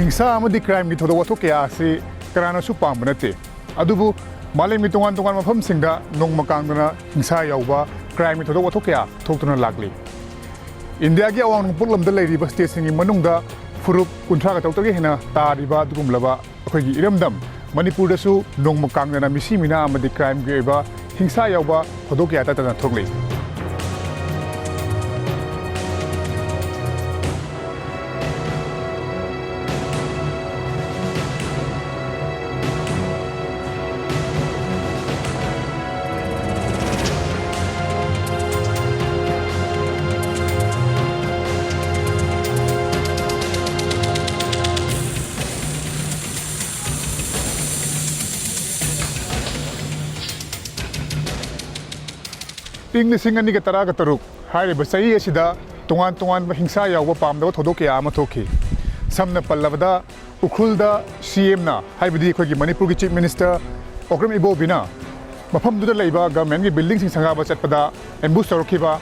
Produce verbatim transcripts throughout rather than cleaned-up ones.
ꯍꯤꯡꯁꯥ ꯑꯃꯗꯤ ꯀ꯭ꯔꯥꯏꯝꯒꯤ ꯊꯧꯗꯣꯛ ꯋꯥꯊꯣꯛ ꯀꯌꯥ ꯑꯁꯤ ꯀꯅꯥꯅꯁꯨ ꯄꯥꯝꯕ ꯅꯠꯇꯦ꯫ ꯑꯗꯨꯕꯨ ꯃꯥꯂꯦꯝꯒꯤ ꯇꯣꯉꯥꯟ ꯇꯣꯉꯥꯟꯕ ꯃꯐꯝꯁꯤꯡꯗ ꯅꯣꯡꯃ ꯀꯥꯡꯗꯅ ꯍꯤꯡꯁꯥ ꯌꯥꯎꯕ, ꯀ꯭ꯔꯥꯏꯝꯒꯤ ꯊꯧꯗꯣꯛ ꯋꯥꯊꯣꯛ ꯀꯌꯥ ꯊꯣꯛꯇꯨꯅ ꯂꯥꯛꯂꯤ꯫ ꯏꯟꯗꯤꯌꯥꯒꯤ ꯑꯋꯥꯡ ꯅꯣꯡꯄꯣꯛ ꯂꯝꯗ ꯂꯩꯔꯤꯕ ꯁ꯭ꯇꯦꯠꯁꯤꯡꯒꯤ ꯃꯅꯨꯡꯗ ꯐꯨꯔꯨꯞ ꯀꯨꯟꯊ꯭ꯔꯥꯒ ꯇꯔꯨꯛꯇꯒꯤ ꯍꯦꯟꯅ ꯇꯥꯔꯤꯕ ꯑꯗꯨꯒꯨꯝꯂꯕ ꯑꯩꯈꯣꯏꯒꯤ ꯏꯔꯝꯗꯝ ꯃꯅꯤꯄꯨꯔꯗꯁꯨ ꯅꯣꯡꯃ ꯀꯥꯡꯗꯅ ꯃꯤꯁꯤ ꯃꯤꯅꯥ ꯑꯃꯗꯤ ꯀ꯭ꯔꯥꯏꯝꯒꯤ ꯑꯣꯏꯕ ꯍꯤꯡꯁꯥ ꯌꯥꯎꯕ ꯊꯧꯗꯣꯛ ꯀꯌꯥ ꯇꯠꯇꯅ ꯊꯣꯛꯂꯤ꯫ ꯏꯪ ꯂꯤꯁꯤꯡ ꯑꯅꯤꯒ ꯇꯔꯥꯒ ꯇꯔꯨꯛ ꯍꯥꯏꯔꯤꯕ ꯆꯍꯤ ꯑꯁꯤꯗ ꯇꯣꯉꯥꯟ ꯇꯣꯉꯥꯟꯕ ꯍꯤꯡꯁꯥ ꯌꯥꯎꯕ ꯄꯥꯝꯗꯕ ꯊꯧꯗꯣꯛ ꯀꯌꯥ ꯑꯃ ꯊꯣꯛꯈꯤ꯫ ꯁꯝꯅ ꯄꯜꯂꯕꯗ, ꯎꯈ꯭ꯔꯨꯜꯗ ꯁꯤ ꯑꯦꯝꯅ, ꯍꯥꯏꯕꯗꯤ ꯑꯩꯈꯣꯏꯒꯤ ꯃꯅꯤꯄꯨꯔꯒꯤ ꯆꯤꯐ ꯃꯤꯅꯤꯁꯇꯔ ꯑꯣꯀ꯭ꯔꯝ ꯏꯕꯣꯕꯤꯅ, ꯃꯐꯝꯗꯨꯗ ꯂꯩꯕ ꯒꯚꯔꯟꯃꯦꯟꯒꯤ ꯕꯤꯜꯗꯤꯡꯁꯤꯡ ꯁꯪꯒꯥꯕ ꯆꯠꯄꯗ ꯑꯦꯝꯕꯨꯁ ꯇꯧꯔꯛꯈꯤꯕ,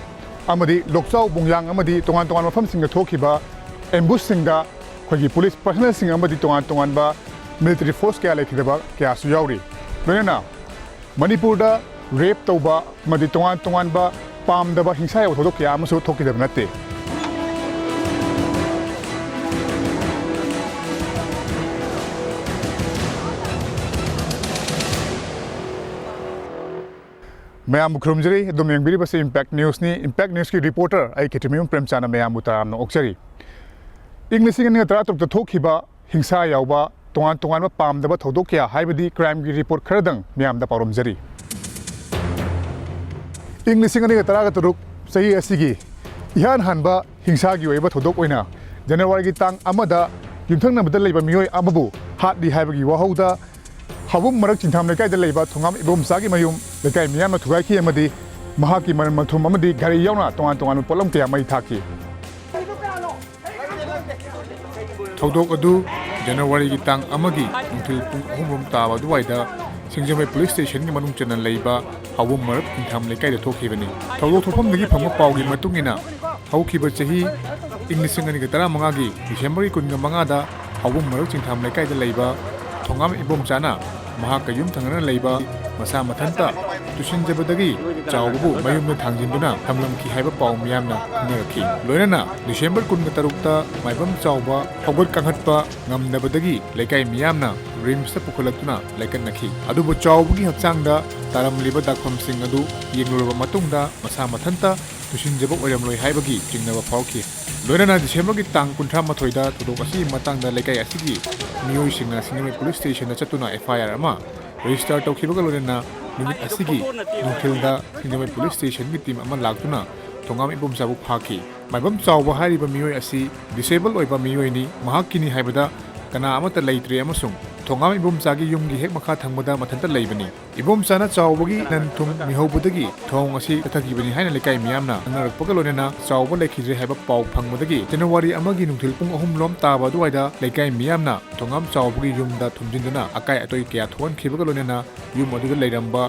ꯑꯃꯗꯤ ꯂꯣꯛꯆꯥꯎ, ꯕꯨꯡꯌꯥꯡ ꯑꯃꯗꯤ ꯇꯣꯉꯥꯟ ꯇꯣꯉꯥꯟꯕ ꯃꯐꯝꯁꯤꯡꯗ ꯊꯣꯛꯈꯤꯕ ꯑꯦꯝꯕꯨꯁꯁꯤꯡꯗ ꯑꯩꯈꯣꯏꯒꯤ ꯄꯨꯂꯤꯁ ꯄꯔꯁꯅꯦꯜꯁꯤꯡ ꯑꯃꯗꯤ ꯇꯣꯉꯥꯟ ꯇꯣꯉꯥꯟꯕ ꯃꯤꯂꯤꯇꯔꯤ ꯐꯣꯔꯁ ꯀꯌꯥ ꯂꯩꯈꯤꯗꯕ ꯀꯌꯥꯁꯨ ꯌꯥꯎꯔꯤ꯫ ꯂꯣꯏꯅꯅ ꯃꯅꯤꯄꯨꯔꯗ ꯔꯦꯞ ꯇꯧꯕ ꯑꯃꯗꯤ ꯇꯣꯉꯥꯟ ꯇꯣꯉꯥꯟꯕ ꯄꯥꯝꯗꯕ ꯍꯤꯡꯁꯥ ꯌꯥꯎꯕ ꯊꯧꯗꯣꯛ ꯀꯌꯥ ꯑꯃꯁꯨ ꯊꯣꯛꯈꯤꯗꯕ ꯅꯠꯇꯦ꯫ ꯃꯌꯥꯝꯕꯨ ꯈꯨꯔꯨꯝꯖꯔꯤ꯫ ꯑꯗꯨꯝ ꯌꯦꯡꯕꯤꯔꯤꯕꯁꯤ ꯏꯝꯄꯦꯛ ꯅ꯭ꯌꯨꯁꯅꯤ꯫ ꯏꯝꯄꯦꯛ ꯅ꯭ꯌꯨꯁꯀꯤ ꯔꯤꯄꯣꯔꯇꯔ ꯑꯩ ꯈꯦꯇ꯭ꯔꯤꯃꯌꯨꯝ ꯄ꯭ꯔꯦꯝꯆꯥꯟꯅ ꯃꯌꯥꯝꯕꯨ ꯇꯔꯥꯝꯅ ꯑꯣꯛꯆꯔꯤ꯫ ꯏꯪ ꯂꯤꯁꯤꯡ ꯑꯅꯤꯒ ꯇꯔꯥꯇꯔꯨꯛꯇ ꯊꯣꯛꯈꯤꯕ ꯍꯤꯡꯁꯥ ꯌꯥꯎꯕ ꯇꯣꯉꯥꯟ ꯇꯣꯉꯥꯟꯕ ꯄꯥꯝꯗꯕ ꯊꯧꯗꯣꯛ ꯀꯌꯥ, ꯍꯥꯏꯕꯗꯤ ꯀ꯭ꯔꯥꯏꯝꯒꯤ ꯔꯤꯄꯣꯔꯠ ꯈꯔꯗꯪ ꯃꯌꯥꯝꯗ ꯄꯥꯎꯔꯝꯖꯔꯤ꯫ ꯏꯪ ꯂꯤꯁꯤꯡ ꯑꯅꯤꯒ ꯇꯔꯥꯒ ꯇꯔꯨꯛ ꯆꯍꯤ ꯑꯁꯤꯒꯤ ꯏꯍꯥꯟ ꯍꯥꯟꯕ ꯍꯤꯡꯁꯥꯒꯤ ꯑꯣꯏꯕ ꯊꯧꯗꯣꯛ ꯑꯣꯏꯅ ꯖꯅꯋꯥꯔꯤꯒꯤ ꯇꯥꯡ ꯑꯃꯗ ꯌꯨꯝꯊꯪꯅꯕꯗ ꯂꯩꯕ ꯃꯤꯑꯣꯏ ꯑꯃꯕꯨ ꯍꯥꯠꯂꯤ ꯍꯥꯏꯕꯒꯤ ꯋꯥꯍꯧꯗ ꯍꯥꯎꯕꯨꯝ ꯃꯔꯛ ꯆꯤꯡꯊꯥꯝ ꯂꯩꯀꯥꯏꯗ ꯂꯩꯕ ꯊꯣꯉꯥꯝ ꯏꯕꯣꯝꯆꯥꯒꯤ ꯃꯌꯨꯝ ꯂꯩꯀꯥꯏ ꯃꯤꯌꯥꯝꯅ ꯊꯨꯒꯥꯏꯈꯤ ꯑꯃꯗꯤ ꯃꯍꯥꯛꯀꯤ ꯃꯔꯟ ꯃꯊꯨꯝ ꯑꯃꯗꯤ ꯒꯥꯔꯤ ꯌꯥꯎꯅ ꯇꯣꯉꯥꯟ ꯇꯣꯉꯥꯟꯕ ꯄꯣꯠꯂꯝ ꯀꯌꯥ ꯃꯩ ꯊꯥꯈꯤ꯫ ꯊꯧꯗꯣꯛ ꯑꯗꯨ ꯖꯅꯋꯥꯔꯤꯒꯤ ꯇꯥꯡ ꯑꯃꯒꯤ ꯅꯨꯡꯊꯤꯜ ꯄꯨꯡ ꯑꯍꯨꯝ ꯔꯣꯝ ꯇꯥꯕ ꯑꯗꯨꯋꯥꯏꯗ ꯁꯤꯡꯖꯃꯩ ꯄꯨꯂꯤꯁ ꯁ꯭ꯇꯦꯁꯟꯒꯤ ꯃꯅꯨꯡ ꯆꯟꯅ ꯂꯩꯕ ꯍꯥꯎꯕꯨꯝ ꯃꯔꯛ ꯆꯤꯡꯊꯥꯝ ꯂꯩꯀꯥꯏꯗ ꯊꯣꯛꯈꯤꯕꯅꯤ꯫ ꯊꯧꯗꯣꯛ ꯊꯣꯛꯐꯝꯗꯒꯤ ꯐꯪꯕ ꯄꯥꯎꯒꯤ ꯃꯇꯨꯡ ꯏꯟꯅ, ꯍꯧꯈꯤꯕ ꯆꯍꯤ ꯏꯪ ꯂꯤꯁꯤꯡ ꯑꯅꯤꯒ ꯇꯔꯥꯃꯉꯥꯒꯤ ꯗꯤꯁꯦꯝꯕꯔꯒꯤ ꯀꯨꯟꯒ ꯃꯉꯥꯗ ꯍꯥꯎꯕꯝ ꯃꯔꯛ ꯆꯤꯡꯊꯥꯝ ꯂꯩꯀꯥꯏꯗ ꯂꯩꯕ ꯊꯣꯉꯥꯝ ꯏꯕꯣꯝꯆꯥꯅ ꯃꯍꯥꯛꯀ ꯌꯨꯝ ꯊꯪꯅꯅ ꯂꯩꯕ ꯃꯁꯥ ꯃꯊꯟꯇ ꯇꯨꯁꯤꯟꯖꯕꯗꯒꯤ ꯆꯥꯎꯕꯕꯨ ꯃꯌꯨꯝꯗ ꯊꯥꯡꯖꯤꯟꯗꯨꯅ ꯊꯝꯂꯝꯈꯤ ꯍꯥꯏꯕ ꯄꯥꯎ ꯃꯤꯌꯥꯝꯅ ꯈꯪꯅꯔꯛꯈꯤ꯫ ꯂꯣꯏꯅꯅ ꯗꯤꯁꯦꯝꯕꯔ ꯀꯨꯟꯒ ꯇꯔꯨꯛꯇ ꯃꯥꯏꯕꯝ ꯆꯥꯎꯕ ꯍꯧꯒꯠ ꯀꯥꯡꯈꯠꯄ ꯉꯝꯗꯕꯗꯒꯤ ꯂꯩꯀꯥꯏ ꯃꯤꯌꯥꯝꯅ ꯔꯤꯝꯁꯇ ꯄꯨꯈꯠꯂꯛꯇꯨꯅ ꯂꯥꯏꯀꯠꯅꯈꯤ꯫ ꯑꯗꯨꯕꯨ ꯆꯥꯎꯕꯒꯤ ꯍꯛꯆꯥꯡꯗ ꯇꯥꯔꯝꯂꯤꯕ ꯗꯥꯛꯐꯝꯁꯤꯡ ꯑꯗꯨ ꯌꯦꯡꯂꯨꯔꯕ ꯃꯇꯨꯡꯗ ꯃꯁꯥ ꯃꯊꯟꯇ ꯇꯨꯁꯤꯟꯖꯕ ꯑꯣꯏꯔꯝꯂꯣꯏ ꯍꯥꯏꯕꯒꯤ ꯆꯤꯡꯅꯕ ꯐꯥꯎꯈꯤ꯫ ꯂꯣꯏꯅꯅ ꯗꯤꯁꯦꯝꯕꯔꯒꯤ ꯇꯥꯡ ꯀꯨꯟꯊ꯭ꯔꯥ ꯃꯥꯊꯣꯏꯗ ꯊꯧꯗꯣꯛ ꯑꯁꯤꯒꯤ ꯃꯇꯥꯡꯗ ꯂꯩꯀꯥꯏ ꯑꯁꯤꯒꯤ ꯃꯤꯑꯣꯏꯁꯤꯡꯅ ꯁꯤꯡꯖꯃꯩ ꯄꯨꯂꯤꯁ ꯁ꯭ꯇꯦꯁꯟꯗ ꯆꯠꯇꯨꯅ ꯑꯦꯐ ꯑꯥꯏ ꯑꯥꯔ ꯑꯃ ꯔꯦꯖꯤꯁꯇꯔ ꯇꯧꯈꯤꯕꯒ ꯂꯣꯏꯅꯅ ꯅꯨꯃꯤꯠ ꯑꯁꯤꯒꯤ ꯅꯨꯡꯊꯤꯜꯗ ꯁꯤꯡꯖꯃꯩ ꯄꯨꯂꯤꯁ ꯁ꯭ꯇꯦꯁꯟꯒꯤ ꯇꯤꯝ ꯑꯃ ꯂꯥꯛꯇꯨꯅ ꯊꯣꯉꯥꯝ ꯏꯕꯣꯝꯆꯥꯕꯨ ꯐꯥꯈꯤ꯫ ꯃꯥꯏꯕꯝ ꯆꯥꯎꯕ ꯍꯥꯏꯔꯤꯕ ꯃꯤꯑꯣꯏ ꯑꯁꯤ ꯗꯤꯁꯦꯕꯜ ꯑꯣꯏꯕ ꯃꯤꯑꯣꯏꯅꯤ, ꯃꯍꯥꯛꯀꯤꯅꯤ ꯍꯥꯏꯕꯗ ꯀꯅꯥ ꯑꯃꯠꯇ ꯂꯩꯇ꯭ꯔꯦ ꯑꯃꯁꯨꯡ ꯊꯣꯉꯥꯝ ꯏꯕꯣꯝꯆꯥꯒꯤ ꯌꯨꯝꯒꯤ ꯍꯦꯛ ꯃꯈꯥ ꯊꯪꯕꯗ ꯃꯊꯟꯇ ꯂꯩꯕꯅꯤ꯫ ꯏꯕꯣꯝꯆꯥꯅ ꯆꯥꯎꯕꯒꯤ ꯅꯟ ꯊꯨꯝ ꯃꯤꯍꯧꯕꯗꯒꯤ ꯊꯣꯡ ꯑꯁꯤ ꯆꯠꯊꯈꯤꯕꯅꯤ ꯍꯥꯏꯅ ꯂꯩꯀꯥꯏ ꯃꯤꯌꯥꯝꯅ ꯈꯪꯅꯔꯛꯄꯒ ꯂꯣꯏꯅꯅ ꯆꯥꯎꯕ ꯂꯩꯈꯤꯗ꯭ꯔꯦ ꯍꯥꯏꯕ ꯄꯥꯎ ꯐꯪꯕꯗꯒꯤ ꯖꯅꯋꯥꯔꯤ ꯑꯃꯒꯤ ꯅꯨꯡꯊꯤꯜ ꯄꯨꯡ ꯑꯍꯨꯝ ꯂꯣꯝ ꯇꯥꯕ ꯑꯗꯨꯋꯥꯏꯗ ꯂꯩꯀꯥꯏ ꯃꯤꯌꯥꯝꯅ ꯊꯣꯉꯥꯝ ꯆꯥꯎꯕꯒꯤ ꯌꯨꯝꯗ ꯊꯨꯝꯖꯤꯟꯗꯨꯅ ꯑꯀꯥꯏ ꯑꯇꯣꯏ ꯀꯌꯥ ꯊꯣꯛꯍꯟꯈꯤꯕꯒ ꯂꯣꯏꯅꯅ ꯌꯨꯝ ꯑꯗꯨꯗ ꯂꯩꯔꯝꯕ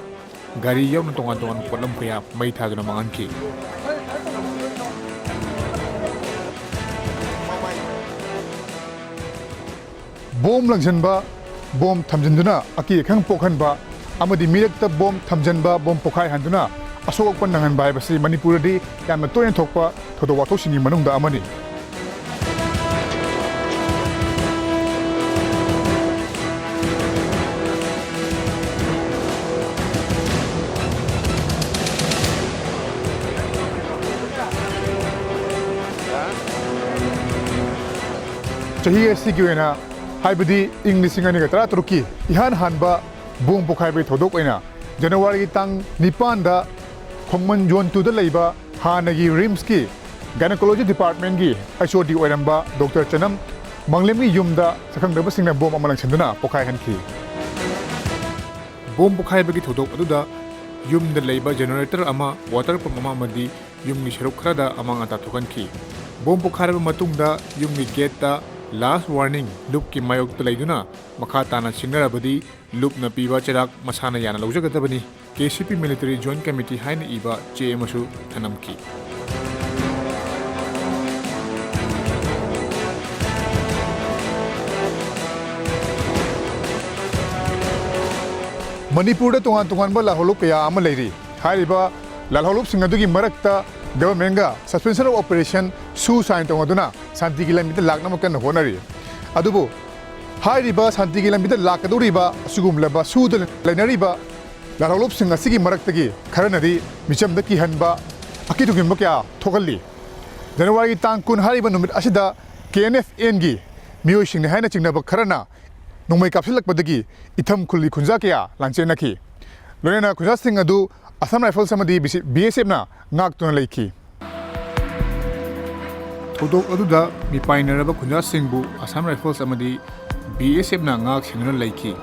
ꯒꯥꯔꯤ ꯌꯥꯎꯅ ꯇꯣꯉꯥꯟ ꯇꯣꯉꯥꯟꯕ ꯄꯣꯠꯂꯝ ꯀꯌꯥ ꯃꯩ ꯊꯥꯗꯨꯅ ꯃꯥꯡꯍꯟꯈꯤ꯫ ꯕꯣꯝ ꯂꯪꯁꯤꯟꯕ, ꯕꯣꯝ ꯊꯝꯖꯤꯟꯗꯨꯅ ꯑꯀꯤ ꯑꯈꯪ ꯄꯣꯛꯍꯟꯕ ꯑꯃꯗꯤ ꯃꯤꯔꯛꯇ ꯕꯣꯝ ꯊꯝꯖꯤꯟꯕ, ꯕꯣꯝ ꯄꯣꯈꯥꯏꯍꯟꯗꯨꯅ ꯑꯁꯣꯛ ꯑꯄꯟ ꯅꯪꯍꯟꯕ ꯍꯥꯏꯕꯁꯤ ꯃꯅꯤꯄꯨꯔꯗꯗꯤ ꯌꯥꯝꯅ ꯇꯣꯏꯅ ꯊꯣꯛꯄ ꯊꯧꯗꯣꯛ ꯋꯥꯊꯣꯛꯁꯤꯡꯒꯤ ꯃꯅꯨꯡꯗ ꯑꯃꯅꯤ꯫ ꯆꯍꯤ ꯑꯁꯤꯒꯤ ꯑꯣꯏꯅ, ꯍꯥꯏꯕꯗꯤ ꯏꯪ ꯂꯤꯁꯤꯡ ꯑꯅꯤꯒ ꯇꯔꯥꯇꯔꯨꯛꯀꯤ ꯏꯍꯥꯟ ꯍꯥꯟꯕ ꯕꯣꯝ ꯄꯣꯈꯥꯏꯕꯒꯤ ꯊꯧꯗꯣꯛ ꯑꯣꯏꯅ ꯖꯅꯋꯥꯔꯤꯒꯤ ꯇꯥꯡ ꯅꯤꯄꯥꯟꯗ ꯈꯣꯡꯃꯟ ꯖꯣꯟ ꯇꯨꯗ ꯂꯩꯕ ꯍꯥꯟꯅꯒꯤ ꯔꯤꯝꯁꯀꯤ ꯒꯥꯏꯅꯣꯀꯣꯂꯣꯖꯤ ꯗꯤꯄꯥꯔꯠꯃꯦꯟꯒꯤ ꯑꯩꯆ ꯑꯣ ꯗꯤ ꯑꯣꯏꯔꯝꯕ ꯗꯣꯛꯇꯔ ꯆꯅꯝ ꯃꯪꯂꯦꯝꯒꯤ ꯌꯨꯝꯗ ꯁꯛꯈꯪꯗꯕꯁꯤꯡꯅ ꯕꯣꯝ ꯑꯃ ꯂꯪꯁꯤꯟꯗꯨꯅ ꯄꯣꯈꯥꯏꯍꯟꯈꯤ꯫ ꯕꯣꯝ ꯄꯣꯈꯥꯏꯕꯒꯤ ꯊꯧꯗꯣꯛ ꯑꯗꯨꯗ ꯌꯨꯝꯗ ꯂꯩꯕ ꯖꯦꯅꯔꯦꯇꯔ ꯑꯃ, ꯋꯥꯇꯔ ꯄꯝꯞ ꯑꯃ ꯑꯃꯗꯤ ꯌꯨꯝꯒꯤ ꯁꯔꯨꯛ ꯈꯔꯗ ꯑꯃꯥꯡ ꯑꯇꯥ ꯊꯣꯛꯍꯟꯈꯤ꯫ ꯕꯣꯝ ꯄꯣꯈꯥꯏꯔꯕ ꯃꯇꯨꯡꯗ ꯌꯨꯝꯒꯤ ꯒꯦꯠꯇ "ꯂꯥꯁ ꯋꯥꯔꯅꯤꯡ, ꯂꯨꯞꯀꯤ ꯃꯥꯌꯣꯛꯇ ꯂꯩꯗꯨꯅ ꯃꯈꯥ ꯇꯥꯅ ꯁꯤꯡꯅꯔꯕꯗꯤ ꯂꯨꯞꯅ ꯄꯤꯕ ꯆꯩꯔꯥꯛ ꯃꯁꯥꯅ ꯌꯥꯅ ꯂꯧꯖꯒꯗꯕꯅꯤ" ꯀꯦ ꯁꯤ ꯄꯤ ꯃꯤꯂꯤꯇꯔꯤ ꯖꯣꯏꯟꯠ ꯀꯃꯤꯇꯤ ꯍꯥꯏꯅ ꯏꯕ ꯆꯦ ꯑꯃꯁꯨ ꯊꯅꯝꯈꯤ꯫ ꯃꯅꯤꯄꯨꯔꯗ ꯇꯣꯉꯥꯟ ꯇꯣꯉꯥꯟꯕ ꯂꯥꯜꯍꯧꯂꯨꯞ ꯀꯌꯥ ꯑꯃ ꯂꯩꯔꯤ꯫ ꯍꯥꯏꯔꯤꯕ ꯂꯥꯜꯍꯧꯂꯨꯞꯁꯤꯡ ꯑꯗꯨꯒꯤ ꯃꯔꯛꯇ governmentꯒ suspension of operation ꯁꯨ ꯁꯥꯏꯟ ꯇꯧꯅꯗꯨꯅ ꯁꯥꯟꯇꯤꯒꯤ ꯂꯝꯕꯤꯗ ꯂꯥꯛꯅꯕ ꯀꯟꯅ ꯍꯣꯠꯅꯔꯤ꯫ ꯑꯗꯨꯕꯨ ꯍꯥꯏꯔꯤꯕ ꯁꯥꯟꯇꯤꯒꯤ ꯂꯝꯕꯤꯗ ꯂꯥꯛꯀꯗꯧꯔꯤꯕ ꯑꯁꯤꯒꯨꯝꯂꯕ ꯁꯨꯗ ꯂꯩꯅꯔꯤꯕ ꯂꯥꯜꯍꯧꯂꯨꯞꯁꯤꯡ ꯑꯁꯤꯒꯤ ꯃꯔꯛꯇꯒꯤ ꯈꯔꯅꯗꯤ ꯃꯤꯆꯝꯗ ꯀꯤꯍꯟꯕ, ꯑꯀꯤ ꯇꯨꯡꯍꯟꯕ ꯀꯌꯥ ꯊꯣꯛꯍꯜꯂꯤ꯫ ꯖꯅꯋꯥꯔꯤꯒꯤ ꯇꯥꯡ ꯀꯨꯟ ꯍꯥꯏꯔꯤꯕ ꯅꯨꯃꯤꯠ ꯑꯁꯤꯗ KNFNꯒꯤ ꯃꯤꯑꯣꯏꯁꯤꯡꯅꯤ ꯍꯥꯏꯅ ꯆꯤꯡꯅꯕ ꯈꯔꯅ ꯅꯣꯡꯃꯩ ꯀꯥꯞꯁꯤꯜꯂꯛꯄꯗꯒꯤ ꯏꯊꯝ ꯈꯨꯜꯒꯤ ꯈꯨꯟꯖꯥ ꯀꯌꯥ ꯂꯥꯟꯆꯦꯟꯅꯈꯤ꯫ ꯂꯣꯏꯅꯅ ꯈꯨꯟꯖꯥꯁꯤꯡ ꯑꯗꯨ Assam Rifles ꯑꯃꯗꯤ BSFꯅ ꯉꯥꯛꯇꯨꯅ ꯂꯩꯈꯤ꯫ ꯊꯧꯗꯣꯛ ꯑꯗꯨꯗ ꯃꯤꯄꯥꯏꯅꯔꯕ ꯈꯨꯟꯖꯥꯁꯤꯡꯕꯨ Assam Rifles ꯑꯃꯗꯤ BSFꯅ ꯉꯥꯛ ꯁꯦꯟꯗꯨꯅ ꯂꯩꯈꯤ꯫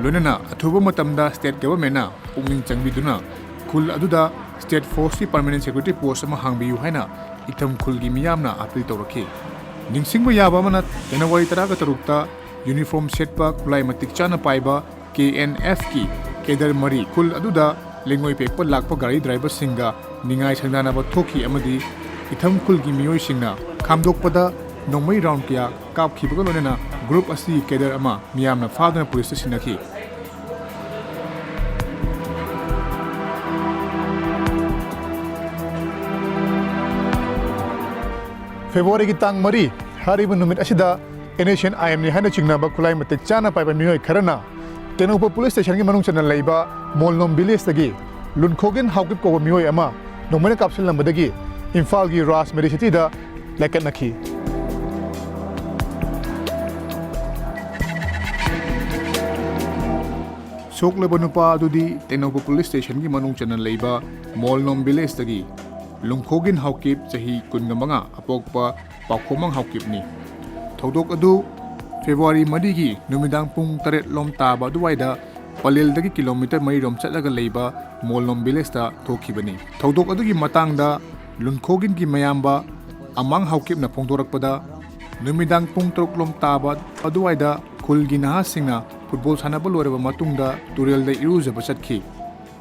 ꯂꯣꯏꯅꯅ ꯑꯊꯨꯕ ꯃꯇꯝꯗ state governmentꯅ ꯄꯨꯛꯅꯤꯡ ꯆꯪꯕꯤꯗꯨꯅ ꯈꯨꯜ ꯑꯗꯨꯗ state forceꯀꯤ permanent security post ꯑꯃ ꯍꯥꯡꯕꯤꯌꯨ ꯍꯥꯏꯅ ꯏꯊꯝ ꯈꯨꯜꯒꯤ ꯃꯤꯌꯥꯝꯅ appeal ꯇꯧꯔꯛꯈꯤ꯫ ꯅꯤꯡꯁꯤꯡꯕ ꯌꯥꯕ ꯑꯃꯅ, ꯖꯅꯋꯥꯔꯤ ꯇꯔꯥꯒ ꯇꯔꯨꯛꯇ uniform ꯁꯦꯠꯄ, ꯈꯨꯠꯂꯥꯏ ꯃꯇꯤꯛ ꯆꯥꯅ ꯄꯥꯏꯕ KNFꯀꯤ cadre ꯃꯔꯤ ꯈꯨꯜ ꯑꯗꯨꯗ ꯂꯩꯉꯣꯏ ꯄꯦꯛꯄ ꯂꯥꯛꯄ ꯒꯥꯔꯤ driverꯁꯤꯡꯒ ꯅꯤꯡꯉꯥꯏ ꯁꯪꯗꯥꯅꯕ ꯊꯣꯛꯈꯤ ꯑꯃꯗꯤ ꯏꯊꯝ ꯈꯨꯜꯒꯤ ꯃꯤꯑꯣꯏꯁꯤꯡꯅ ꯈꯥꯝꯗꯣꯛꯄꯗ ꯅꯣꯡꯃꯩ round ꯀꯌꯥ ꯀꯥꯞꯈꯤꯕꯒ ꯂꯣꯏꯅꯅ group ꯑꯁꯤꯒꯤ cadre ꯑꯃ ꯃꯤꯌꯥꯝꯅ ꯐꯥꯗꯨꯅ policeꯇ ꯁꯤꯟꯅꯈꯤ꯫ ꯐꯦꯕ꯭ꯔꯨꯋꯥꯔꯤꯒꯤ ꯇꯥꯡ ꯃꯔꯤ ꯍꯥꯏꯔꯤꯕ ꯅꯨꯃꯤꯠ ꯑꯁꯤꯗ NSCN-IMꯅꯤ ꯍꯥꯏꯅ ꯆꯤꯡꯅꯕ ꯈꯨꯠꯂꯥꯏ ꯃꯇꯤꯛ ꯆꯥꯅ ꯄꯥꯏꯕ ꯃꯤꯑꯣꯏ ꯈꯔꯅ ꯇꯦꯡꯅꯧꯄꯜ police stationꯒꯤ ꯃꯅꯨꯡ ꯆꯟꯅ ꯂꯩꯕ ꯃꯣꯜꯅꯣꯝ villageꯇꯒꯤ ꯂꯨꯟꯈꯣꯒꯤꯟ ꯍꯥꯎꯀꯤꯞ ꯀꯧꯕ ꯃꯤꯑꯣꯏ ꯑꯃ ꯅꯣꯡꯃꯩꯅ ꯀꯥꯞꯁꯤꯜꯂꯝꯕꯗꯒꯤ ꯏꯝꯐꯥꯜꯒꯤ ꯔꯥꯖ ꯃꯦꯗꯤꯁꯤꯇꯤꯗ ꯂꯥꯏꯀꯠꯅꯈꯤ꯫ ꯁꯣꯛꯂꯕ ꯅꯨꯄꯥ ꯑꯗꯨꯗꯤ ꯇꯦꯡꯅꯧꯄꯜ police stationꯒꯤ ꯃꯅꯨꯡ ꯆꯟꯅ ꯂꯩꯕ ꯃꯣꯜꯅꯣꯝ villageꯇꯒꯤ ꯂꯨꯡꯈꯣꯒꯤꯟ ꯍꯥꯎꯀꯤꯞ, ꯆꯍꯤ ꯀꯨꯟꯒ ꯃꯉꯥ, ꯑꯄꯣꯛꯄ ꯄꯥꯎꯈꯣꯃꯪ ꯍꯥꯎꯀꯤꯞꯅꯤ꯫ ꯊꯧꯗꯣꯛ ꯑꯗꯨ ꯐꯦꯕ꯭ꯔꯨꯋꯥꯔꯤ ꯃꯔꯤꯒꯤ ꯅꯨꯃꯤꯗꯥꯡ ꯄꯨꯡ ꯇꯔꯦꯠ ꯂꯣꯝ ꯇꯥꯕ ꯑꯗꯨꯋꯥꯏꯗ ꯄꯂꯦꯜꯗꯒꯤ kilometre ꯃꯔꯤ ꯔꯣꯝ ꯆꯠꯂꯒ ꯂꯩꯕ ꯃꯣꯜꯅꯣꯝ villageꯇ ꯊꯣꯛꯈꯤꯕꯅꯤ꯫ ꯊꯧꯗꯣꯛ ꯑꯗꯨꯒꯤ ꯃꯇꯥꯡꯗ ꯂꯨꯟꯈꯣꯒꯤꯟꯒꯤ ꯃꯌꯥꯝꯕ ꯑꯃꯥꯡ ꯍꯥꯎꯀꯤꯞꯅ ꯐꯣꯡꯗꯣꯔꯛꯄꯗ, ꯅꯨꯃꯤꯗꯥꯡ ꯄꯨꯡ ꯇꯔꯨꯛ ꯂꯣꯝ ꯇꯥꯕ ꯑꯗꯨꯋꯥꯏꯗ ꯈꯨꯜꯒꯤ ꯅꯍꯥꯁꯤꯡꯅ football ꯁꯥꯟꯅꯕ ꯂꯣꯏꯔꯕ ꯃꯇꯨꯡꯗ ꯇꯨꯔꯦꯜꯗ ꯏꯔꯨꯖꯕ ꯆꯠꯈꯤ꯫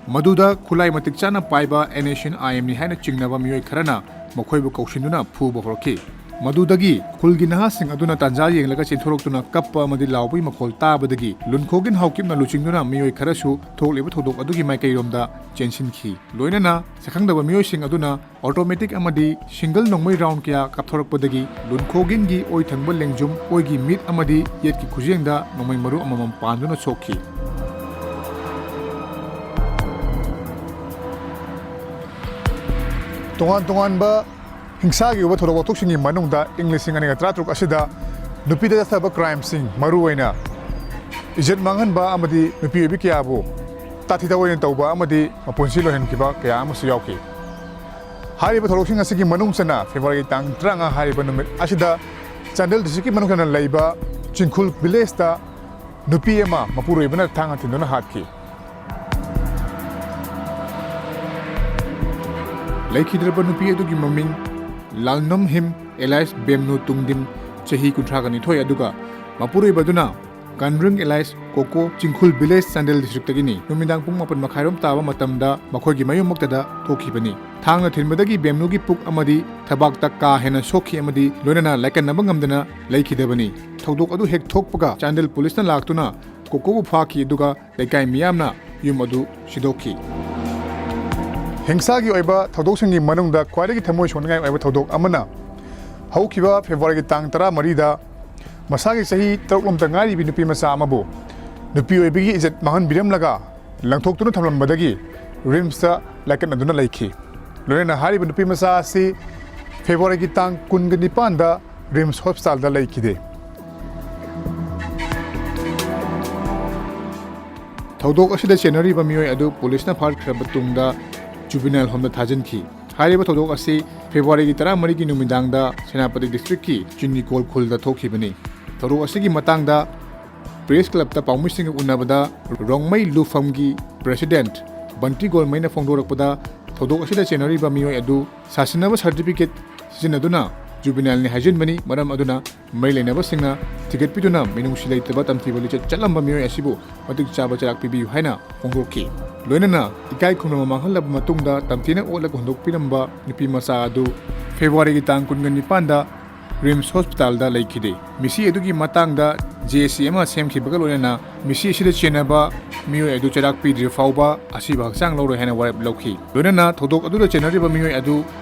ꯃꯗꯨꯗ ꯈꯨꯠꯂꯥꯏ ꯃꯇꯤꯛ ꯆꯥꯅ ꯄꯥꯏꯕ NSCN-IMꯅꯤ ꯍꯥꯏꯅ ꯆꯤꯡꯅꯕ ꯃꯤꯑꯣꯏ ꯈꯔꯅ ꯃꯈꯣꯏꯕꯨ ꯀꯧꯁꯤꯟꯗꯨꯅ ꯐꯨꯕ ꯍꯧꯔꯛꯈꯤ꯫ ꯃꯗꯨꯗꯒꯤ ꯈꯨꯜꯒꯤ ꯅꯍꯥꯁꯤꯡ ꯑꯗꯨꯅ ꯇꯥꯟꯖꯥ ꯌꯦꯡꯂꯒ ꯆꯦꯟꯊꯣꯔꯛꯇꯨꯅ ꯀꯞꯄ ꯑꯃꯗꯤ ꯂꯥꯎꯕꯒꯤ ꯃꯈꯣꯜ ꯇꯥꯕꯗꯒꯤ ꯂꯨꯟꯈꯣꯒꯤꯟ ꯍꯥꯎꯀꯤꯞꯅ ꯂꯨꯆꯤꯡꯗꯨꯅ ꯃꯤꯑꯣꯏ ꯈꯔꯁꯨ ꯊꯣꯛꯂꯤꯕ ꯊꯧꯗꯣꯛ ꯑꯗꯨꯒꯤ ꯃꯥꯏꯀꯩꯔꯣꯝꯗ ꯆꯦꯟꯁꯤꯟꯈꯤ꯫ ꯂꯣꯏꯅꯅ ꯁꯛꯈꯪꯗꯕ ꯃꯤꯑꯣꯏꯁꯤꯡ ꯑꯗꯨꯅ automatic ꯑꯃꯗꯤ single ꯅꯣꯡꯃꯩ round ꯀꯌꯥ ꯀꯥꯞꯊꯣꯔꯛꯄꯗꯒꯤ ꯂꯨꯟꯈꯣꯒꯤꯟꯒꯤ ꯑꯣꯏ ꯊꯪꯕ ꯂꯦꯡꯖꯨꯝ, ꯑꯣꯏꯒꯤ ꯃꯤꯠ ꯑꯃꯗꯤ ꯌꯦꯠꯀꯤ ꯈꯨꯖꯦꯡꯗ ꯅꯣꯡꯃꯩ ꯃꯔꯨ ꯑꯃꯃꯝ ꯄꯥꯟꯗꯨꯅ ꯁꯣꯛꯈꯤ꯫ ꯇꯣꯉꯥꯟ ꯇꯣꯉꯥꯟꯕ ꯍꯤꯡꯁꯥꯒꯤ ꯑꯣꯏꯕ ꯊꯧꯗꯣꯛ ꯋꯥꯊꯣꯛꯁꯤꯡꯒꯤ ꯃꯅꯨꯡꯗ ꯏꯪ ꯂꯤꯁꯤꯡ ꯑꯅꯤꯒ ꯇꯔꯥꯇꯔꯨꯛ ꯑꯁꯤꯗ ꯅꯨꯄꯤꯗ ꯆꯠꯊꯕ crimeꯁꯤꯡ, ꯃꯔꯨꯑꯣꯏꯅ ꯏꯖꯠ ꯃꯥꯡꯍꯟꯕ ꯑꯃꯗꯤ ꯅꯨꯄꯤ ꯑꯣꯏꯕꯤ ꯀꯌꯥꯕꯨ ꯇꯥꯊꯤ ꯇꯥꯑꯣꯏꯅ ꯇꯧꯕ ꯑꯃꯗꯤ ꯃꯄꯨꯟꯁꯤ ꯂꯣꯏꯍꯟꯈꯤꯕ ꯀꯌꯥ ꯑꯃꯁꯨ ꯌꯥꯎꯈꯤ꯫ ꯍꯥꯏꯔꯤꯕ ꯊꯧꯗꯣꯛꯁꯤꯡ ꯑꯁꯤꯒꯤ ꯃꯅꯨꯡ ꯆꯟꯅ February ꯇꯥꯡ ꯇꯔꯥꯃꯉꯥ ꯍꯥꯏꯔꯤꯕ ꯅꯨꯃꯤꯠ ꯑꯁꯤꯗ ꯆꯥꯟꯗꯦꯜ districtꯀꯤ ꯃꯅꯨꯡ ꯆꯟꯅ ꯂꯩꯕ ꯆꯤꯡꯈꯨꯜ villageꯇ ꯅꯨꯄꯤ ꯑꯃ ꯃꯄꯨꯔꯣꯏꯕꯅ ꯊꯥꯡꯅ ꯊꯤꯟꯗꯨꯅ ꯍꯥꯠꯈꯤ꯫ ꯂꯩꯈꯤꯗ꯭ꯔꯕ ꯅꯨꯄꯤ ꯑꯗꯨꯒꯤ ꯃꯃꯤꯡ ꯂꯥꯜꯅꯝꯍꯤꯝ alias ꯕꯦꯝꯅꯨ ꯇꯨꯡꯗꯤꯝ, ꯆꯍꯤ ꯀꯨꯟꯊ꯭ꯔꯥꯒ ꯅꯤꯊꯣꯏ, ꯑꯗꯨꯒ ꯃꯄꯨꯔꯣꯏꯕ ꯑꯗꯨꯅ ꯀꯥꯟꯔꯤꯡ alias ꯀꯣꯀꯣ, ꯆꯤꯡꯈꯨꯜ village, ꯆꯥꯟꯗꯦꯜ districtꯇꯒꯤꯅꯤ꯫ ꯅꯨꯃꯤꯗꯥꯡ ꯄꯨꯡ ꯃꯥꯄꯟ ꯃꯈꯥꯏꯔꯣꯝ ꯇꯥꯕ ꯃꯇꯝꯗ ꯃꯈꯣꯏꯒꯤ ꯃꯌꯨꯝꯃꯛꯇꯗ ꯊꯣꯛꯈꯤꯕꯅꯤ꯫ ꯊꯥꯡꯅ ꯊꯤꯟꯕꯗꯒꯤ ꯕꯦꯝꯅꯨꯒꯤ ꯄꯨꯛ ꯑꯃꯗꯤ ꯊꯕꯥꯛꯇ ꯀꯥ ꯍꯦꯟꯅ ꯁꯣꯛꯈꯤ ꯑꯃꯗꯤ ꯂꯣꯏꯅꯅ ꯂꯥꯏꯀꯠꯅꯕ ꯉꯝꯗꯅ ꯂꯩꯈꯤꯗꯕꯅꯤ꯫ ꯊꯧꯗꯣꯛ ꯑꯗꯨ ꯍꯦꯛ ꯊꯣꯛꯄꯒ ꯆꯥꯟꯗꯦꯜ ꯄꯨꯂꯤꯁꯅ ꯂꯥꯛꯇꯨꯅ ꯀꯣꯀꯣꯕꯨ ꯐꯥꯈꯤ, ꯑꯗꯨꯒ ꯂꯩꯀꯥꯏ ꯃꯤꯌꯥꯝꯅ ꯌꯨꯝ ꯑꯗꯨ ꯁꯤꯗꯣꯛꯈꯤ꯫ ꯍꯤꯡꯁꯥꯒꯤ ꯑꯣꯏꯕ ꯊꯧꯗꯣꯛꯁꯤꯡꯒꯤ ꯃꯅꯨꯡꯗ ꯈ꯭ꯋꯥꯏꯗꯒꯤ ꯊꯃꯣꯏ ꯁꯣꯛꯅꯤꯡꯉꯥꯏ ꯑꯣꯏꯕ ꯊꯧꯗꯣꯛ ꯑꯃꯅ, ꯍꯧꯈꯤꯕ Februaryꯒꯤ ꯇꯥꯡ ꯇꯔꯥꯃꯔꯤꯗ ꯃꯁꯥꯒꯤ ꯆꯍꯤ ꯇꯔꯨꯛ ꯂꯣꯝꯇ ꯉꯥꯏꯔꯤꯕꯤ ꯅꯨꯄꯤ ꯃꯆꯥ ꯑꯃꯕꯨ ꯅꯨꯄꯤ ꯑꯣꯏꯕꯤꯒꯤ ꯏꯖꯠ ꯃꯥꯡꯍꯟꯕꯤꯔꯝꯂꯒ ꯂꯪꯊꯣꯛꯇꯨꯅ ꯊꯝꯂꯝꯕꯗꯒꯤ RIMSꯇ ꯂꯥꯏꯀꯠꯅꯗꯨꯅ ꯂꯩꯈꯤ꯫ ꯂꯣꯏꯅꯅ ꯍꯥꯏꯔꯤꯕ ꯅꯨꯄꯤ ꯃꯆꯥ ꯑꯁꯤ Februaryꯒꯤ ꯇꯥꯡ ꯀꯨꯟꯒ ꯅꯤꯄꯥꯟꯗ RIMS hospitalꯗ ꯂꯩꯈꯤꯗꯦ꯫ ꯊꯧꯗꯣꯛ ꯑꯁꯤꯗ ꯆꯦꯟꯅꯔꯤꯕ ꯃꯤꯑꯣꯏ ꯑꯗꯨ ꯄꯨꯂꯤꯁꯅ ꯐꯥꯈ꯭ꯔꯕ ꯇꯨꯡꯗ juvenile homeꯗ ꯊꯥꯖꯤꯟꯈꯤ꯫ ꯍꯥꯏꯔꯤꯕ ꯊꯧꯗꯣꯛ ꯑꯁꯤ Februaryꯒꯤ ꯇꯔꯥꯃꯔꯤꯒꯤ ꯅꯨꯃꯤꯗꯥꯡꯗ ꯁꯦꯅꯥꯄꯇꯤ districtꯀꯤ ꯆꯤꯅꯤꯀꯣꯜ ꯈꯨꯜꯗ ꯊꯣꯛꯈꯤꯕꯅꯤ꯫ ꯊꯧꯗꯣꯛ ꯑꯁꯤꯒꯤ ꯃꯇꯥꯡꯗ Press Clubꯇ ꯄꯥꯎꯃꯤꯁꯤꯡꯒ ꯎꯅꯕꯗ ꯔꯣꯡꯃꯩ ꯂꯨꯐꯝꯒꯤ president ꯕꯟꯇꯤ ꯒꯣꯜꯃꯩꯅ ꯐꯣꯡꯗꯣꯔꯛꯄꯗ, ꯊꯧꯗꯣꯛ ꯑꯁꯤꯗ ꯆꯦꯟꯅꯔꯤꯕ ꯃꯤꯑꯣꯏ ꯑꯗꯨ ꯁꯥꯁꯤꯟꯅꯕ certificate ꯁꯤꯖꯤꯟꯅꯗꯨꯅ juvenileꯅꯤ ꯍꯥꯏꯖꯤꯟꯕꯅꯤ, ꯃꯔꯝ ꯑꯗꯨꯅ ꯃꯔꯤ ꯂꯩꯅꯕꯁꯤꯡꯅ ꯊꯤꯒꯠꯄꯤꯗꯨꯅ ꯃꯤꯅꯨꯡꯁꯤ ꯂꯩꯇꯕ ꯇꯝꯊꯤꯕ ꯂꯤꯆꯠ ꯆꯠꯂꯝꯕ ꯃꯤꯑꯣꯏ ꯑꯁꯤꯕꯨ ꯃꯇꯤꯛ ꯆꯥꯕ ꯆꯩꯔꯥꯛ ꯄꯤꯕꯤꯌꯨ ꯍꯥꯏꯅ ꯐꯣꯡꯗꯣꯛꯈꯤ꯫ ꯂꯣꯏꯅꯅ ꯏꯀꯥꯏ ꯈꯨꯝꯅꯕ ꯃꯥꯡꯍꯜꯂꯕ ꯃꯇꯨꯡꯗ ꯇꯝꯊꯤꯅ ꯑꯣꯠꯂꯒ ꯍꯨꯟꯗꯣꯛꯄꯤꯔꯝꯕ ꯅꯨꯄꯤ ꯃꯆꯥ ꯑꯗꯨ Februaryꯒꯤ ꯇꯥꯡ ꯀꯨꯟꯒ ꯅꯤꯄꯥꯟꯗ ꯔꯤꯝꯁ ꯍꯣꯁꯄꯤꯇꯥꯜꯗ ꯂꯩꯈꯤꯗꯦ꯫ ꯃꯤꯁꯤ ꯑꯗꯨꯒꯤ ꯃꯇꯥꯡꯗ ꯖꯦ ꯑꯦꯁ ꯁꯤ ꯑꯃ ꯁꯦꯝꯈꯤꯕꯒ ꯂꯣꯏꯅꯅ ꯃꯤꯁꯤ ꯑꯁꯤꯗ ꯆꯦꯟꯅꯕ ꯃꯤꯑꯣꯏ ꯑꯗꯨ ꯆꯩꯔꯥꯛ ꯄꯤꯗ꯭ꯔꯤꯕ ꯐꯥꯎꯕ ꯑꯁꯤꯕ ꯍꯛꯆꯥꯡ ꯂꯧꯔꯣꯏ ꯍꯥꯏꯅ ꯋꯥꯔꯦꯞ ꯂꯧꯈꯤ꯫ ꯂꯣꯏꯅꯅ ꯊꯧꯗꯣꯛ ꯑꯗꯨꯗ ꯆꯦꯟꯅꯔꯤꯕ ꯃꯤꯑꯣꯏ ꯑꯗꯨ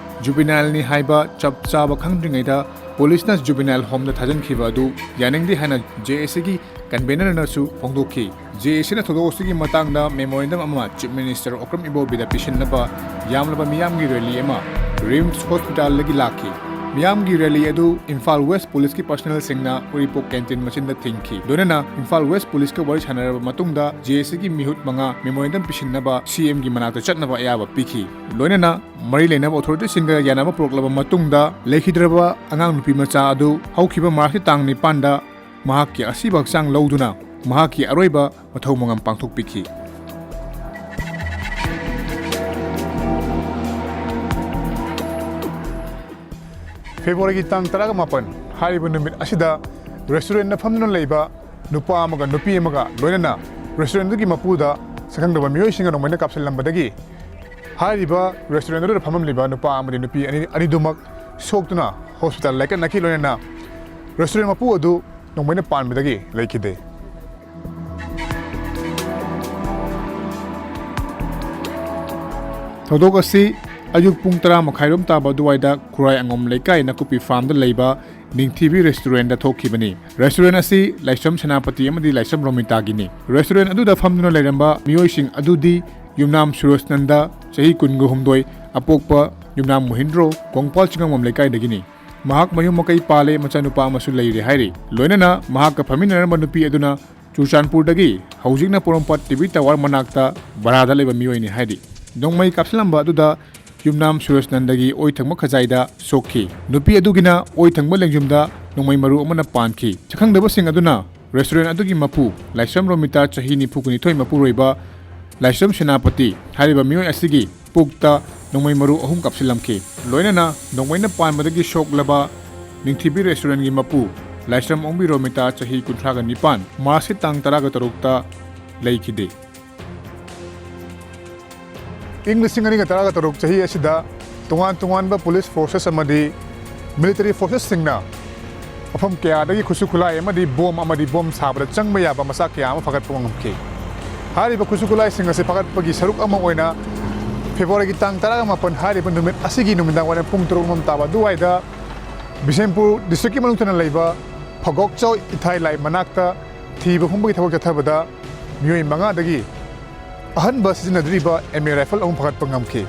ꯖꯨꯕꯤꯅꯥꯏꯜꯅꯤ ꯍꯥꯏꯕ ꯆꯞ ꯆꯥꯕ ꯈꯪꯗ꯭ꯔꯤꯉꯩꯗ ꯄꯨꯂꯤꯁꯅ ꯖꯨꯕꯤꯅꯥꯏꯜ ꯍꯣꯝꯗ ꯊꯥꯖꯤꯟꯈꯤꯕ ꯑꯗꯨ ꯌꯥꯅꯤꯡꯗꯦ ꯍꯥꯏꯅ ꯖꯦ ꯑꯦꯁ ꯁꯤꯒꯤ ꯀꯟꯚꯦꯅꯔꯅꯁꯨ ꯐꯣꯡꯗꯣꯛꯈꯤ꯫ ꯖꯦ ꯑꯦꯁ ꯁꯤꯅ ꯊꯧꯗꯣꯛ ꯑꯁꯤꯒꯤ ꯃꯇꯥꯡꯗ ꯃꯦꯃꯣꯔꯦꯟꯗꯝ ꯑꯃ ꯆꯤꯐ ꯃꯤꯅꯤꯁꯇꯔ ꯑꯣꯀ꯭ꯔꯝ ꯏꯕꯣꯕꯤꯗ ꯄꯤꯁꯤꯟꯅꯕ ꯌꯥꯝꯂꯕ ꯃꯤꯌꯥꯝꯒꯤ ꯔꯦꯂꯤ ꯑꯃ ꯔꯤꯝꯁ ꯍꯣꯁꯄꯤꯇꯥꯜꯗꯒꯤ ꯂꯥꯛꯈꯤ꯫ ꯃꯤꯌꯥꯝꯒꯤ ꯔꯦꯂꯤ ꯑꯗꯨ ꯏꯝꯐꯥꯜ ꯋꯦꯁ ꯄꯨꯂꯤꯁꯀꯤ ꯄꯔꯁꯅꯦꯜꯁꯤꯡꯅ ꯎꯔꯤꯄꯣꯛ ꯀꯦꯟꯇꯤꯟ ꯃꯆꯤꯟꯗ ꯊꯤꯡꯈꯤ꯫ ꯂꯣꯏꯅꯅ ꯏꯝꯐꯥꯜ ꯋꯦꯁ ꯄꯨꯂꯤꯁꯀ ꯋꯥꯔꯤ ꯁꯥꯟꯅꯔꯕ ꯃꯇꯨꯡꯗ ꯖꯦ ꯑꯦꯁ ꯁꯤꯒꯤ ꯃꯤꯍꯨꯠ ꯃꯉꯥ ꯃꯦꯃꯣꯔꯦꯟꯗꯝ ꯄꯤꯁꯤꯟꯅꯕ ꯁꯤ ꯑꯦꯝꯒꯤ ꯃꯅꯥꯛꯇ ꯆꯠꯅꯕ ꯑꯌꯥꯕ ꯄꯤꯈꯤ꯫ ꯂꯣꯏꯅꯅ ꯃꯔꯤ ꯂꯩꯅꯕ ꯑꯣꯊꯣꯔꯤꯇꯤꯁꯤꯡꯒ ꯌꯥꯅꯕ ꯄꯨꯔꯛꯂꯕ ꯃꯇꯨꯡꯗ ꯂꯩꯈꯤꯗ꯭ꯔꯕ ꯑꯉꯥꯡ ꯅꯨꯄꯤ ꯃꯆꯥ ꯑꯗꯨ ꯍꯧꯈꯤꯕ ꯃꯥꯔꯆꯀꯤ ꯇꯥꯡ ꯅꯤꯄꯥꯟꯗ ꯃꯍꯥꯛꯀꯤ ꯑꯁꯤꯕ ꯍꯛꯆꯥꯡ ꯂꯧꯗꯨꯅ ꯃꯍꯥꯛꯀꯤ ꯑꯔꯣꯏꯕ ꯃꯊꯧ ꯃꯉꯝ ꯄꯥꯡꯊꯣꯛꯄꯤꯈꯤ꯫ ꯐꯦꯕ꯭ꯔꯨꯋꯥꯔꯤꯒꯤ ꯇꯥꯡ ꯇꯔꯥꯃꯥꯄꯟ ꯍꯥꯏꯔꯤꯕ ꯅꯨꯃꯤꯠ ꯑꯁꯤꯗ ꯔꯦꯁꯇꯨꯔꯦꯟꯗ ꯐꯝꯗꯨꯅ ꯂꯩꯕ ꯅꯨꯄꯥ ꯑꯃꯒ ꯅꯨꯄꯤ ꯑꯃꯒ ꯂꯣꯏꯅꯅ ꯔꯦꯁꯇꯨꯔꯦꯟꯗꯨꯒꯤ ꯃꯄꯨꯗ ꯁꯛꯈꯪꯗꯕ ꯃꯤꯑꯣꯏꯁꯤꯡꯅ ꯅꯣꯡꯃꯩꯅ ꯀꯥꯞꯁꯤꯜꯂꯝꯕꯗꯒꯤ ꯍꯥꯏꯔꯤꯕ ꯔꯦꯁꯇꯨꯔꯦꯟ ꯑꯗꯨꯗ ꯐꯝꯂꯝꯂꯤꯕ ꯅꯨꯄꯥ ꯑꯃꯗꯤ ꯅꯨꯄꯤ ꯑꯅꯤ, ꯑꯅꯤꯗꯨꯃꯛ ꯁꯣꯛꯇꯨꯅ ꯍꯣꯁꯄꯤꯇꯥꯜ ꯂꯥꯏꯀꯠꯅꯈꯤ꯫ ꯂꯣꯏꯅꯅ ꯔꯦꯁꯇꯨꯔꯦꯟ ꯃꯄꯨ ꯑꯗꯨ ꯅꯣꯡꯃꯩꯅ ꯄꯥꯟꯕꯗꯒꯤ ꯂꯩꯈꯤꯗꯦ꯫ ꯊꯧꯗꯣꯛ ꯑꯁꯤ ꯑꯌꯨꯛ ꯄꯨꯡ ꯇꯔꯥ ꯃꯈꯥꯏꯔꯣꯝ ꯇꯥꯕ ꯑꯗꯨꯋꯥꯏꯗ ꯈꯨꯔꯥꯏ ꯑꯉꯣꯝ ꯂꯩꯀꯥꯏ ꯅꯥꯀꯨꯞꯄꯤ ꯐꯥꯔꯝꯗ ꯂꯩꯕ ꯅꯤꯡꯊꯤꯕꯤ ꯔꯦꯁꯇꯨꯔꯦꯟꯗ ꯊꯣꯛꯈꯤꯕꯅꯤ꯫ ꯔꯦꯁꯇꯨꯔꯦꯟ ꯑꯁꯤ ꯂꯥꯏꯁ꯭ꯔꯝ ꯁꯦꯅꯥꯄꯇꯤ ꯑꯃꯗꯤ ꯂꯥꯏꯁ꯭ꯔꯝ ꯔꯣꯃꯤꯇꯥꯒꯤꯅꯤ꯫ ꯔꯦꯁꯇꯨꯔꯦꯟ ꯑꯗꯨꯗ ꯐꯝꯗꯨꯅ ꯂꯩꯔꯝꯕ ꯃꯤꯑꯣꯏꯁꯤꯡ ꯑꯗꯨꯗꯤ ꯌꯨꯝꯅꯥꯝ ꯁꯨꯔꯖꯅꯟꯗ, ꯆꯍꯤ ꯀꯨꯟꯒ ꯍꯨꯝꯗꯣꯏ, ꯑꯄꯣꯛꯄ ꯌꯨꯝꯅꯥꯝ ꯃꯣꯍꯤꯟꯗ꯭ꯔꯣ, ꯀꯣꯡꯄꯥꯜ ꯆꯤꯡꯉꯝꯕꯝ ꯂꯩꯀꯥꯏꯗꯒꯤꯅꯤ꯫ ꯃꯍꯥꯛ ꯃꯌꯨꯝ ꯃꯀꯩ ꯄꯥꯜꯂꯦ, ꯃꯆꯥꯅꯨꯄꯥ ꯑꯃꯁꯨ ꯂꯩꯔꯦ ꯍꯥꯏꯔꯤ꯫ ꯂꯣꯏꯅꯅ ꯃꯍꯥꯛꯀ ꯐꯝꯃꯤꯟꯅꯔꯝꯕ ꯅꯨꯄꯤ ꯑꯗꯨꯅ ꯆꯨꯔꯆꯥꯟꯄꯨꯔꯗꯒꯤ ꯍꯧꯖꯤꯛꯅ ꯄꯣꯔꯣꯝꯄꯥꯠ ꯇꯤ ꯚꯤ ꯇꯥꯋꯔ ꯃꯅꯥꯛꯇ ꯚꯔꯥꯗ ꯂꯩꯕ ꯃꯤꯑꯣꯏꯅꯤ ꯍꯥꯏꯔꯤ꯫ ꯅꯣꯡꯃꯩ ꯀꯥꯞꯁꯤꯜꯂꯝꯕ ꯑꯗꯨꯗ ꯌꯨꯝꯅꯥꯝ ꯁꯨꯔꯖꯅꯟꯗꯒꯤ ꯑꯣꯏ ꯊꯪꯕ ꯈꯖꯥꯏꯗ ꯁꯣꯛꯈꯤ꯫ ꯅꯨꯄꯤ ꯑꯗꯨꯒꯤꯅ ꯑꯣꯏ ꯊꯪꯕ ꯂꯦꯡꯖꯨꯝꯗ ꯅꯣꯡꯃꯩ ꯃꯔꯨ ꯑꯃꯅ ꯄꯥꯟꯈꯤ꯫ ꯁꯛꯈꯪꯗꯕꯁꯤꯡ ꯑꯗꯨꯅ ꯔꯦꯁꯇꯨꯔꯦꯟ ꯑꯗꯨꯒꯤ ꯃꯄꯨ ꯂꯥꯏꯁ꯭ꯔꯝ ꯔꯣꯃꯤꯇꯥ, ꯆꯍꯤ ꯅꯤꯐꯨ ꯅꯤꯊꯣꯏ, ꯃꯄꯨꯔꯣꯏꯕ ꯂꯥꯏꯁ꯭ꯔꯝ ꯁꯦꯅꯥꯄꯇꯤ ꯍꯥꯏꯔꯤꯕ ꯃꯤꯑꯣꯏ ꯑꯁꯤꯒꯤ ꯄꯨꯛꯇ ꯅꯣꯡꯃꯩ ꯃꯔꯨ ꯑꯍꯨꯝ ꯀꯥꯞꯁꯤꯜꯂꯝꯈꯤ꯫ ꯂꯣꯏꯅꯅ ꯅꯣꯡꯃꯩꯅ ꯄꯥꯟꯕꯗꯒꯤ ꯁꯣꯛꯂꯕ ꯅꯤꯡꯊꯤꯕꯤ ꯔꯦꯁꯇꯨꯔꯦꯟꯒꯤ ꯃꯄꯨ ꯂꯥꯏꯁ꯭ꯔꯝ ꯑꯣꯡꯕꯤ ꯔꯣꯃꯤꯇꯥ, ꯆꯍꯤ ꯀꯨꯟꯊ꯭ꯔꯥꯒ ꯅꯤꯄꯥꯟ, ꯃꯥꯔꯆꯀꯤ ꯇꯥꯡ ꯇꯔꯥꯒ ꯇꯔꯨꯛꯇ ꯂꯩꯈꯤꯗꯦ꯫ ꯏꯪ ꯂꯤꯁꯤꯡ ꯑꯅꯤꯒ ꯇꯔꯥꯒ ꯇꯔꯨꯛ ꯆꯍꯤ ꯑꯁꯤꯗ ꯇꯣꯉꯥꯟ ꯇꯣꯉꯥꯟꯕ ꯄꯨꯂꯤꯁ ꯐꯣꯔꯁꯦꯁ ꯑꯃꯗꯤ ꯃꯤꯂꯤꯇꯔꯤ ꯐꯣꯔꯁꯦꯁꯁꯤꯡꯅ ꯃꯐꯝ ꯀꯌꯥꯗꯒꯤ ꯈꯨꯠꯁꯨ ꯈꯨꯠꯂꯥꯏ ꯑꯃꯗꯤ ꯕꯣꯝ ꯑꯃꯗꯤ ꯕꯣꯝ ꯁꯥꯕꯗ ꯆꯪꯕ ꯌꯥꯕ ꯃꯆꯥꯛ ꯀꯌꯥ ꯑꯃ ꯐꯥꯒꯠꯄ ꯉꯝꯈꯤ꯫ ꯍꯥꯏꯔꯤꯕ ꯈꯨꯠꯁꯨ ꯈꯨꯠꯂꯥꯏꯁꯤꯡ ꯑꯁꯤ ꯐꯥꯒꯠꯄꯒꯤ ꯁꯔꯨꯛ ꯑꯃ ꯑꯣꯏꯅ ꯐꯦꯕ꯭ꯔꯨꯋꯥꯔꯤꯒꯤ ꯇꯥꯡ ꯇꯔꯥꯃꯥꯄꯟ ꯍꯥꯏꯔꯤꯕ ꯅꯨꯃꯤꯠ ꯑꯁꯤꯒꯤ ꯅꯨꯃꯤꯗꯥꯡ ꯋꯥꯏꯔꯝ ꯄꯨꯡ ꯇꯔꯨꯛ ꯂꯣꯝ ꯇꯥꯕ ꯑꯗꯨꯋꯥꯏꯗ ꯕꯤꯁꯦꯝꯄꯨꯔ ꯗꯤꯁꯇ꯭ꯔꯤꯛꯀꯤ ꯃꯅꯨꯡ ꯆꯟꯅ ꯂꯩꯕ ꯐꯧꯒꯥꯛꯆꯥꯎ ꯏꯊꯥꯏ ꯂꯥꯏ ꯃꯅꯥꯛꯇ ꯊꯤꯕ ꯍꯨꯝꯕꯒꯤ ꯊꯕꯛ ꯆꯠꯊꯕꯗ ꯃꯤꯑꯣꯏ ꯃꯉꯥꯗꯒꯤ ꯑꯍꯟꯕ ꯁꯤꯖꯤꯟꯅꯗ꯭ꯔꯤꯕ ꯑꯦꯝ ꯑꯦ ꯔꯥꯏꯐꯜ ꯑꯍꯨꯝ ꯐꯥꯒꯠꯄ ꯉꯝꯈꯤ꯫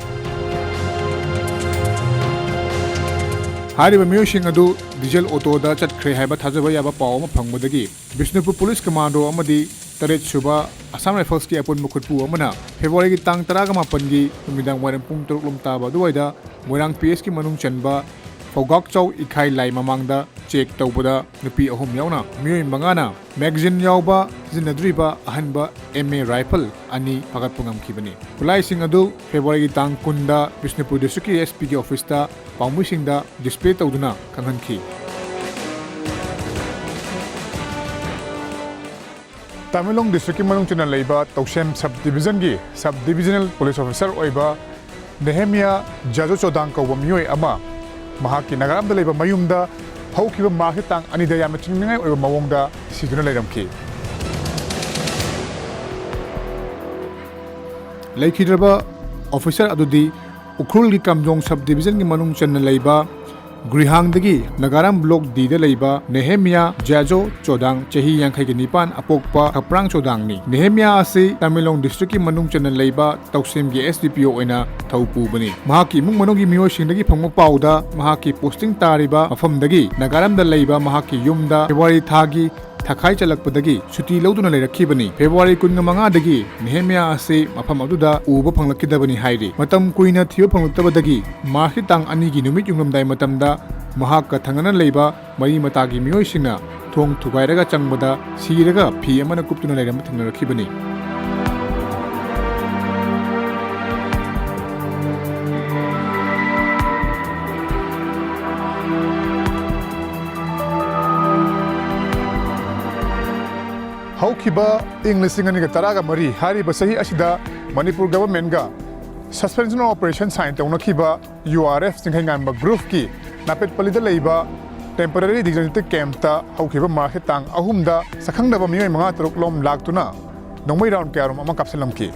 ꯍꯥꯏꯔꯤꯕ ꯃꯤꯑꯣꯏꯁꯤꯡ ꯑꯗꯨ ꯗꯤꯖꯜ ꯑꯣꯇꯣꯗ ꯆꯠꯈ꯭ꯔꯦ ꯍꯥꯏꯕ ꯊꯥꯖꯕ ꯌꯥꯕ ꯄꯥꯎ ꯑꯃ ꯐꯪꯕꯗꯒꯤ ꯕꯤꯁꯅꯨꯄꯨꯔ ꯄꯨꯂꯤꯁ ꯀꯃꯥꯟꯗꯣ ꯑꯃꯗꯤ ꯇꯔꯦꯠ ꯁꯨꯕ ꯑꯁꯥꯝ ꯔꯥꯏꯐꯜꯁꯀꯤ ꯑꯄꯨꯟꯕ ꯈꯨꯠꯄꯨ ꯑꯃꯅ ꯐꯦꯕ꯭ꯔꯨꯋꯥꯔꯤꯒꯤ ꯇꯥꯡ ꯇꯔꯥꯃꯥꯄꯟꯒꯤ ꯅꯨꯃꯤꯗꯥꯡ ꯋꯥꯏꯔꯝ ꯄꯨꯡ ꯇꯔꯨꯛ ꯂꯣꯝ ꯇꯥꯕ ꯑꯗꯨꯋꯥꯏꯗ ꯃꯣꯏꯔꯥꯡ ꯄꯤ ꯑꯦꯁꯀꯤ ꯃꯅꯨꯡ ꯆꯟꯕ ꯐꯧꯒꯥꯛꯆꯥꯎ ꯏꯈꯥꯏ ꯂꯥꯏ ꯃꯃꯥꯡꯗ ꯆꯦꯛ ꯇꯧꯕꯗ ꯅꯨꯄꯤ ꯑꯍꯨꯝ ꯌꯥꯎꯅ ꯃꯤꯑꯣꯏ ꯃꯉꯥꯅ ꯃꯦꯒꯥꯖꯤꯟ ꯌꯥꯎꯕ ꯁꯤꯖꯤꯟꯅꯗ꯭ꯔꯤꯕ ꯑꯍꯟꯕ ꯑꯦꯝ ꯑꯦ ꯔꯥꯏꯐꯜ ꯑꯅꯤ ꯐꯥꯒꯠꯄ ꯉꯝꯈꯤꯕꯅꯤ꯫ ꯈꯨꯠꯂꯥꯏꯁꯤꯡ ꯑꯗꯨ ꯐꯦꯕ꯭ꯔꯨꯋꯥꯔꯤꯒꯤ ꯇꯥꯡ ꯀꯨꯟꯗ ꯕꯤꯁꯅꯨꯄꯨꯔ ꯗꯤꯁꯇ꯭ꯔꯤꯛꯀꯤ ꯑꯦꯁ ꯄꯤꯒꯤ ꯑꯣꯐꯤꯁꯇ ꯄꯥꯎꯃꯤꯁꯤꯡꯗ ꯗꯤꯁꯄ꯭ꯂꯦ ꯇꯧꯗꯨꯅ ꯈꯪꯍꯟꯈꯤ꯫ ꯇꯃꯦꯡꯂꯣꯡ ꯗꯤꯁꯇ꯭ꯔꯤꯛꯀꯤ ꯃꯅꯨꯡ ꯆꯟꯅ ꯂꯩꯕ ꯇꯧꯁꯦꯝ ꯁꯕ ꯗꯤꯕꯤꯖꯟꯒꯤ ꯁꯕ ꯗꯤꯕꯤꯖꯅꯦꯜ ꯄꯨꯂꯤꯁ ꯑꯣꯐꯤꯁꯥꯔ ꯑꯣꯏꯕ ꯅꯦꯍꯦꯃꯤꯌꯥ ꯖꯥꯖꯣ ꯆꯣꯗꯥꯡ ꯀꯧꯕ ꯃꯤꯑꯣꯏ ꯑꯃ ꯃꯍꯥꯛꯀꯤ ꯅꯥꯒꯥꯂꯦꯟꯗ ꯂꯩꯕ ꯃꯌꯨꯝꯗ ꯍꯧꯈꯤꯕ ꯃꯥꯔꯆꯀꯤ ꯇꯥꯡ ꯑꯅꯤꯗ ꯌꯥꯝꯅ ꯆꯤꯡꯅꯅꯤꯡꯉꯥꯏ ꯑꯣꯏꯕ ꯃꯑꯣꯡꯗ ꯁꯤꯗꯨꯅ ꯂꯩꯔꯝꯈꯤ꯫ ꯂꯩꯈꯤꯗ꯭ꯔꯕ ꯑꯣꯐꯤꯁꯥꯔ ꯑꯗꯨꯗꯤ ꯎꯈ꯭ꯔꯨꯜꯒꯤ ꯀꯥꯝꯖꯣꯡ ꯁꯕ ꯗꯤꯕꯤꯖꯟꯒꯤ ꯃꯅꯨꯡ ꯆꯟꯅ ꯂꯩꯕ ꯒ꯭ꯔꯤꯍꯥꯡꯗꯒꯤ ꯅꯥꯒꯥꯔꯥꯝ ꯕ꯭ꯂꯣꯛ ꯗꯤꯗ ꯂꯩꯕ ꯅꯦꯍꯦꯃꯤꯌꯥ ꯖꯥꯖꯣ ꯆꯣꯗꯥꯡ, ꯆꯍꯤ ꯌꯥꯡꯈꯩꯒ ꯅꯤꯄꯥꯟ, ꯑꯄꯣꯛꯄ ꯈꯄ꯭ꯔꯥꯡ ꯆꯣꯗꯥꯡꯅꯤ꯫ ꯅꯦꯍꯦꯃꯤꯌꯥ ꯑꯁꯤ ꯇꯃꯦꯡꯂꯣꯡ ꯗꯤꯁꯇ꯭ꯔꯤꯛꯀꯤ ꯃꯅꯨꯡ ꯆꯟꯅ ꯂꯩꯕ ꯇꯧꯁꯦꯝꯒꯤ ꯑꯦꯁ ꯗꯤ ꯄꯤ ꯑꯣ ꯑꯣꯏꯅ ꯊꯧ ꯄꯨꯕꯅꯤ꯫ ꯃꯍꯥꯛꯀꯤ ꯏꯃꯨꯡ ꯃꯅꯨꯡꯒꯤ ꯃꯤꯑꯣꯏꯁꯤꯡꯗꯒꯤ ꯐꯪꯕ ꯄꯥꯎꯗ ꯃꯍꯥꯛꯀꯤ ꯄꯣꯁꯇꯤꯡ ꯇꯥꯔꯤꯕ ꯃꯐꯝꯗꯒꯤ ꯅꯥꯒꯥꯔꯥꯝꯗ ꯂꯩꯕ ꯃꯍꯥꯛꯀꯤ ꯌꯨꯝꯗ ꯐꯦꯕ꯭ꯔꯨꯋꯥꯔꯤ ꯊꯥꯒꯤ ꯊꯈꯥꯏ ꯆꯜꯂꯛꯄꯗꯒꯤ ꯁꯨꯇꯤ ꯂꯧꯗꯨꯅ ꯂꯩꯔꯛꯈꯤꯕꯅꯤ꯫ ꯐꯦꯕ꯭ꯔꯨꯋꯥꯔꯤ ꯀꯨꯟꯃꯉꯥꯗꯒꯤ ꯅꯦꯍꯦꯃꯤꯌꯥ ꯑꯁꯤ ꯃꯐꯝ ꯑꯗꯨꯗ ꯎꯕ ꯐꯪꯂꯛꯈꯤꯗꯕꯅꯤ ꯍꯥꯏꯔꯤ꯫ ꯃꯇꯝ ꯀꯨꯏꯅ ꯊꯤꯕ ꯐꯪꯂꯛꯇꯕꯗꯒꯤ ꯃꯥꯔꯆꯀꯤ ꯇꯥꯡ ꯑꯅꯤꯒꯤ ꯅꯨꯃꯤꯠ ꯌꯨꯡꯂꯝꯗꯥꯏ ꯃꯇꯝꯗ ꯃꯍꯥꯛꯀ ꯊꯪꯅꯅ ꯂꯩꯕ ꯃꯔꯤ ꯃꯇꯥꯒꯤ ꯃꯤꯑꯣꯏꯁꯤꯡꯅ ꯊꯣꯡ ꯊꯨꯒꯥꯏꯔꯒ ꯆꯪꯕꯗ ꯁꯤꯔꯒ ꯐꯤ ꯑꯃꯅ ꯀꯨꯞꯇꯨꯅ ꯂꯩꯔꯝꯕ ꯊꯦꯡꯅꯔꯛꯈꯤꯕꯅꯤ꯫ ꯍꯧꯈꯤꯕ ꯏꯪ ꯂꯤꯁꯤꯡ ꯑꯅꯤꯒ ꯇꯔꯥꯒ ꯃꯔꯤ ꯍꯥꯏꯔꯤꯕ ꯆꯍꯤ ꯑꯁꯤꯗ ꯃꯅꯤꯄꯨꯔ ꯒꯚꯔꯟꯃꯦꯟꯠꯒ suspension of operation sign ꯇꯧꯅꯈꯤꯕ ꯌꯨ ꯑꯥꯔ ꯑꯦꯐ ꯆꯤꯡꯈꯩꯉꯥꯟꯕ ꯒ꯭ꯔꯨꯞꯀꯤ ꯅꯥꯄꯦꯠꯄꯜꯂꯤꯗ ꯂꯩꯕ temporary designated campꯇ ꯍꯧꯈꯤꯕ ꯃꯥꯔꯆꯀꯤ ꯇꯥꯡ ꯑꯍꯨꯝꯗ ꯁꯛꯈꯪꯗꯕ ꯃꯤꯑꯣꯏ ꯃꯉꯥ ꯇꯔꯨꯛ ꯂꯣꯝ ꯂꯥꯛꯇꯨꯅ ꯅꯣꯡꯃꯩ round ꯀꯌꯥꯔꯣꯝ ꯑꯃ ꯀꯥꯞꯁꯤꯜꯂꯝꯈꯤ꯫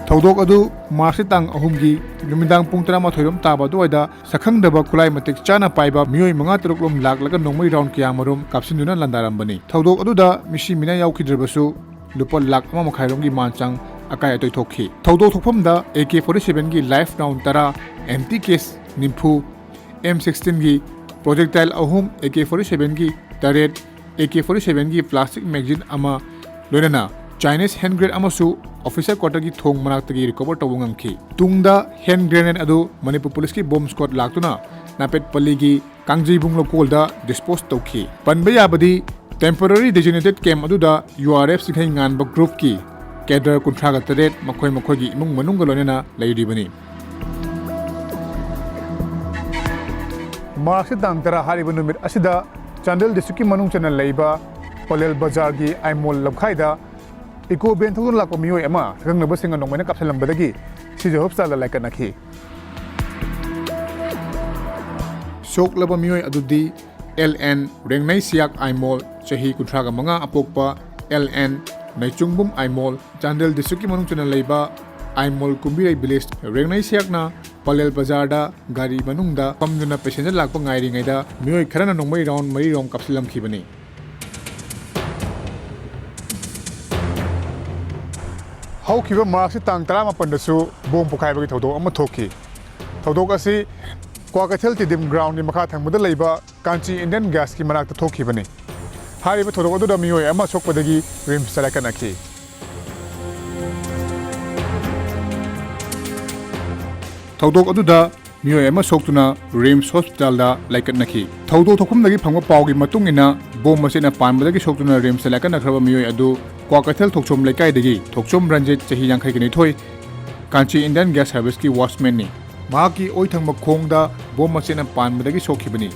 ꯊꯧꯗꯣꯛ ꯑꯗꯨ ꯃꯥꯔꯆꯀꯤ ꯇꯥꯡ ꯑꯍꯨꯝꯒꯤ ꯅꯨꯃꯤꯗꯥꯡ ꯄꯨꯡ ꯇꯔꯥꯃꯥꯊꯣꯏ ꯔꯣꯝ ꯇꯥꯕ ꯑꯗꯨꯋꯥꯏꯗ ꯁꯛꯈꯪꯗꯕ ꯈꯨꯠꯂꯥꯏ ꯃꯇꯤꯛ ꯆꯥꯅ ꯄꯥꯏꯕ ꯃꯤꯑꯣꯏ ꯃꯉꯥ ꯇꯔꯨꯛ ꯂꯣꯝ ꯂꯥꯛꯂꯒ ꯅꯣꯡꯃꯩ round ꯀꯌꯥꯃꯔꯨꯝ ꯀꯥꯞꯁꯤꯟꯗꯨꯅ ꯂꯥꯟꯗꯥꯔꯝꯕꯅꯤ꯫ ꯊꯧꯗꯣꯛ ꯑꯗꯨꯗ ꯃꯤꯁꯤ ꯃꯤꯅꯥ ꯌꯥꯎꯈꯤꯗ꯭ꯔꯕꯁꯨ ꯂꯨꯄꯥ ꯂꯥꯈ ꯑꯃ ꯃꯈꯥꯏ ꯔꯣꯝꯒꯤ ꯃꯥꯟ ꯆꯥꯡ ꯑꯀꯥꯏ ꯑꯇꯣꯏ ꯊꯣꯛꯈꯤ꯫ ꯊꯧꯗꯣꯛ ꯊꯣꯛꯐꯝꯗ AK forty sevenꯒꯤ live round ꯇꯔꯥ, empty case ꯅꯤꯐꯨ, M sixteenꯒꯤ projectile ꯑꯍꯨꯝ, AK forty sevenꯒꯤ ꯇꯔꯦꯠ, AK forty sevenꯒꯤ plastic magazine ꯑꯃ, ꯂꯣꯏꯅꯅ Chinese hand grenade ꯑꯃꯁꯨ officer quarterꯒꯤ ꯊꯣꯡ ꯃꯅꯥꯛꯇꯒꯤ recover ꯇꯧꯕ ꯉꯝꯈꯤ꯫ ꯇꯨꯡꯗ hand grenade ꯑꯗꯨ ꯃꯅꯤꯄꯨꯔ ꯄꯨꯂꯤꯁꯀꯤ bomb squad ꯂꯥꯛꯇꯨꯅ ꯅꯥꯄꯦꯠꯄꯜꯂꯤꯒꯤ ꯀꯥꯡꯖꯩꯕꯨꯡ ꯂꯧꯀꯣꯜꯗ dispose ꯇꯧꯈꯤ꯫ ꯄꯟꯕ ꯌꯥꯕꯗꯤ, temporary designated camp ꯑꯗꯨꯗ URF ꯆꯤꯡꯈꯩ ꯉꯥꯟꯕ groupꯀꯤ cadre ꯀꯨꯟꯊ꯭ꯔꯥꯒ ꯇꯔꯦꯠ ꯃꯈꯣꯏ ꯃꯈꯣꯏꯒꯤ ꯏꯃꯨꯡ ꯃꯅꯨꯡꯒ ꯂꯣꯏꯅꯅ ꯂꯩꯔꯤꯕꯅꯤ꯫ ꯃꯥꯔꯆꯀꯤ ꯇꯥꯡ ꯇꯔꯥ ꯍꯥꯏꯔꯤꯕ ꯅꯨꯃꯤꯠ ꯑꯁꯤꯗ ꯆꯥꯟꯗꯦꯜ districtꯀꯤ ꯃꯅꯨꯡ ꯆꯟꯅ ꯂꯩꯕ ꯄꯂꯦꯜ ꯕꯖꯥꯔꯒꯤ ꯑꯥꯏꯃꯣꯜ ꯂꯝꯈꯥꯏꯗ eco van ꯊꯧꯗꯨꯅ ꯂꯥꯛꯄ ꯃꯤꯑꯣꯏ ꯑꯃ ꯁꯛꯈꯪꯅꯕꯁꯤꯡꯅ ꯅꯣꯡꯃꯩꯅ ꯀꯥꯞꯁꯤꯜꯂꯝꯕꯗꯒꯤ ꯁꯤꯖ hospitalꯗ ꯂꯥꯏꯀꯠꯅꯈꯤ꯫ ꯁꯣꯛꯂꯕ ꯃꯤꯑꯣꯏ ꯑꯗꯨꯗꯤ LN ꯔꯦꯡꯅꯩ ꯁꯤꯌꯥꯛ ꯑꯥꯏꯃꯣꯜ, ꯆꯍꯤ ꯀꯨꯟꯊ꯭ꯔꯥꯒ ꯃꯉꯥ, ꯑꯄꯣꯛꯄ LN ꯅꯩꯆꯨꯡꯕꯨꯝ ꯑꯥꯏꯃꯣꯜ, ꯆꯥꯟꯗꯦꯜ districtꯀꯤ ꯃꯅꯨꯡ ꯆꯟꯅ ꯂꯩꯕ ꯑꯥꯏꯃꯣꯜ ꯀꯨꯝꯕꯤꯔꯩ village꯫ ꯔꯦꯡꯅꯩ ꯁꯤꯌꯥꯛꯅ ꯄꯂꯦꯜ ꯕꯖꯥꯔꯗ ꯒꯥꯔꯤ ꯃꯅꯨꯡꯗ ꯐꯝꯗꯨꯅ passenger ꯂꯥꯛꯄ ꯉꯥꯏꯔꯤꯉꯩꯗ ꯃꯤꯑꯣꯏ ꯈꯔꯅ ꯅꯣꯡꯃꯩ round ꯃꯔꯤ ꯔꯣꯝ ꯀꯥꯞꯁꯤꯜꯂꯝꯈꯤꯕꯅꯤ꯫ ꯍꯧꯈꯤꯕ ꯃꯥꯔꯆꯀꯤ ꯇꯥꯡ ꯇꯔꯥꯃꯥꯄꯟꯗꯁꯨ bomb ꯄꯣꯈꯥꯏꯕꯒꯤ ꯊꯧꯗꯣꯛ ꯑꯃ ꯊꯣꯛꯈꯤ꯫ ꯊꯧꯗꯣꯛ ꯑꯁꯤ ꯀ꯭ꯋꯥꯀꯩꯊꯦꯜ ꯇꯤꯗꯤꯝ groundꯒꯤ ꯃꯈꯥ ꯊꯪꯕꯗ ꯂꯩꯕ ꯀꯥꯟꯆꯤ Indian Gasꯀꯤ ꯃꯅꯥꯛꯇ ꯊꯣꯛꯈꯤꯕꯅꯤ꯫ ꯍꯥꯏꯔꯤꯕ ꯊꯧꯗꯣꯛ ꯑꯗꯨꯗ ꯃꯤꯑꯣꯏ ꯑꯃ ꯁꯣꯛꯄꯗꯒꯤ RIMSꯇ ꯂꯥꯏꯀꯠꯅꯈꯤ꯫ ꯊꯧꯗꯣꯛ ꯑꯗꯨꯗ ꯃꯤꯑꯣꯏ ꯑꯃ ꯁꯣꯛꯇꯨꯅ RIMS hospitalꯗ ꯂꯥꯏꯀꯠꯅꯈꯤ꯫ ꯊꯧꯗꯣꯛ ꯊꯣꯛꯐꯝꯗꯒꯤ ꯐꯪꯕ ꯄꯥꯎꯒꯤ ꯃꯇꯨꯡ ꯏꯟꯅ, bomb ꯃꯆꯦꯠꯅ ꯄꯥꯟꯕꯗꯒꯤ ꯁꯣꯛꯇꯨꯅ RIMSꯇ ꯂꯥꯏꯀꯠꯅꯈ꯭ꯔꯕ ꯃꯤꯑꯣꯏ ꯑꯗꯨ ꯀ꯭ꯋꯥꯀꯩꯊꯦꯜ ꯊꯣꯛꯆꯣꯝ ꯂꯩꯀꯥꯏꯗꯒꯤ ꯊꯣꯛꯆꯣꯝ ꯔꯟꯖꯤꯠ, ꯆꯍꯤ ꯌꯥꯡꯈꯩꯒ ꯅꯤꯊꯣꯏ, ꯀꯥꯟꯆꯤ Indian Gas Serviceꯀꯤ watchmanꯅꯤ꯫ ꯃꯍꯥꯛꯀꯤ ꯑꯣꯏ ꯊꯪꯕ ꯈꯣꯡꯗ bomb ꯃꯆꯦꯠꯅ ꯄꯥꯟꯕꯗꯒꯤ ꯁꯣꯛꯈꯤꯕꯅꯤ꯫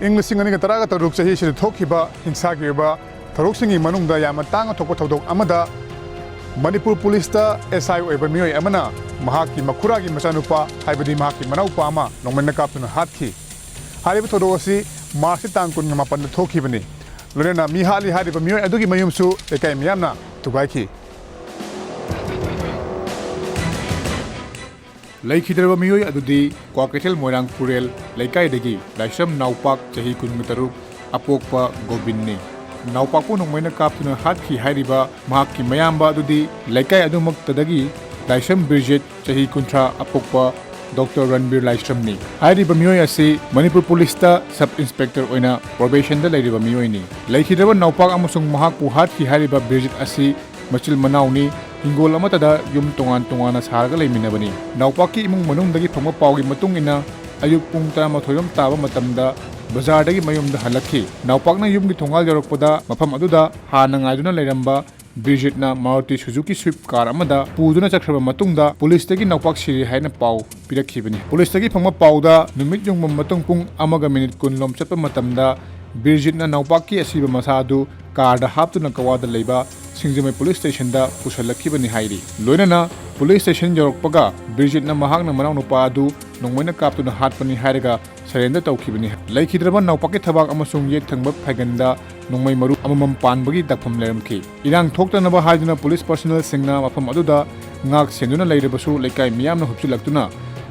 ꯏꯪ ꯂꯤꯁꯤꯡ ꯑꯅꯤꯒ ꯇꯔꯥꯒ ꯇꯔꯨꯛ ꯆꯍꯤꯁꯤꯗ ꯊꯣꯛꯈꯤꯕ ꯍꯤꯡꯁꯥꯒꯤ ꯑꯣꯏꯕ ꯊꯧꯗꯣꯛꯁꯤꯡꯒꯤ ꯃꯅꯨꯡꯗ ꯌꯥꯝꯅ ꯇꯥꯡꯅ ꯊꯣꯛꯄ ꯊꯧꯗꯣꯛ ꯑꯃꯗ ꯃꯅꯤꯄꯨꯔ ꯄꯨꯂꯤꯁꯇ ꯑꯦꯁ ꯑꯥꯏ ꯑꯣꯏꯕ ꯃꯤꯑꯣꯏ ꯑꯃꯅ ꯃꯍꯥꯛꯀꯤ ꯃꯈꯨꯔꯥꯒꯤ ꯃꯆꯥꯅꯨꯄꯥ, ꯍꯥꯏꯕꯗꯤ ꯃꯍꯥꯛꯀꯤ ꯃꯅꯥꯎꯄꯥ ꯑꯃ ꯅꯣꯡꯃꯩꯅ ꯀꯥꯞꯇꯨꯅ ꯍꯥꯠꯈꯤ꯫ ꯍꯥꯏꯔꯤꯕ ꯊꯧꯗꯣꯛ ꯑꯁꯤ ꯃꯥꯔꯆꯀꯤ ꯇꯥꯡ ꯀꯨꯟꯒ ꯃꯥꯄꯟꯗ ꯊꯣꯛꯈꯤꯕꯅꯤ꯫ ꯂꯣꯏꯅꯅ ꯃꯤ ꯍꯥꯠꯂꯤ ꯍꯥꯏꯔꯤꯕ ꯃꯤꯑꯣꯏ ꯑꯗꯨꯒꯤ ꯃꯌꯨꯝꯁꯨ ꯂꯩꯀꯥꯏ ꯃꯤꯌꯥꯝꯅ ꯊꯨꯒꯥꯏꯈꯤ꯫ ꯂꯩꯈꯤꯗ꯭ꯔꯕ ꯃꯤꯑꯣꯏ ꯑꯗꯨꯗꯤ ꯀ꯭ꯋꯥꯀꯩꯊꯦꯜ ꯃꯣꯏꯔꯥꯡ ꯄꯨꯔꯦꯜ ꯂꯩꯀꯥꯏꯗꯒꯤ ꯂꯥꯏꯁ꯭ꯔꯝ ꯅꯥꯎꯄꯥꯛ, ꯆꯍꯤ ꯀꯨꯟꯇꯔꯨꯛ, ꯑꯄꯣꯛꯄ ꯒꯣꯕꯤꯟꯅꯤ꯫ ꯅꯥꯎꯄꯥꯛꯄꯨ ꯅꯣꯡꯃꯩꯅ ꯀꯥꯞꯇꯨꯅ ꯍꯥꯠꯈꯤ ꯍꯥꯏꯔꯤꯕ ꯃꯍꯥꯛꯀꯤ ꯃꯌꯥꯝꯕ ꯑꯗꯨꯗꯤ ꯂꯩꯀꯥꯏ ꯑꯗꯨꯃꯛꯇꯗꯒꯤ ꯂꯥꯏꯁ꯭ꯔꯝ ꯕꯤꯔꯖꯤꯠ, ꯆꯍꯤ ꯀꯨꯟꯊ꯭ꯔꯥ, ꯑꯄꯣꯛꯄ ꯗꯣꯛꯇꯔ ꯔꯟꯕꯤꯔ ꯂꯥꯏꯁ꯭ꯔꯝꯅꯤ꯫ ꯍꯥꯏꯔꯤꯕ ꯃꯤꯑꯣꯏ ꯑꯁꯤ ꯃꯅꯤꯄꯨꯔ ꯄꯨꯂꯤꯁꯇ ꯁꯕ ꯏꯟꯁꯄꯦꯛꯇꯔ ꯑꯣꯏꯅ ꯄ꯭ꯔꯣꯕꯦꯁꯟꯗ ꯂꯩꯔꯤꯕ ꯃꯤꯑꯣꯏꯅꯤ꯫ ꯂꯩꯈꯤꯗ꯭ꯔꯕ ꯅꯥꯎꯄꯥꯛ ꯑꯃꯁꯨꯡ ꯃꯍꯥꯛꯄꯨ ꯍꯥꯠꯈꯤ ꯍꯥꯏꯔꯤꯕ ꯕꯤꯔꯖꯤꯠ ꯑꯁꯤ ꯃꯆꯤꯜ ꯃꯅꯥꯎꯅꯤ꯫ ꯍꯤꯡꯒꯣꯜ ꯑꯃꯠꯇꯗ ꯌꯨꯝ ꯇꯣꯉꯥꯟ ꯇꯣꯉꯥꯟꯅ ꯁꯥꯔꯒ ꯂꯩꯃꯤꯟꯅꯕꯅꯤ꯫ ꯅꯥꯎꯄꯥꯛꯀꯤ ꯏꯃꯨꯡ ꯃꯅꯨꯡꯗꯒꯤ ꯐꯪꯕ ꯄꯥꯎꯒꯤ ꯃꯇꯨꯡ ꯏꯟꯅ, ꯑꯌꯨꯛ ꯄꯨꯡ ꯇꯔꯥꯃꯥꯊꯣꯏ ꯔꯣꯝ ꯇꯥꯕ ꯃꯇꯝꯗ ꯕꯖꯥꯔꯗꯒꯤ ꯃꯌꯨꯝꯗ ꯍꯜꯂꯛꯈꯤ꯫ ꯅꯥꯎꯄꯥꯛꯅ ꯌꯨꯝꯒꯤ ꯊꯣꯡꯒꯥꯜ ꯌꯧꯔꯛꯄꯗ, ꯃꯐꯝ ꯑꯗꯨꯗ ꯍꯥꯟꯅ ꯉꯥꯏꯗꯨꯅ ꯂꯩꯔꯝꯕ ꯕꯤꯔꯖꯤꯠꯅ ꯃꯥꯔꯨꯇꯤ ꯁꯨꯖꯨꯀꯤ ꯁ꯭ꯋꯤꯐ ꯀꯥꯔ ꯑꯃꯗ ꯄꯨꯗꯨꯅ ꯆꯠꯈ꯭ꯔꯕ ꯃꯇꯨꯡꯗ, ꯄꯨꯂꯤꯁꯇꯒꯤ ꯅꯥꯎꯄꯥꯛ ꯁꯤꯔꯦ ꯍꯥꯏꯅ ꯄꯥꯎ ꯄꯤꯔꯛꯈꯤꯕꯅꯤ꯫ ꯄꯨꯂꯤꯁꯇꯒꯤ ꯐꯪꯕ ꯄꯥꯎꯗ, ꯅꯨꯃꯤꯠ ꯌꯨꯡꯕ ꯃꯇꯨꯡ ꯄꯨꯡ ꯑꯃꯒ ꯃꯤꯅꯤꯠ ꯀꯨꯟ ꯂꯣꯝ ꯆꯠꯄ ꯃꯇꯝꯗ, ꯕꯤꯔꯖꯤꯠꯅ ꯅꯥꯎꯄꯥꯛꯀꯤ ꯑꯁꯤꯕ ꯃꯁꯥ ꯑꯗꯨ ꯀꯥꯔꯗ ꯍꯥꯞꯇꯨꯅ ꯀꯋꯥꯗ ꯂꯩꯕ ꯁꯤꯡꯖꯃꯩ ꯄꯨꯂꯤꯁ ꯁ꯭ꯇꯦꯁꯟꯗ ꯄꯨꯁꯜꯂꯛꯈꯤꯕꯅꯤ ꯍꯥꯏꯔꯤ꯫ ꯂꯣꯏꯅꯅ ꯄꯨꯂꯤꯁ ꯁ꯭ꯇꯦꯁꯟ ꯌꯧꯔꯛꯄꯒ, ꯕꯤꯔꯖꯤꯠꯅ ꯃꯍꯥꯛꯅ ꯃꯅꯥꯎꯅꯨꯄꯥ ꯑꯗꯨ ꯅꯣꯡꯃꯩꯅ ꯀꯥꯞꯇꯨꯅ ꯍꯥꯠꯄꯅꯤ ꯍꯥꯏꯔꯒ ꯁꯔꯦꯟꯗꯔ ꯇꯧꯈꯤꯕꯅꯤ꯫ ꯂꯩꯈꯤꯗ꯭ꯔꯕ ꯅꯥꯎꯄꯥꯛꯀꯤ ꯊꯕꯥꯛ ꯑꯃꯁꯨꯡ ꯌꯦꯠ ꯊꯪꯕ ꯐꯥꯏꯒꯟꯗ ꯅꯣꯡꯃꯩ ꯃꯔꯨ ꯑꯃꯃꯝ ꯄꯥꯟꯕꯒꯤ ꯗꯥꯛꯐꯝ ꯂꯩꯔꯝꯈꯤ꯫ ꯏꯔꯥꯡ ꯊꯣꯛꯇꯅꯕ ꯍꯥꯏꯗꯨꯅ ꯄꯨꯂꯤꯁ ꯄꯔꯁꯅꯦꯜꯁꯤꯡꯅ ꯃꯐꯝ ꯑꯗꯨꯗ ꯉꯥꯛ ꯁꯦꯟꯗꯨꯅ ꯂꯩꯔꯕꯁꯨ, ꯂꯩꯀꯥꯏ ꯃꯤꯌꯥꯝꯅ ꯍꯨꯞꯆꯤꯜꯂꯛꯇꯨꯅ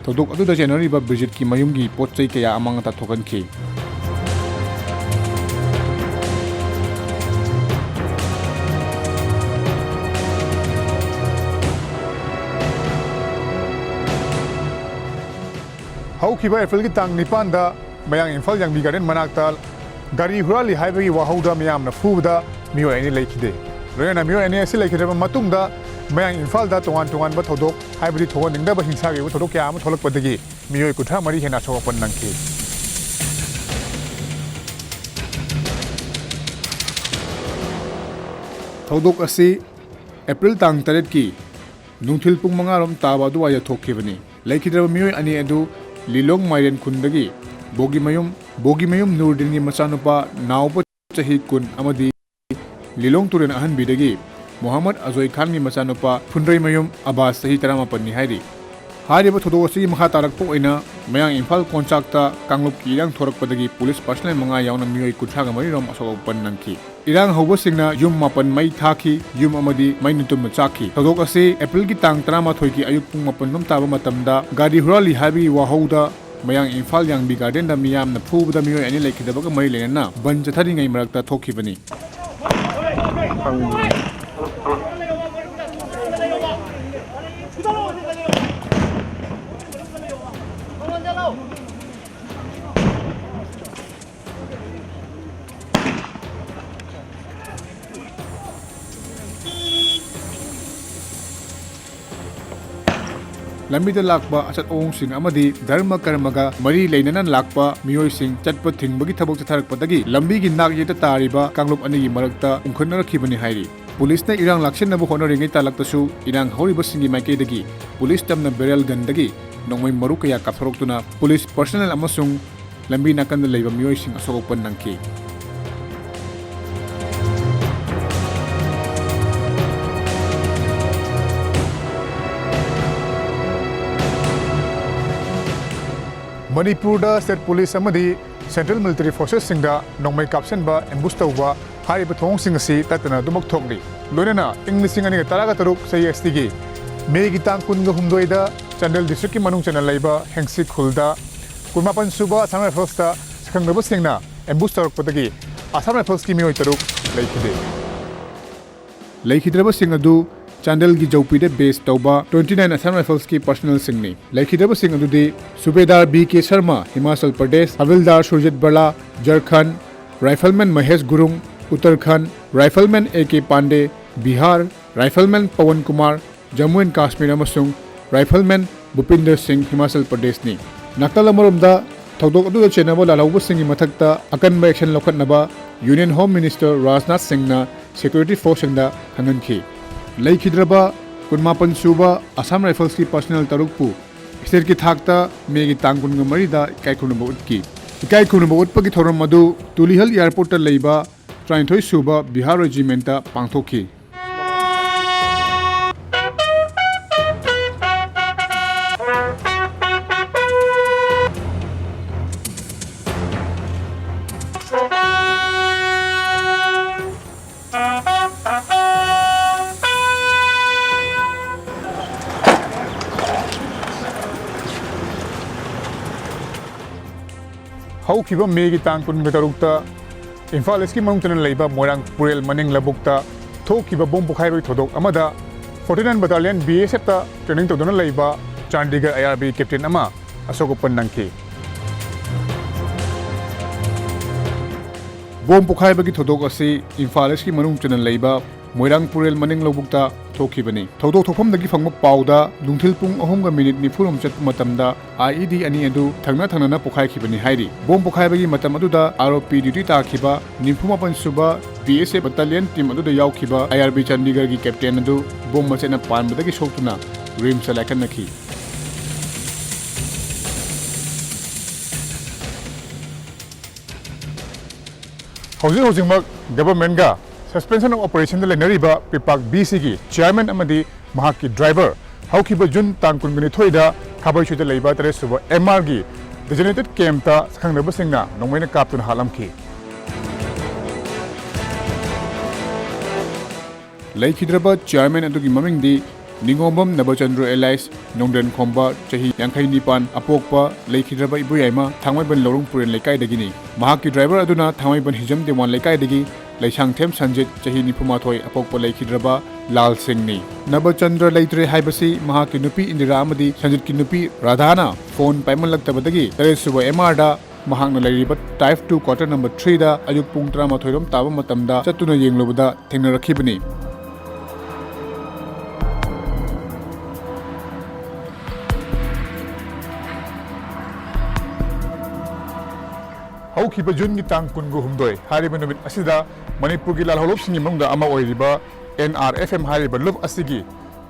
ꯊꯧꯗꯣꯛ ꯑꯗꯨꯗ ꯆꯦꯟꯅꯔꯤꯕ ꯕꯤꯔꯖꯤꯠꯀꯤ ꯃꯌꯨꯝꯒꯤ ꯄꯣꯠ ꯆꯩ ꯀꯌꯥ ꯑꯃꯥꯡ ꯑꯇꯥ ꯊꯣꯛꯍꯟꯈꯤ꯫ ꯍꯧꯈꯤꯕ ꯑꯦꯄ꯭ꯔꯤꯜꯒꯤ ꯇꯥꯡ ꯅꯤꯄꯥꯟꯗ ꯃꯌꯥꯡ ꯏꯝꯐꯥꯜ ꯌꯥꯡꯕꯤ ꯒꯥꯔꯗꯦꯟ ꯃꯅꯥꯛꯇ ꯒꯥꯔꯤ ꯍꯨꯔꯥꯜꯂꯤ ꯍꯥꯏꯕꯒꯤ ꯋꯥꯍꯧꯗ ꯃꯤꯌꯥꯝꯅ ꯐꯨꯕꯗ ꯃꯤꯑꯣꯏ ꯑꯅꯤ ꯂꯩꯈꯤꯗꯦ꯫ ꯂꯣꯏꯅꯅ ꯃꯤꯑꯣꯏ ꯑꯅꯤ ꯑꯁꯤ ꯂꯩꯈꯤꯗ꯭ꯔꯕ ꯃꯇꯨꯡꯗ, ꯃꯌꯥꯡ ꯏꯝꯐꯥꯜꯗ ꯇꯣꯉꯥꯟ ꯇꯣꯉꯥꯟꯕ ꯊꯧꯗꯣꯛ, ꯍꯥꯏꯕꯗꯤ ꯊꯣꯛꯍꯟꯅꯤꯡꯗꯕ ꯍꯤꯡꯁꯥꯒꯤ ꯑꯣꯏꯕ ꯊꯧꯗꯣꯛ ꯀꯌꯥ ꯑꯃ ꯊꯣꯛꯂꯛꯄꯗꯒꯤ ꯃꯤꯑꯣꯏ ꯀꯨꯟꯊ꯭ꯔꯥ ꯃꯔꯤ ꯍꯦꯟꯅ ꯑꯁꯣꯛ ꯑꯄꯟ ꯅꯪꯈꯤ꯫ ꯊꯧꯗꯣꯛ ꯑꯁꯤ ꯑꯦꯄ꯭ꯔꯤꯜ ꯇꯥꯡ ꯇꯔꯦꯠꯀꯤ ꯅꯨꯡꯊꯤꯜ ꯄꯨꯡ ꯃꯉꯥ ꯔꯣꯝ ꯇꯥꯕ ꯑꯗꯨꯋꯥꯏꯗ ꯊꯣꯛꯈꯤꯕꯅꯤ꯫ ꯂꯩꯈꯤꯗ꯭ꯔꯕ ꯃꯤꯑꯣꯏ ꯑꯅꯤ ꯑꯗꯨ ꯂꯤꯂꯣꯡ ꯃꯥꯏꯔꯦꯟ ꯈꯨꯟꯗꯒꯤ ꯕꯣꯒꯤꯃꯌꯨꯝ ꯕꯣꯒꯤꯃꯌꯨꯝ ꯅꯨꯔꯗꯤꯟꯒꯤ ꯃꯆꯥꯅꯨꯄꯥ ꯅꯥꯎꯕ ꯆꯍꯤ ꯀꯨꯟ ꯑꯃꯗꯤ ꯂꯤꯂꯣꯡ ꯇꯨꯔꯦꯜ ꯑꯍꯟꯕꯤꯗꯒꯤ ꯃꯣꯍꯝꯃꯗ ꯑꯖꯣꯏ ꯈꯥꯟꯒꯤ ꯃꯆꯥꯅꯨꯄꯥ ꯐꯨꯟꯗ꯭ꯔꯩꯃꯌꯨꯝ ꯑꯕꯥꯁ ꯆꯍꯤ ꯇꯔꯥꯃꯥꯄꯟꯅꯤ ꯍꯥꯏꯔꯤ꯫ ꯍꯥꯏꯔꯤꯕ ꯊꯧꯗꯣꯛ ꯑꯁꯤꯒꯤ ꯃꯈꯥ ꯇꯥꯔꯛꯄ ꯑꯣꯏꯅ ꯃꯌꯥꯡ ꯏꯝꯐꯥꯜ ꯀꯣꯟꯆꯥꯛꯇ ꯀꯥꯡꯂꯨꯞꯀꯤ ꯏꯔꯥꯡ ꯊꯣꯔꯛꯄꯗꯒꯤ ꯄꯨꯂꯤꯁ ꯄꯔꯁꯅꯦꯜ ꯃꯉꯥ ꯌꯥꯎꯅ ꯃꯤꯑꯣꯏ ꯀꯨꯟꯊ꯭ꯔꯥꯒ ꯃꯔꯤ ꯔꯣꯝ ꯑꯁꯣꯛ ꯑꯄꯟ ꯅꯪꯈꯤ꯫ ꯏꯔꯥꯡ ꯍꯧꯕꯁꯤꯡꯅ ꯌꯨꯝ ꯃꯥꯄꯟ ꯃꯩ ꯊꯥꯈꯤ, ꯌꯨꯝ ꯑꯃꯗꯤ ꯃꯩ ꯅꯨꯡꯇꯨꯝꯅ ꯆꯥꯛꯈꯤ꯫ ꯊꯧꯗꯣꯛ ꯑꯁꯤ ꯑꯦꯄ꯭ꯔꯤꯜꯒꯤ ꯇꯥꯡ ꯇꯔꯥꯃꯥꯊꯣꯏꯒꯤ ꯑꯌꯨꯛ ꯄꯨꯡ ꯃꯥꯄꯟ ꯔꯣꯝ ꯇꯥꯕ ꯃꯇꯝꯗ ꯒꯥꯔꯤ ꯍꯨꯔꯥꯜꯂꯤ ꯍꯥꯏꯕꯒꯤ ꯋꯥꯍꯧꯗ ꯃꯌꯥꯡ ꯏꯝꯐꯥꯜ ꯌꯥꯡꯕꯤ ꯒꯥꯔꯗꯦꯟꯗ ꯃꯤꯌꯥꯝꯅ ꯐꯨꯕꯗ ꯃꯤꯑꯣꯏ ꯑꯅꯤ ꯂꯩꯈꯤꯗꯕꯒ ꯃꯔꯤ ꯂꯩꯅꯅ ꯕꯟ ꯆꯠꯊꯔꯤꯉꯩ ꯃꯔꯛꯇ ꯊꯣꯛꯈꯤꯕꯅꯤ꯫ ꯂꯝꯕꯤꯗ ꯂꯥꯛꯄ ꯑꯆꯠ ꯑꯋꯣꯡꯁꯤꯡ ꯑꯃꯗꯤ ꯙꯔꯃ ꯀꯔꯃꯒ ꯃꯔꯤ ꯂꯩꯅꯅ ꯂꯥꯛꯄ ꯃꯤꯑꯣꯏꯁꯤꯡ ꯆꯠꯄ ꯊꯤꯡꯕꯒꯤ ꯊꯕꯛ ꯆꯠꯊꯔꯛꯄꯗꯒꯤ ꯂꯝꯕꯤꯒꯤ ꯅꯥꯛ ꯌꯦꯠꯇ ꯇꯥꯔꯤꯕ ꯀꯥꯡꯂꯨꯞ ꯑꯅꯤꯒꯤ ꯃꯔꯛꯇ ꯎꯪꯈꯠꯅꯔꯛꯈꯤꯕꯅꯤ ꯍꯥꯏꯔꯤ꯫ ꯄꯨꯂꯤꯁꯅ ꯏꯔꯥꯡ ꯂꯥꯛꯁꯤꯟꯅꯕ ꯍꯣꯠꯅꯔꯤꯉꯩ ꯇꯥꯂꯛꯇꯁꯨ ꯏꯔꯥꯡ ꯍꯧꯔꯤꯕꯁꯤꯡꯒꯤ ꯃꯥꯏꯀꯩꯗꯒꯤ ꯄꯨꯂꯤꯁ ꯇꯝꯅ ꯕꯦꯔꯦꯜ ꯒꯟꯗꯒꯤ ꯅꯣꯡꯃꯩ ꯃꯔꯨ ꯀꯌꯥ ꯀꯥꯞꯊꯣꯔꯛꯇꯨꯅ ꯄꯨꯂꯤꯁ ꯄꯔꯁꯅꯦꯜ ꯑꯃꯁꯨꯡ ꯂꯝꯕꯤ ꯅꯥꯀꯟꯗ ꯂꯩꯕ ꯃꯤꯑꯣꯏꯁꯤꯡ ꯑꯁꯣꯛ ꯑꯄꯟ ꯅꯪꯈꯤ꯫ ꯃꯅꯤꯄꯨꯔꯗ ꯁ꯭ꯇꯦꯠ ꯄꯨꯂꯤꯁ ꯑꯃꯗꯤ ꯁꯦꯟꯇ꯭ꯔꯦꯜ ꯃꯤꯂꯤꯇꯔꯤ ꯐꯣꯔꯁꯦꯁꯁꯤꯡꯗ ꯅꯣꯡꯃꯩ ꯀꯥꯞꯁꯤꯟꯕ, ꯑꯦꯝꯕꯨꯁ ꯇꯧꯕ, ꯍꯥꯏꯔꯤꯕ ꯊꯧꯑꯣꯡꯁꯤꯡ ꯑꯁꯤ ꯇꯠꯇꯅ ꯑꯗꯨꯃꯛ ꯊꯣꯛꯂꯤ꯫ ꯂꯣꯏꯅꯅ ꯏꯪ ꯂꯤꯁꯤꯡ ꯑꯅꯤꯒ ꯇꯔꯥꯒ ꯇꯔꯨꯛ ꯆꯍꯤ ꯑꯁꯤꯒꯤ ꯃꯦꯒꯤ ꯇꯥꯡ ꯀꯨꯟꯒ ꯍꯨꯝꯗꯣꯏꯗ ꯆꯥꯟꯗꯦꯜ ꯗꯤꯁꯇ꯭ꯔꯤꯛꯀꯤ ꯃꯅꯨꯡ ꯆꯟꯅ ꯂꯩꯕ ꯍꯦꯡꯁꯤ ꯈꯨꯜꯗ ꯀꯨꯟꯃꯥꯄꯟ ꯁꯨꯕ ꯑꯁꯥꯝ ꯔꯥꯏꯐꯜꯁꯇ ꯁꯛꯈꯪꯅꯕꯁꯤꯡꯅ ꯑꯦꯝꯕꯨꯁ ꯇꯧꯔꯛꯄꯗꯒꯤ ꯑꯁꯥꯝ ꯔꯥꯏꯐꯜꯁꯀꯤ ꯃꯤꯑꯣꯏ ꯇꯔꯨꯛ ꯂꯩꯈꯤꯗꯦ꯫ ꯂꯩꯈꯤꯗ꯭ꯔꯕꯁꯤꯡ ꯑꯗꯨ ꯆꯥꯟꯗꯦꯜꯒꯤ ꯖꯧꯄꯤꯗ ꯕꯦꯁ ꯇꯧꯕ twenty nine Assam Riflesꯀꯤ ꯄꯔꯁꯅꯦꯜꯁꯤꯡꯅꯤ꯫ ꯂꯩꯈꯤꯗ꯭ꯔꯕꯁꯤꯡ ꯑꯗꯨꯗꯤ subedar B K Sharma, Himachal Pradesh, havildar Surjit Barla, Jharkhand, rifleman Mahesh Gurung, Uttarakhand, rifleman A K Pandey, Bihar, rifleman Pawan Kumar, Jammu and Kashmir, ꯑꯃꯁꯨꯡ ꯔꯥꯏꯐꯜꯃꯦꯟ ꯚꯨꯄꯤꯟꯗꯔ ꯁꯤꯡ, ꯍꯤꯃꯥꯆꯜ ꯄ꯭ꯔꯗꯦꯁꯅꯤ꯫ ꯅꯥꯀꯜ ꯑꯃꯔꯣꯝꯗ, ꯊꯧꯗꯣꯛ ꯑꯗꯨꯗ ꯆꯦꯟꯅꯕ ꯂꯥꯜꯍꯧꯕꯁꯤꯡꯒꯤ ꯃꯊꯛꯇ ꯑꯀꯟꯕ ꯑꯦꯛꯁꯟ ꯂꯧꯈꯠꯅꯕ ꯌꯨꯅꯤꯌꯟ ꯍꯣꯝ ꯃꯤꯅꯤꯁꯇꯔ ꯔꯥꯖꯅꯥꯊ ꯁꯤꯡꯅ ꯁꯦꯀ꯭ꯌꯨꯔꯤꯇꯤ ꯐꯣꯔꯁꯁꯤꯡꯗ ꯈꯪꯍꯟꯈꯤ꯫ ꯂꯩꯈꯤꯗ꯭ꯔꯕ ꯀꯨꯟꯃꯥꯄꯟ ꯁꯨꯕ ꯑꯁꯥꯝ ꯔꯥꯏꯐꯜꯁꯀꯤ ꯄꯔꯁꯅꯦꯜ ꯇꯔꯨꯛꯄꯨ ꯁ꯭ꯇꯦꯠꯀꯤ ꯊꯥꯛꯇ ꯃꯦꯒꯤ ꯇꯥꯡ ꯀꯨꯟꯒ ꯃꯔꯤꯗ ꯏꯀꯥꯏ ꯈꯨꯝꯅꯕ ꯎꯠꯈꯤ꯫ ꯏꯀꯥꯏ ꯈꯨꯝꯅꯕ ꯎꯠꯄꯒꯤ ꯊꯧꯔꯝ ꯑꯗꯨ ꯇꯨꯂꯤꯍꯜ ꯑꯦꯌꯔꯄꯣꯔꯠꯇ ꯂꯩꯕ ꯇꯔꯥꯅꯤꯊꯣꯏ ꯁꯨꯕ ꯕꯤꯍꯥꯔ ꯔꯦꯖꯤꯃꯦꯟꯠꯇ ꯄꯥꯡꯊꯣꯛꯈꯤ꯫ ꯍꯧꯈꯤꯕ ꯃꯦꯒꯤ ꯇꯥꯡ ꯀꯨꯟꯒ ꯇꯔꯨꯛꯇ ꯏꯝꯐꯥꯜ ꯏꯁꯀꯤ ꯃꯅꯨꯡ ꯆꯟꯅ ꯂꯩꯕ ꯃꯣꯏꯔꯥꯡ ꯄꯨꯔꯦꯜ ꯃꯅꯤꯡ ꯂꯧꯕꯨꯛꯇ ꯊꯣꯛꯈꯤꯕ ꯕꯣꯝ ꯄꯣꯈꯥꯏꯕꯒꯤ ꯊꯧꯗꯣꯛ ꯑꯃꯗ forty nine Battalion B S Fꯇ training ꯇꯧꯗꯨꯅ ꯂꯩꯕ Chandigarh I R B captain ꯑꯃ ꯑꯁꯣꯛ ꯑꯄꯟ ꯅꯪꯈꯤ꯫ ꯕꯣꯝ ꯄꯣꯈꯥꯏꯕꯒꯤ ꯊꯧꯗꯣꯛ ꯑꯁꯤ ꯏꯝꯐꯥꯜ ꯏꯁꯀꯤ ꯃꯅꯨꯡ ꯆꯟꯅ ꯂꯩꯕ ꯃꯣꯏꯔꯥꯡ ꯄꯨꯔꯦꯜ ꯃꯅꯤꯡ ꯂꯧꯕꯨꯛꯇ ꯊꯣꯛꯈꯤꯕꯅꯤ꯫ ꯊꯧꯗꯣꯛ ꯊꯣꯛꯐꯝꯗꯒꯤ ꯐꯪꯕ ꯄꯥꯎꯗ ꯅꯨꯡꯊꯤꯜ ꯄꯨꯡ ꯑꯍꯨꯝꯒ ꯃꯤꯅꯤꯠ ꯅꯤꯐꯨꯔꯣꯝ ꯆꯠꯄ ꯃꯇꯝꯗ I E D ꯑꯅꯤ ꯑꯗꯨ ꯊꯪꯅ ꯊꯪꯅꯅ ꯄꯣꯈꯥꯏꯈꯤꯕꯅꯤ ꯍꯥꯏꯔꯤ꯫ ꯕꯣꯝ ꯄꯣꯈꯥꯏꯕꯒꯤ ꯃꯇꯝ ꯑꯗꯨꯗ R O P duty ꯇꯥꯈꯤꯕ ꯅꯤꯐꯨ ꯃꯥꯄꯟ ꯁꯨꯕ B S F Battalion team ꯑꯗꯨꯗ ꯌꯥꯎꯈꯤꯕ I R B ꯆꯥꯟꯗꯤꯒꯔꯒꯤ captain ꯑꯗꯨ ꯕꯣꯝ ꯃꯆꯦꯠꯅ ꯄꯥꯟꯕꯗꯒꯤ ꯁꯣꯛꯇꯨꯅ RIMSꯇ ꯂꯥꯏꯀꯠꯅꯈꯤ꯫ ꯍꯧꯖꯤꯛ ꯍꯧꯖꯤꯛꯃꯛ governmentꯒ suspension of operationꯗ ꯂꯩꯅꯔꯤꯕ ꯄꯤꯄꯥꯛ B Cꯒꯤ chairman ꯑꯃꯗꯤ ꯃꯍꯥꯛꯀꯤ driver ꯍꯧꯈꯤꯕ ꯖꯨꯟ ꯇꯥꯡ ꯀꯨꯟꯒ ꯅꯤꯊꯣꯏꯗ ꯈꯥꯕꯩꯁꯣꯏꯗ ꯂꯩꯕ ꯇꯔꯦꯠ ꯁꯨꯕ M Rꯒꯤ designated campꯇ ꯁꯛꯈꯪꯅꯕꯁꯤꯡꯅ ꯅꯣꯡꯃꯩꯅ ꯀꯥꯞꯇꯨꯅ ꯍꯥꯠꯂꯝꯈꯤ꯫ ꯂꯩꯈꯤꯗ꯭ꯔꯕ chairman ꯑꯗꯨꯒꯤ ꯃꯃꯤꯡꯗꯤ ꯅꯤꯉꯣꯝꯕꯝ ꯅꯕꯆꯟꯗ꯭ꯔ alias ꯅꯣꯡꯗ꯭ꯔꯦꯟ ꯈꯣꯝꯕ, ꯆꯍꯤ ꯌꯥꯡꯈꯩ ꯅꯤꯄꯥꯟ, ꯑꯄꯣꯛꯄ ꯂꯩꯈꯤꯗ꯭ꯔꯕ ꯏꯕꯣꯌꯥꯏꯃ, ꯊꯥꯡꯃꯩꯕꯟ ꯂꯧꯔꯨꯡ ꯄꯨꯔꯦꯟ ꯂꯩꯀꯥꯏꯗꯒꯤꯅꯤ꯫ ꯃꯍꯥꯛꯀꯤ driver ꯑꯗꯨꯅ ꯊꯥꯡꯃꯩꯕꯟ ꯍꯤꯖꯝ ꯗꯦꯋꯥꯟ ꯂꯩꯀꯥꯏꯗꯒꯤ ꯂꯩꯁꯥꯡꯊꯦꯝ ꯁꯟꯖꯤꯠ, ꯆꯍꯤ ꯅꯤꯐꯨꯃꯥꯊꯣꯏ, ꯑꯄꯣꯛꯄ ꯂꯩꯈꯤꯗ꯭ꯔꯕ ꯂꯥꯜ ꯁꯤꯡꯅꯤ꯫ ꯅꯕꯆꯟꯗ꯭ꯔ ꯂꯩꯇ꯭ꯔꯦ ꯍꯥꯏꯕꯁꯤ ꯃꯍꯥꯛꯀꯤ ꯅꯨꯄꯤ ꯏꯟꯗꯤꯔꯥ ꯑꯃꯗꯤ ꯁꯟꯖꯤꯠꯀꯤ ꯅꯨꯄꯤ ꯔꯥꯙꯥꯅ phone ꯄꯥꯏꯃꯜꯂꯛꯇꯕꯗꯒꯤ ꯇꯔꯦꯠ ꯁꯨꯕ M Rꯗ ꯃꯍꯥꯛꯅ ꯂꯩꯔꯤꯕ Type two quarter number threeꯗ ꯑꯌꯨꯛ ꯄꯨꯡ ꯇꯔꯥꯃꯥꯊꯣꯏ ꯔꯣꯝ ꯇꯥꯕ ꯃꯇꯝꯗ ꯆꯠꯇꯨꯅ ꯌꯦꯡꯂꯨꯕꯗ ꯊꯦꯡꯅꯔꯛꯈꯤꯕꯅꯤ꯫ ꯍꯧꯈꯤꯕ ꯖꯨꯟꯒꯤ ꯇꯥꯡ ꯀꯨꯟꯒ ꯍꯨꯝꯗꯣꯏ ꯍꯥꯏꯔꯤꯕ ꯅꯨꯃꯤꯠ ꯑꯁꯤꯗ ꯃꯅꯤꯄꯨꯔꯒꯤ ꯂꯥꯜꯍꯧꯂꯨꯞꯁꯤꯡꯒꯤ ꯃꯅꯨꯡꯗ ꯑꯃ ꯑꯣꯏꯔꯤꯕ N R F M ꯍꯥꯏꯔꯤꯕ ꯂꯨꯞ ꯑꯁꯤꯒꯤ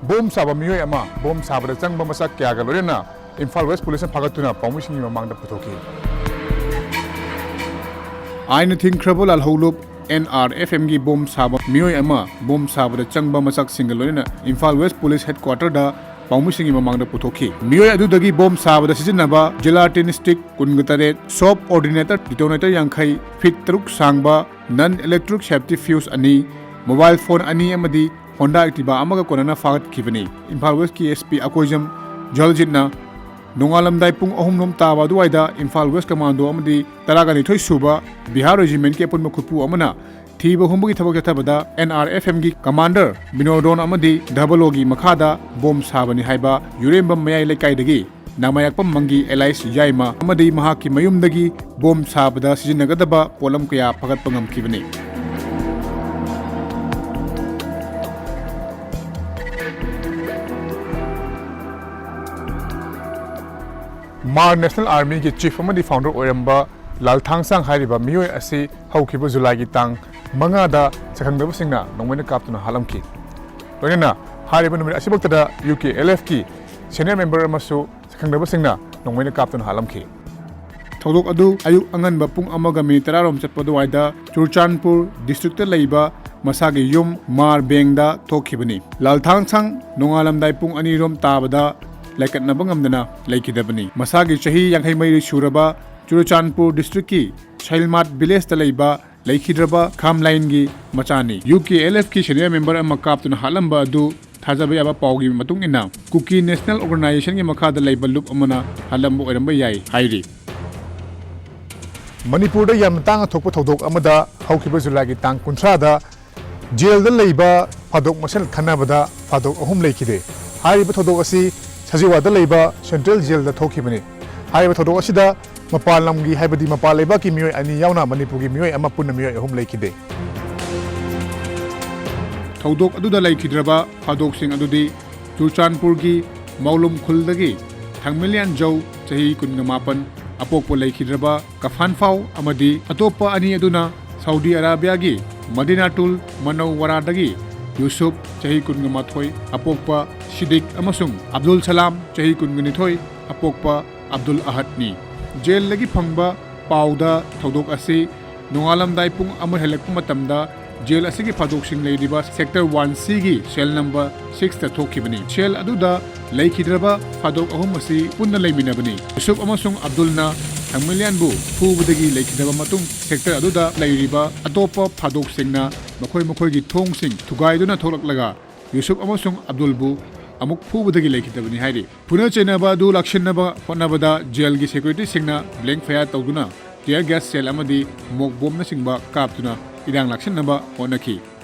ꯕꯣꯝ ꯁꯥꯕ ꯃꯤꯑꯣꯏ ꯑꯃ ꯕꯣꯝ ꯁꯥꯕꯗ ꯆꯪꯕ ꯃꯁꯛ ꯀꯌꯥꯒ ꯂꯣꯏꯅꯅ ꯏꯝꯐꯥꯜ West Policeꯅ ꯐꯥꯒꯠꯇꯨꯅ ꯄꯥꯎꯃꯤꯁꯤꯡꯒꯤ ꯃꯃꯥꯡꯗ ꯄꯨꯊꯣꯛꯈꯤ꯫ ꯑꯥꯏꯟꯅ ꯊꯤꯡꯈ꯭ꯔꯕ ꯂꯥꯜꯍꯧꯂꯨꯞ NRFMꯒꯤ ꯕꯣꯝ ꯁꯥꯕ ꯃꯤꯑꯣꯏ ꯑꯃ ꯕꯣꯝ ꯁꯥꯕꯗ ꯆꯪꯕ ꯃꯆꯥꯛꯁꯤꯡꯒ ꯂꯣꯏꯅꯅ ꯏꯝꯐꯥꯜ ꯋꯦꯁ ꯄꯨꯂꯤꯁ ꯍꯦꯗꯀ꯭ꯋꯥꯇꯔꯗ ꯄꯥꯎꯃꯤꯁꯤꯡꯒꯤ ꯃꯃꯥꯡꯗ ꯄꯨꯊꯣꯛꯈꯤ꯫ ꯃꯤꯑꯣꯏ ꯑꯗꯨꯗꯒꯤ ꯕꯣꯝ ꯁꯥꯕꯗ ꯁꯤꯖꯤꯟꯅꯕ gelatin stick ꯀꯨꯟꯒ ꯇꯔꯦꯠ, soap ordinator detonator ꯌꯥꯡꯈꯩ, ꯐꯤꯠ ꯇꯔꯨꯛ ꯁꯥꯡꯕ non electric safety fuse ꯑꯅꯤ, mobile phone ꯑꯅꯤ ꯑꯃꯗꯤ Honda Activa ꯑꯃꯒ ꯀꯣꯟꯅꯅ ꯐꯥꯒꯠꯈꯤꯕꯅꯤ꯫ ꯏꯝꯐꯥꯜ ꯋꯦꯁꯀꯤ SP ꯑꯀꯣꯏꯖꯝ ꯖꯣꯜꯖꯤꯠꯅ ꯅꯣꯡꯉꯥꯜꯂꯝꯗꯥꯏ ꯄꯨꯡ ꯑꯍꯨꯝ ꯔꯣꯝ ꯇꯥꯕ ꯑꯗꯨꯋꯥꯏꯗ ꯏꯝꯐꯥꯜ ꯋꯦꯁ ꯀꯃꯥꯟꯗꯣ ꯑꯃꯗꯤ ꯇꯔꯥꯒ ꯅꯤꯊꯣꯏ ꯁꯨꯕ ꯕꯤꯍꯥꯔ ꯔꯦꯖꯤꯃꯦꯟꯠꯀꯤ ꯑꯄꯨꯟꯕ ꯈꯨꯠꯄꯨ ꯑꯃꯅ ꯊꯤꯕ ꯍꯨꯝꯕꯒꯤ ꯊꯕꯛ ꯆꯠꯊꯕꯗ NRFMꯒꯤ commander ꯕꯤꯅꯣꯗꯣꯟ ꯑꯃꯗꯤ ꯙꯕꯂꯣꯒꯤ ꯃꯈꯥꯗ ꯕꯣꯝ ꯁꯥꯕꯅꯤ ꯍꯥꯏꯕ ꯌꯨꯔꯦꯝꯕꯝ ꯃꯌꯥꯏ ꯂꯩꯀꯥꯏꯗꯒꯤ ꯅꯥꯃꯌꯥꯛꯄꯝ ꯃꯪꯒꯤ alias ꯌꯥꯏꯃ ꯑꯃꯗꯤ ꯃꯍꯥꯛꯀꯤ ꯃꯌꯨꯝꯗꯒꯤ ꯕꯣꯝ ꯁꯥꯕꯗ ꯁꯤꯖꯤꯟꯅꯒꯗꯕ ꯄꯣꯠꯂꯝ ꯀꯌꯥ ꯐꯒꯠꯄ ꯉꯝꯈꯤꯕꯅꯤ꯫ ꯃꯥꯔ National Armyꯒꯤ chief ꯑꯃꯗꯤ founder ꯑꯣꯏꯔꯝꯕ ꯂꯥꯜꯊꯥꯡꯁꯥꯡ ꯍꯥꯏꯔꯤꯕ ꯃꯤꯑꯣꯏ ꯑꯁꯤ ꯍꯧꯈꯤꯕ ꯖꯨꯂꯥꯏꯒꯤ ꯇꯥꯡ ꯃꯉꯥꯗ ꯁꯛꯈꯪꯗꯕꯁꯤꯡꯅ ꯅꯣꯡꯃꯩꯅ ꯀꯥꯞꯇꯨꯅ ꯍꯥꯠꯂꯝꯈꯤ꯫ ꯂꯣꯏꯅꯅ ꯍꯥꯏꯔꯤꯕ ꯅꯨꯃꯤꯠ ꯑꯁꯤꯃꯛꯇꯗ UKLFꯀꯤ senior member ꯑꯃꯁꯨ ꯁꯛꯈꯪꯗꯕꯁꯤꯡꯅ ꯅꯣꯡꯃꯩꯅ ꯀꯥꯞꯇꯨꯅ ꯍꯥꯠꯂꯝꯈꯤ꯫ ꯊꯧꯗꯣꯛ ꯑꯗꯨ ꯑꯌꯨꯛ ꯑꯉꯟꯕ ꯄꯨꯡ ꯑꯃꯒ ꯃꯤꯅꯤꯠ ꯇꯔꯥ ꯔꯣꯝ ꯆꯠꯄ ꯑꯗꯨꯋꯥꯏꯗ ꯆꯨꯔꯆꯥꯟꯄꯨꯔ districtꯇ ꯂꯩꯕ ꯃꯁꯥꯒꯤ ꯌꯨꯝ ꯃꯥꯔ ꯕꯦꯡꯗ ꯊꯣꯛꯈꯤꯕꯅꯤ꯫ ꯂꯥꯜꯊꯥꯡꯁꯥꯡ ꯅꯣꯡꯉꯥꯜꯂꯝꯗꯥꯏ ꯄꯨꯡ ꯑꯅꯤ ꯔꯣꯝ ꯇꯥꯕꯗ ꯂꯥꯏꯀꯠꯅꯕ ꯉꯝꯗꯅ ꯂꯩꯈꯤꯗꯕꯅꯤ꯫ ꯃꯁꯥꯒꯤ ꯆꯍꯤ ꯌꯥꯡꯈꯩ ꯃꯔꯤ ꯁꯨꯔꯕ ꯆꯨꯔꯆꯥꯟꯄꯨꯔ districtꯀꯤ ꯁꯩꯜꯃꯥꯠ villageꯇ ꯂꯩꯕ ꯂꯩꯈꯤꯗ꯭ꯔꯕ ꯈꯥꯝꯂꯥꯏꯟꯒꯤ ꯃꯆꯥꯅꯤ꯫ UKLFꯀꯤ senior member ꯑꯃ ꯀꯥꯞꯇꯨꯅ ꯍꯥꯠꯂꯝꯕ ꯑꯗꯨ ꯊꯥꯖꯕ ꯌꯥꯕ ꯄꯥꯎꯒꯤ ꯃꯇꯨꯡ ꯏꯟꯅ ꯀꯨꯀꯤ National Organizationꯒꯤ ꯃꯈꯥꯗ ꯂꯩꯕ ꯂꯨꯞ ꯑꯃꯅ ꯍꯥꯠꯂꯝꯕ ꯑꯣꯏꯔꯝꯕ ꯌꯥꯏ ꯍꯥꯏꯔꯤ꯫ ꯃꯅꯤꯄꯨꯔꯗ ꯌꯥꯝꯅ ꯇꯥꯡꯅ ꯊꯣꯛꯄ ꯊꯧꯗꯣꯛ ꯑꯃꯗ ꯍꯧꯈꯤꯕ ꯖꯨꯂꯥꯏꯒꯤ ꯇꯥꯡ ꯀꯨꯟꯊ꯭ꯔꯥꯗ ꯖꯦꯜꯗ ꯂꯩꯕ ꯐꯥꯗꯣꯛ ꯃꯁꯦꯜ ꯈꯠꯅꯕꯗ ꯐꯥꯗꯣꯛ ꯑꯍꯨꯝ ꯂꯩꯈꯤꯗꯦ꯫ ꯍꯥꯏꯔꯤꯕ ꯊꯧꯗꯣꯛ ꯑꯁꯤ ꯁꯖꯤꯋꯥꯗ ꯂꯩꯕ Central Jailꯗ ꯊꯣꯛꯈꯤꯕꯅꯤ꯫ ꯍꯥꯏꯔꯤꯕ ꯊꯧꯗꯣꯛ ꯑꯁꯤꯗ ꯃꯄꯥꯟ ꯂꯝꯒꯤ, ꯍꯥꯏꯕꯗꯤ ꯃꯄꯥꯟ ꯂꯩꯕꯥꯛꯀꯤ ꯃꯤꯑꯣꯏ ꯑꯅꯤ ꯌꯥꯎꯅ ꯃꯅꯤꯄꯨꯔꯒꯤ ꯃꯤꯑꯣꯏ ꯑꯃ, ꯄꯨꯟꯅ ꯃꯤꯑꯣꯏ ꯑꯍꯨꯝ ꯂꯩꯈꯤꯗꯦ꯫ ꯊꯧꯗꯣꯛ ꯑꯗꯨꯗ ꯂꯩꯈꯤꯗ꯭ꯔꯕ ꯐꯥꯗꯣꯛꯁꯤꯡ ꯑꯗꯨꯗꯤ ꯆꯨꯔꯆꯥꯟꯄꯨꯔꯒꯤ ꯃꯥꯎꯂꯨꯝ ꯈꯨꯜꯗꯒꯤ ꯊꯥꯡꯃꯤꯂꯤꯌꯥꯟ ꯖꯧ, ꯆꯍꯤ ꯀꯨꯟꯒ ꯃꯥꯄꯟ, ꯑꯄꯣꯛꯄ ꯂꯩꯈꯤꯗ꯭ꯔꯕ ꯀꯐꯥꯟꯐꯥꯎ ꯑꯃꯗꯤ ꯑꯇꯣꯞꯄ ꯑꯅꯤ ꯑꯗꯨꯅ ꯁꯥꯎꯗꯤ ꯑꯔꯥꯕꯤꯌꯥꯒꯤ ꯃꯗꯤꯅꯥꯇꯨꯜ ꯃꯅꯧꯋꯥꯔꯥꯗꯒꯤ ꯌꯨꯁꯨꯞ, ꯆꯍꯤ ꯀꯨꯟꯒ ꯃꯥꯊꯣꯏ, ꯑꯄꯣꯛꯄ ꯁꯤꯗꯤꯛ ꯑꯃꯁꯨꯡ ꯑꯕꯗꯨꯜ ꯁꯂꯥꯝ, ꯆꯍꯤ ꯀꯨꯟꯒ ꯅꯤꯊꯣꯏ, ꯑꯄꯣꯛꯄ ꯑꯕꯗꯨꯜ ꯑꯍꯗꯅꯤ꯫ ꯖꯦꯜꯗꯒꯤ ꯐꯪꯕ ꯄꯥꯎꯗ ꯊꯧꯗꯣꯛ ꯑꯁꯤ ꯅꯣꯡꯉꯥꯜꯂꯝꯗꯥꯏ ꯄꯨꯡ ꯑꯃ ꯍꯦꯜꯂꯛꯄ ꯃꯇꯝꯗ ꯖꯦꯜ ꯑꯁꯤꯒꯤ ꯐꯥꯗꯣꯛꯁꯤꯡ ꯂꯩꯔꯤꯕ Sector one C ꯒꯤ cell number six ꯇ ꯊꯣꯛꯈꯤꯕꯅꯤ꯫ Cell ꯑꯗꯨꯗ ꯂꯩꯈꯤꯗ꯭ꯔꯕ ꯐꯥꯗꯣꯛ ꯑꯍꯨꯝ ꯑꯁꯤ ꯄꯨꯟꯅ ꯂꯩꯃꯤꯟꯅꯕꯅꯤ꯫ ꯌꯨꯁꯨꯞ ꯑꯃꯁꯨꯡ ꯑꯕꯗꯨꯜꯅ ꯊꯥꯡꯃꯩꯂꯤꯌꯥꯟꯕꯨ ꯐꯨꯕꯗꯒꯤ ꯂꯩꯈꯤꯗꯕ ꯃꯇꯨꯡ, sector ꯑꯗꯨꯗ ꯂꯩꯔꯤꯕ ꯑꯇꯣꯞꯄ ꯐꯥꯗꯣꯛꯁꯤꯡꯅ ꯃꯈꯣꯏ ꯃꯈꯣꯏꯒꯤ ꯊꯣꯡꯁꯤꯡ ꯊꯨꯒꯥꯏꯗꯨꯅ ꯊꯣꯛꯂꯛꯂꯒ ꯌꯨꯁꯨꯞ ꯑꯃꯁꯨꯡ ꯑꯕꯗꯨꯜꯕꯨ ꯑꯃꯨꯛ ꯐꯨꯕꯗꯒꯤ ꯂꯩꯈꯤꯗꯕꯅꯤ ꯍꯥꯏꯔꯤ꯫ ꯐꯨꯅ ꯆꯩꯅꯕ ꯑꯗꯨ ꯂꯥꯛꯁꯤꯟꯅꯕ ꯍꯣꯠꯅꯕꯗ ꯖꯦꯜꯒꯤ security ꯁꯤꯡꯅ blank fire ꯇꯧꯗꯨꯅ tear gas shell ꯑꯃꯗꯤ smoke bombꯅꯆꯤꯡꯕ ꯀꯥꯞꯇꯨꯅ ꯏꯔꯥꯡ ꯂꯥꯛꯁꯤꯟꯅꯕ ꯍꯣꯠꯅꯈꯤ꯫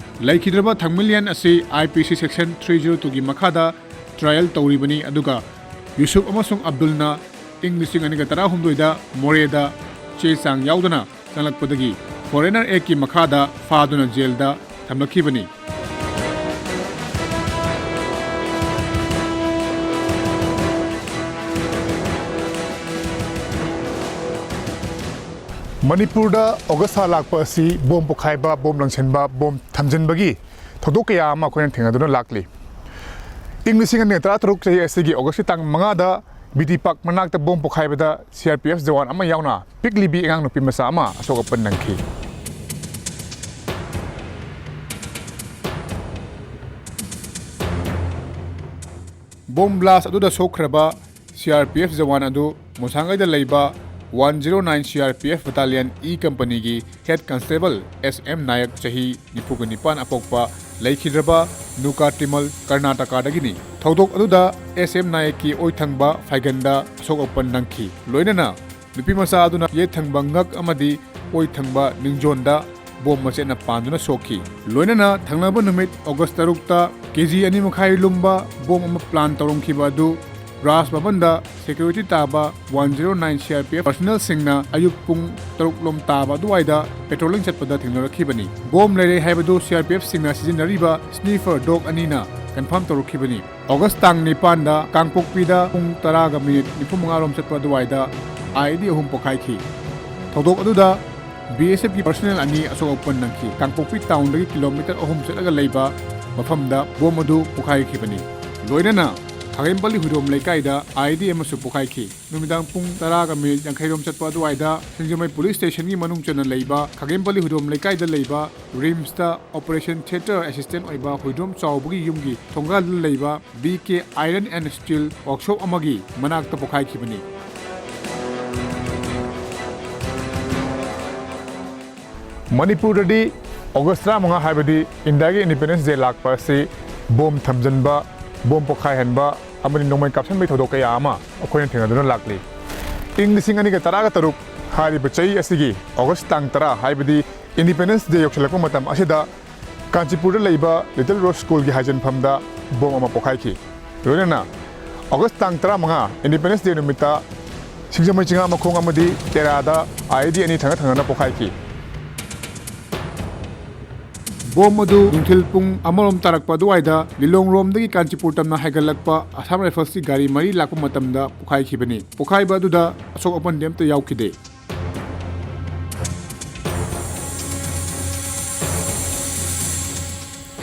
ꯂꯩꯈꯤꯗ꯭ꯔꯕ ꯊꯥꯡꯃꯩꯂꯤꯌꯥꯟ ꯑꯁꯤ I P C section three zero two ꯒꯤ ꯃꯈꯥꯗ trial ꯇꯧꯔꯤꯕꯅꯤ, ꯑꯗꯨꯒ ꯌꯨꯁꯨꯞ ꯑꯃꯁꯨꯡ ꯑꯕꯗꯨꯜꯅ ꯏꯪ ꯂꯤꯁꯤꯡ ꯑꯅꯤꯒ ꯇꯔꯥꯍꯨꯝꯗꯣꯏꯗ ꯃꯣꯔꯦꯗ ꯆꯦ ꯆꯥꯡ ꯌꯥꯎꯗꯅ ꯆꯪꯂꯛꯄꯗꯒꯤ Foreigner Act ꯀꯤ ꯃꯈꯥꯗ ꯐꯥꯗꯨꯅ ꯖꯦꯜꯗ ꯊꯝꯂꯛꯈꯤꯕꯅꯤ꯫ ꯃꯅꯤꯄꯨꯔꯗ ꯑꯣꯒꯁ ꯊꯥ ꯂꯥꯛꯄ ꯑꯁꯤ ꯕꯣꯝ ꯄꯣꯈꯥꯏꯕ, ꯕꯣꯝ ꯂꯪꯁꯤꯟꯕ, ꯕꯣꯝ ꯊꯝꯖꯤꯟꯕꯒꯤ ꯊꯧꯗꯣꯛ ꯀꯌꯥ ꯑꯃ ꯑꯩꯈꯣꯏꯅ ꯊꯦꯡꯅꯗꯨꯅ ꯂꯥꯛꯂꯤ꯫ ꯏꯪ ꯂꯤꯁꯤꯡ ꯑꯅꯤ ꯇꯔꯥꯇꯔꯨꯛ ꯆꯍꯤ ꯑꯁꯤꯒꯤ ꯑꯣꯒꯁꯀꯤ ꯇꯥꯡ ꯃꯉꯥꯗ B D Park ꯃꯅꯥꯛꯇ ꯕꯣꯝ ꯄꯣꯈꯥꯏꯕꯗ C R P F jawan ꯑꯃ ꯌꯥꯎꯅ ꯄꯤꯛꯂꯤꯕꯤ ꯑꯉꯥꯡ ꯅꯨꯄꯤ ꯃꯆꯥ ꯑꯃ ꯑꯁꯣꯛ ꯑꯄꯟ ꯅꯪꯈꯤ꯫ ꯕꯣꯝ blast ꯑꯗꯨꯗ ꯁꯣꯛꯈ꯭ꯔꯕ C R P F Jawan ꯑꯗꯨ ꯃꯣꯁꯥꯡꯒꯩꯗ ꯂꯩꯕ one zero nine C R P F Battalion E company ꯒꯤ head constable S M Nayak, ꯆꯍꯤ ꯅꯤꯐꯨꯒ ꯅꯤꯄꯥꯟ ꯑꯄꯣꯛꯄ, ꯂꯩꯈꯤꯗ꯭ꯔꯕ ꯅꯨꯀꯥꯇꯤꯃꯜ, ꯀꯔꯅꯥꯇꯀꯥꯗꯒꯤꯅꯤ꯫ ꯊꯧꯗꯣꯛ ꯑꯗꯨꯗ S M ꯅꯥꯌꯛꯀꯤ ꯑꯣꯏꯊꯪꯕ ꯐꯥꯏꯒꯟꯗ ꯑꯁꯣꯛ ꯑꯄꯟ ꯅꯪꯈꯤ꯫ ꯂꯣꯏꯅꯅ ꯅꯨꯄꯤ ꯃꯆꯥ ꯑꯗꯨꯅ ꯌꯦꯠ ꯊꯪꯕ ꯉꯛ ꯑꯃꯗꯤ ꯑꯣꯏ ꯊꯪꯕ ꯅꯤꯡꯖꯣꯟꯗ ꯕꯣꯝ ꯃꯆꯦꯠꯅ ꯄꯥꯟꯗꯨꯅ ꯁꯣꯛꯈꯤ꯫ ꯂꯣꯏꯅꯅ ꯊꯪꯅꯕ ꯅꯨꯃꯤꯠ ꯑꯣꯒꯁ ꯇꯔꯨꯛꯇ K G ꯑꯅꯤ ꯃꯈꯥꯏ ꯂꯨꯝꯕ ꯕꯣꯝ ꯑꯃ plan ꯇꯧꯔꯝꯈꯤꯕ ꯑꯗꯨ ꯔꯥꯖ ꯚꯕꯟꯗ security ꯇꯥꯕ one zero nine C R P F personnel ꯁꯤꯡꯅ ꯑꯌꯨꯛ ꯄꯨꯡ ꯇꯔꯨꯛ ꯂꯣꯝ ꯇꯥꯕ ꯑꯗꯨꯋꯥꯏꯗ patrolling ꯆꯠꯄꯗ ꯊꯦꯡꯅꯔꯛꯈꯤꯕꯅꯤ꯫ ꯕꯣꯝ ꯂꯩꯔꯦ ꯍꯥꯏꯕꯗꯨ C R P F ꯁꯤꯡꯅ ꯁꯤꯖꯤꯟꯅꯔꯤꯕ sniffer dog ꯑꯅꯤꯅ confirm ꯇꯧꯔꯛꯈꯤꯕꯅꯤ꯫ ꯑꯣꯒꯁ ꯇꯥꯡ ꯅꯤꯄꯥꯟꯗ ꯀꯥꯡꯄꯣꯛꯄꯤꯗ ꯄꯨꯡ ꯇꯔꯥꯒ ꯃꯤꯅꯤꯠ ꯅꯤꯐꯨ ꯃꯉꯥ ꯔꯣꯝ ꯆꯠꯄ ꯑꯗꯨꯋꯥꯏꯗ I E D ꯑꯍꯨꯝ ꯄꯣꯈꯥꯏꯈꯤ꯫ ꯊꯧꯗꯣꯛ ꯑꯗꯨꯗ B S F ꯀꯤ personnel ꯑꯅꯤ ꯑꯁꯣꯛ ꯑꯄꯟ ꯅꯪꯈꯤ꯫ ꯀꯥꯡꯄꯣꯛꯄꯤ town ꯗꯒꯤ kilometer ꯑꯍꯨꯝ ꯆꯠꯂꯒ ꯂꯩꯕ ꯃꯐꯝꯗ ꯕꯣꯝ ꯑꯗꯨ ꯄꯣꯈꯥꯏꯈꯤꯕꯅꯤ꯫ ꯂꯣꯏꯅꯅ ꯈꯥꯒꯦꯝꯄꯜꯂꯤ ꯍꯨꯏꯗ꯭ꯔꯣꯝ ꯂꯩꯀꯥꯏꯗ IED ꯑꯃꯁꯨ ꯄꯣꯈꯥꯏꯈꯤ꯫ ꯅꯨꯃꯤꯗꯥꯡ ꯄꯨꯡ ꯇꯔꯥꯒ ꯃꯤꯅꯤꯠ ꯌꯥꯡꯈꯩꯔꯣꯝ ꯆꯠꯄ ꯑꯗꯨꯋꯥꯏꯗ ꯁꯤꯡꯖꯃꯩ ꯄꯨꯂꯤꯁ ꯁ꯭ꯇꯦꯁꯟꯒꯤ ꯃꯅꯨꯡ ꯆꯟꯅ ꯂꯩꯕ ꯈꯥꯒꯦꯝꯄꯜꯂꯤ ꯍꯨꯏꯗ꯭ꯔꯣꯝ ꯂꯩꯀꯥꯏꯗ ꯂꯩꯕ ꯔꯤꯝꯁꯇ ꯑꯣꯄꯔꯦꯁꯟ ꯊꯤꯌꯦꯇꯔ ꯑꯦꯁꯤꯁꯇꯦꯟ ꯑꯣꯏꯕ ꯍꯨꯏꯗ꯭ꯔꯣꯝ ꯆꯥꯎꯕꯒꯤ ꯌꯨꯝꯒꯤ ꯊꯣꯡꯒꯥꯜꯗ ꯂꯩꯕ BK Iron and Steel Workshop ꯑꯃꯒꯤ ꯃꯅꯥꯛꯇ ꯄꯣꯈꯥꯏꯈꯤꯕꯅꯤ꯫ ꯃꯅꯤꯄꯨꯔꯗꯗꯤ ꯑꯣꯒꯁ ꯇꯔꯥꯃꯉꯥ, ꯍꯥꯏꯕꯗꯤ ꯏꯟꯗꯤꯌꯥꯒꯤ ꯏꯟꯗꯤꯄꯦꯟꯗꯦꯟꯁ ꯗꯦ ꯂꯥꯛꯄ ꯑꯁꯤ ꯕꯣꯝ ꯊꯝꯖꯤꯟꯕ, ꯕꯣꯝ ꯄꯣꯈꯥꯏꯍꯟꯕ ꯑꯃꯗꯤ ꯅꯣꯡꯃꯩ ꯀꯥꯞꯁꯤꯟꯕꯒꯤ ꯊꯧꯗꯣꯛ ꯀꯌꯥ ꯑꯃ ꯑꯩꯈꯣꯏꯅ ꯊꯦꯡꯅꯗꯨꯅ ꯂꯥꯛꯂꯤ꯫ ꯏꯪ ꯂꯤꯁꯤꯡ ꯑꯅꯤꯒ ꯇꯔꯥꯒ ꯇꯔꯨꯛ ꯍꯥꯏꯔꯤꯕ ꯆꯍꯤ ꯑꯁꯤꯒꯤ ꯑꯣꯒꯁ ꯇꯥꯡ ꯇꯔꯥ, ꯍꯥꯏꯕꯗꯤ ꯏꯟꯗꯤꯄꯦꯟꯗꯦꯟꯁ ꯗꯦ ꯌꯧꯁꯤꯜꯂꯛꯄ ꯃꯇꯝ ꯑꯁꯤꯗ ꯀꯥꯟꯆꯤꯄꯨꯔꯗ ꯂꯩꯕ ꯂꯤꯇꯜ ꯔꯣꯁ ꯁ꯭ꯀꯨꯜꯒꯤ ꯍꯥꯏꯖꯤꯟꯐꯝꯗ ꯕꯣꯝ ꯑꯃ ꯄꯣꯈꯥꯏꯈꯤ꯫ ꯂꯣꯏꯅꯅ ꯑꯣꯒꯁ ꯇꯥꯡ ꯇꯔꯥꯃꯉꯥ, ꯏꯟꯗꯤꯄꯦꯟꯗꯦꯟꯁ ꯗꯦ ꯅꯨꯃꯤꯠꯇ ꯁꯤꯡꯖꯃꯩ ꯆꯤꯉꯥꯃꯈꯣꯡ ꯑꯃꯗꯤ ꯇꯦꯔꯥꯗ IED ꯑꯅꯤ ꯊꯪꯅ ꯊꯪꯅꯅ ꯄꯣꯈꯥꯏꯈꯤ꯫ ꯕꯣꯝ ꯑꯗꯨ ꯅꯨꯡꯊꯤꯜ ꯄꯨꯡ ꯑꯃꯔꯣꯝ ꯇꯥꯔꯛꯄ ꯑꯗꯨꯋꯥꯏꯗ ꯂꯤꯂꯣꯡꯔꯣꯝꯗꯒꯤ ꯀꯥꯟꯆꯤꯄꯨꯔ ꯇꯝꯅ ꯍꯥꯏꯒꯠꯂꯛꯄ ꯑꯁꯥꯝ ꯔꯥꯏꯐꯜꯁꯀꯤ ꯒꯥꯔꯤ ꯃꯔꯤ ꯂꯥꯛꯄ ꯃꯇꯝꯗ ꯄꯣꯈꯥꯏꯈꯤꯕꯅꯤ꯫ ꯄꯣꯈꯥꯏꯕ ꯑꯗꯨꯗ ꯑꯁꯣꯛ ꯑꯄꯟꯗꯤ ꯑꯃꯠꯇ ꯌꯥꯎꯈꯤꯗꯦ꯫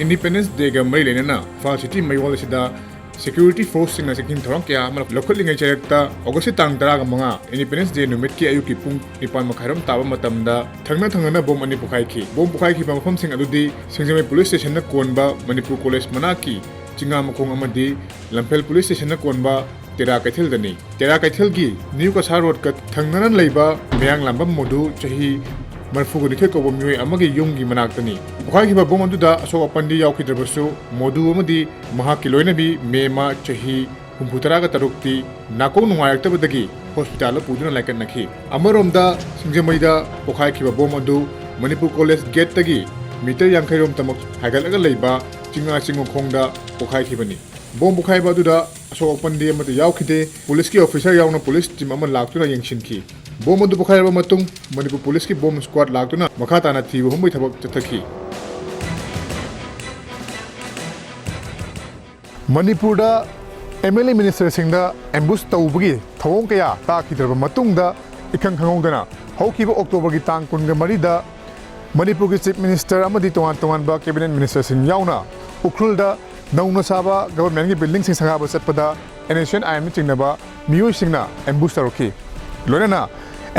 ꯏꯟꯗꯤꯄꯦꯟꯗꯦꯟꯁ ꯗꯦꯒ ꯃꯔꯤ ꯂꯩꯅꯅ ꯏꯝꯐꯥꯜ ꯁꯤꯇꯤ ꯃꯌꯣꯜ ꯑꯁꯤꯗ ꯁꯦꯀ꯭ꯌꯨꯔꯤꯇꯤ ꯐꯣꯔꯁꯁꯤꯡꯅ ꯆꯦꯛꯁꯤꯟ ꯊꯧꯔꯥꯡ ꯀꯌꯥ ꯑꯃ ꯂꯧꯈꯠꯂꯤꯉꯩ ꯆꯩꯔꯛꯇ ꯑꯣꯒꯁꯀꯤ ꯇꯥꯡ ꯇꯔꯥꯒ ꯃꯉꯥ, ꯏꯟꯗꯤꯄꯦꯟꯗꯦꯟꯁ ꯗꯦ ꯅꯨꯃꯤꯠꯀꯤ ꯑꯌꯨꯛꯀꯤ ꯄꯨꯡ ꯅꯤꯄꯥꯟ ꯃꯈꯥꯏꯔꯣꯝ ꯇꯥꯕ ꯃꯇꯝꯗ ꯊꯪꯅ ꯊꯪꯅꯅ ꯕꯣꯝ ꯑꯅꯤ ꯄꯣꯈꯥꯏꯈꯤ꯫ ꯕꯣꯝ ꯄꯣꯈꯥꯏꯈꯤꯕ ꯃꯐꯝꯁꯤꯡ ꯑꯗꯨꯗꯤ ꯁꯤꯡꯖꯃꯩ ꯄꯨꯂꯤꯁ ꯁ꯭ꯇꯦꯁꯟꯅ ꯀꯣꯟꯕ ꯃꯅꯤꯄꯨꯔ ꯀꯣꯂꯦꯖ ꯃꯅꯥꯛꯀꯤ ꯆꯤꯉꯥꯃꯈꯣꯡ ꯑꯃꯗꯤ ꯂꯝꯐꯦꯜ ꯄꯨꯂꯤꯁ ꯁ꯭ꯇꯦꯁꯟꯅ ꯀꯣꯟꯕ ꯇꯦꯔꯥ ꯀꯩꯊꯦꯜꯗꯅꯤ꯫ ꯇꯦꯔꯥ ꯀꯩꯊꯦꯜꯒꯤ ꯅ꯭ꯌꯨ ꯀꯁꯥ ꯔꯣꯗꯀ ꯊꯪꯅꯅ ꯂꯩꯕ ꯃꯌꯥꯡꯂꯥꯝꯕꯝ ꯃꯣꯗꯨ, ꯆꯍꯤ ꯃꯔꯤꯐꯨꯒ ꯅꯤꯊꯣꯏ ꯀꯧꯕ ꯃꯤꯑꯣꯏ ꯑꯃꯒꯤ ꯌꯨꯝꯒꯤ ꯃꯅꯥꯛꯇꯅꯤ꯫ ꯄꯣꯈꯥꯏꯈꯤꯕ ꯕꯣꯝ ꯑꯗꯨꯗ ꯑꯁꯣꯛ ꯑꯄꯟꯗꯤ ꯌꯥꯎꯈꯤꯗ꯭ꯔꯕꯁꯨ, ꯃꯣꯗꯨ ꯑꯃꯗꯤ ꯃꯍꯥꯛꯀꯤ ꯂꯣꯏꯅꯕꯤ ꯃꯦꯃꯥ, ꯆꯍꯤ ꯍꯨꯝꯐꯨꯇꯔꯥꯒ ꯇꯔꯨꯛꯇꯤ ꯅꯥꯀꯣꯡ ꯅꯨꯡꯉꯥꯏꯔꯛꯇꯕꯗꯒꯤ ꯍꯣꯁꯄꯤꯇꯥꯜꯗ ꯄꯨꯗꯨꯅ ꯂꯥꯏꯀꯠꯅꯈꯤ꯫ ꯑꯃꯔꯣꯝꯗ, ꯁꯤꯡꯖꯃꯩꯗ ꯄꯣꯈꯥꯏꯈꯤꯕ ꯕꯣꯝ ꯑꯗꯨ ꯃꯅꯤꯄꯨꯔ ꯀꯣꯂꯦꯖ ꯒꯦꯠꯇꯒꯤ ꯃꯤꯇꯔ ꯌꯥꯡꯈꯩ ꯔꯣꯝꯇꯃꯛ ꯍꯥꯏꯒꯠꯂꯒ ꯂꯩꯕ ꯆꯤꯉꯥ ꯆꯤꯡꯃꯈꯣꯡꯗ ꯄꯣꯈꯥꯏꯈꯤꯕꯅꯤ꯫ ꯕꯣꯝ ꯄꯣꯈꯥꯏꯕ ꯑꯗꯨꯗ ꯑꯁꯣꯛ ꯑꯄꯟꯗꯤ ꯑꯃꯠꯇ ꯌꯥꯎꯈꯤꯗꯦ꯫ ꯄꯨꯂꯤꯁꯀꯤ ꯑꯣꯐꯤꯁꯥꯔ ꯌꯥꯎꯅ ꯄꯨꯂꯤꯁ ꯇꯤꯝ ꯑꯃ ꯂꯥꯛꯇꯨꯅ ꯌꯦꯡꯁꯤꯟꯈꯤ꯫ ꯕꯣꯝ ꯑꯗꯨ ꯄꯣꯈꯥꯏꯔꯕ ꯃꯇꯨꯡ, ꯃꯅꯤꯄꯨꯔ ꯄꯨꯂꯤꯁꯀꯤ ꯕꯣꯝ ꯁ꯭ꯀ꯭ꯋꯥꯗ ꯂꯥꯛꯇꯨꯅ ꯃꯈꯥ ꯇꯥꯅ ꯊꯤꯕ ꯍꯨꯝꯕꯒꯤ ꯊꯕꯛ ꯆꯠꯊꯈꯤ꯫ ꯃꯅꯤꯄꯨꯔꯗ MLA ꯃꯤꯅꯤꯁꯇꯔꯁꯤꯡꯗ ꯑꯦꯝꯕꯨꯁ ꯇꯧꯕꯒꯤ ꯊꯧꯑꯣꯡ ꯀꯌꯥ ꯇꯥꯈꯤꯗ꯭ꯔꯕ ꯃꯇꯨꯡꯗ, ꯏꯈꯪ ꯈꯪꯍꯧꯗꯅ ꯍꯧꯈꯤꯕ ꯑꯣꯛꯇꯣꯕꯔꯒꯤ ꯇꯥꯡ ꯀꯨꯟꯒ ꯃꯔꯤꯗ ꯃꯅꯤꯄꯨꯔꯒꯤ ꯆꯤꯐ ꯃꯤꯅꯤꯁꯇꯔ ꯑꯃꯗꯤ ꯇꯣꯉꯥꯟ ꯇꯣꯉꯥꯟꯕ ꯀꯦꯕꯤꯅꯦꯠ ꯃꯤꯅꯤꯁꯇꯔꯁꯤꯡ ꯌꯥꯎꯅ ꯎꯈ꯭ꯔꯨꯜꯗ ꯅꯧꯅ ꯁꯥꯕ ꯒꯚꯔꯟꯃꯦꯟꯠꯀꯤ ꯕꯤꯜꯗꯤꯡꯁꯤꯡ ꯁꯪꯒꯥꯕ ꯆꯠꯄꯗ ꯑꯦꯟ ꯑꯦꯁ ꯁꯤ ꯑꯦꯟ ꯑꯥꯏ ꯑꯦꯝꯅ ꯆꯤꯡꯅꯕ ꯃꯤꯑꯣꯏꯁꯤꯡꯅ ꯑꯦꯝꯕꯨꯁ ꯇꯧꯔꯛꯈꯤ꯫ ꯂꯣꯏꯅꯅ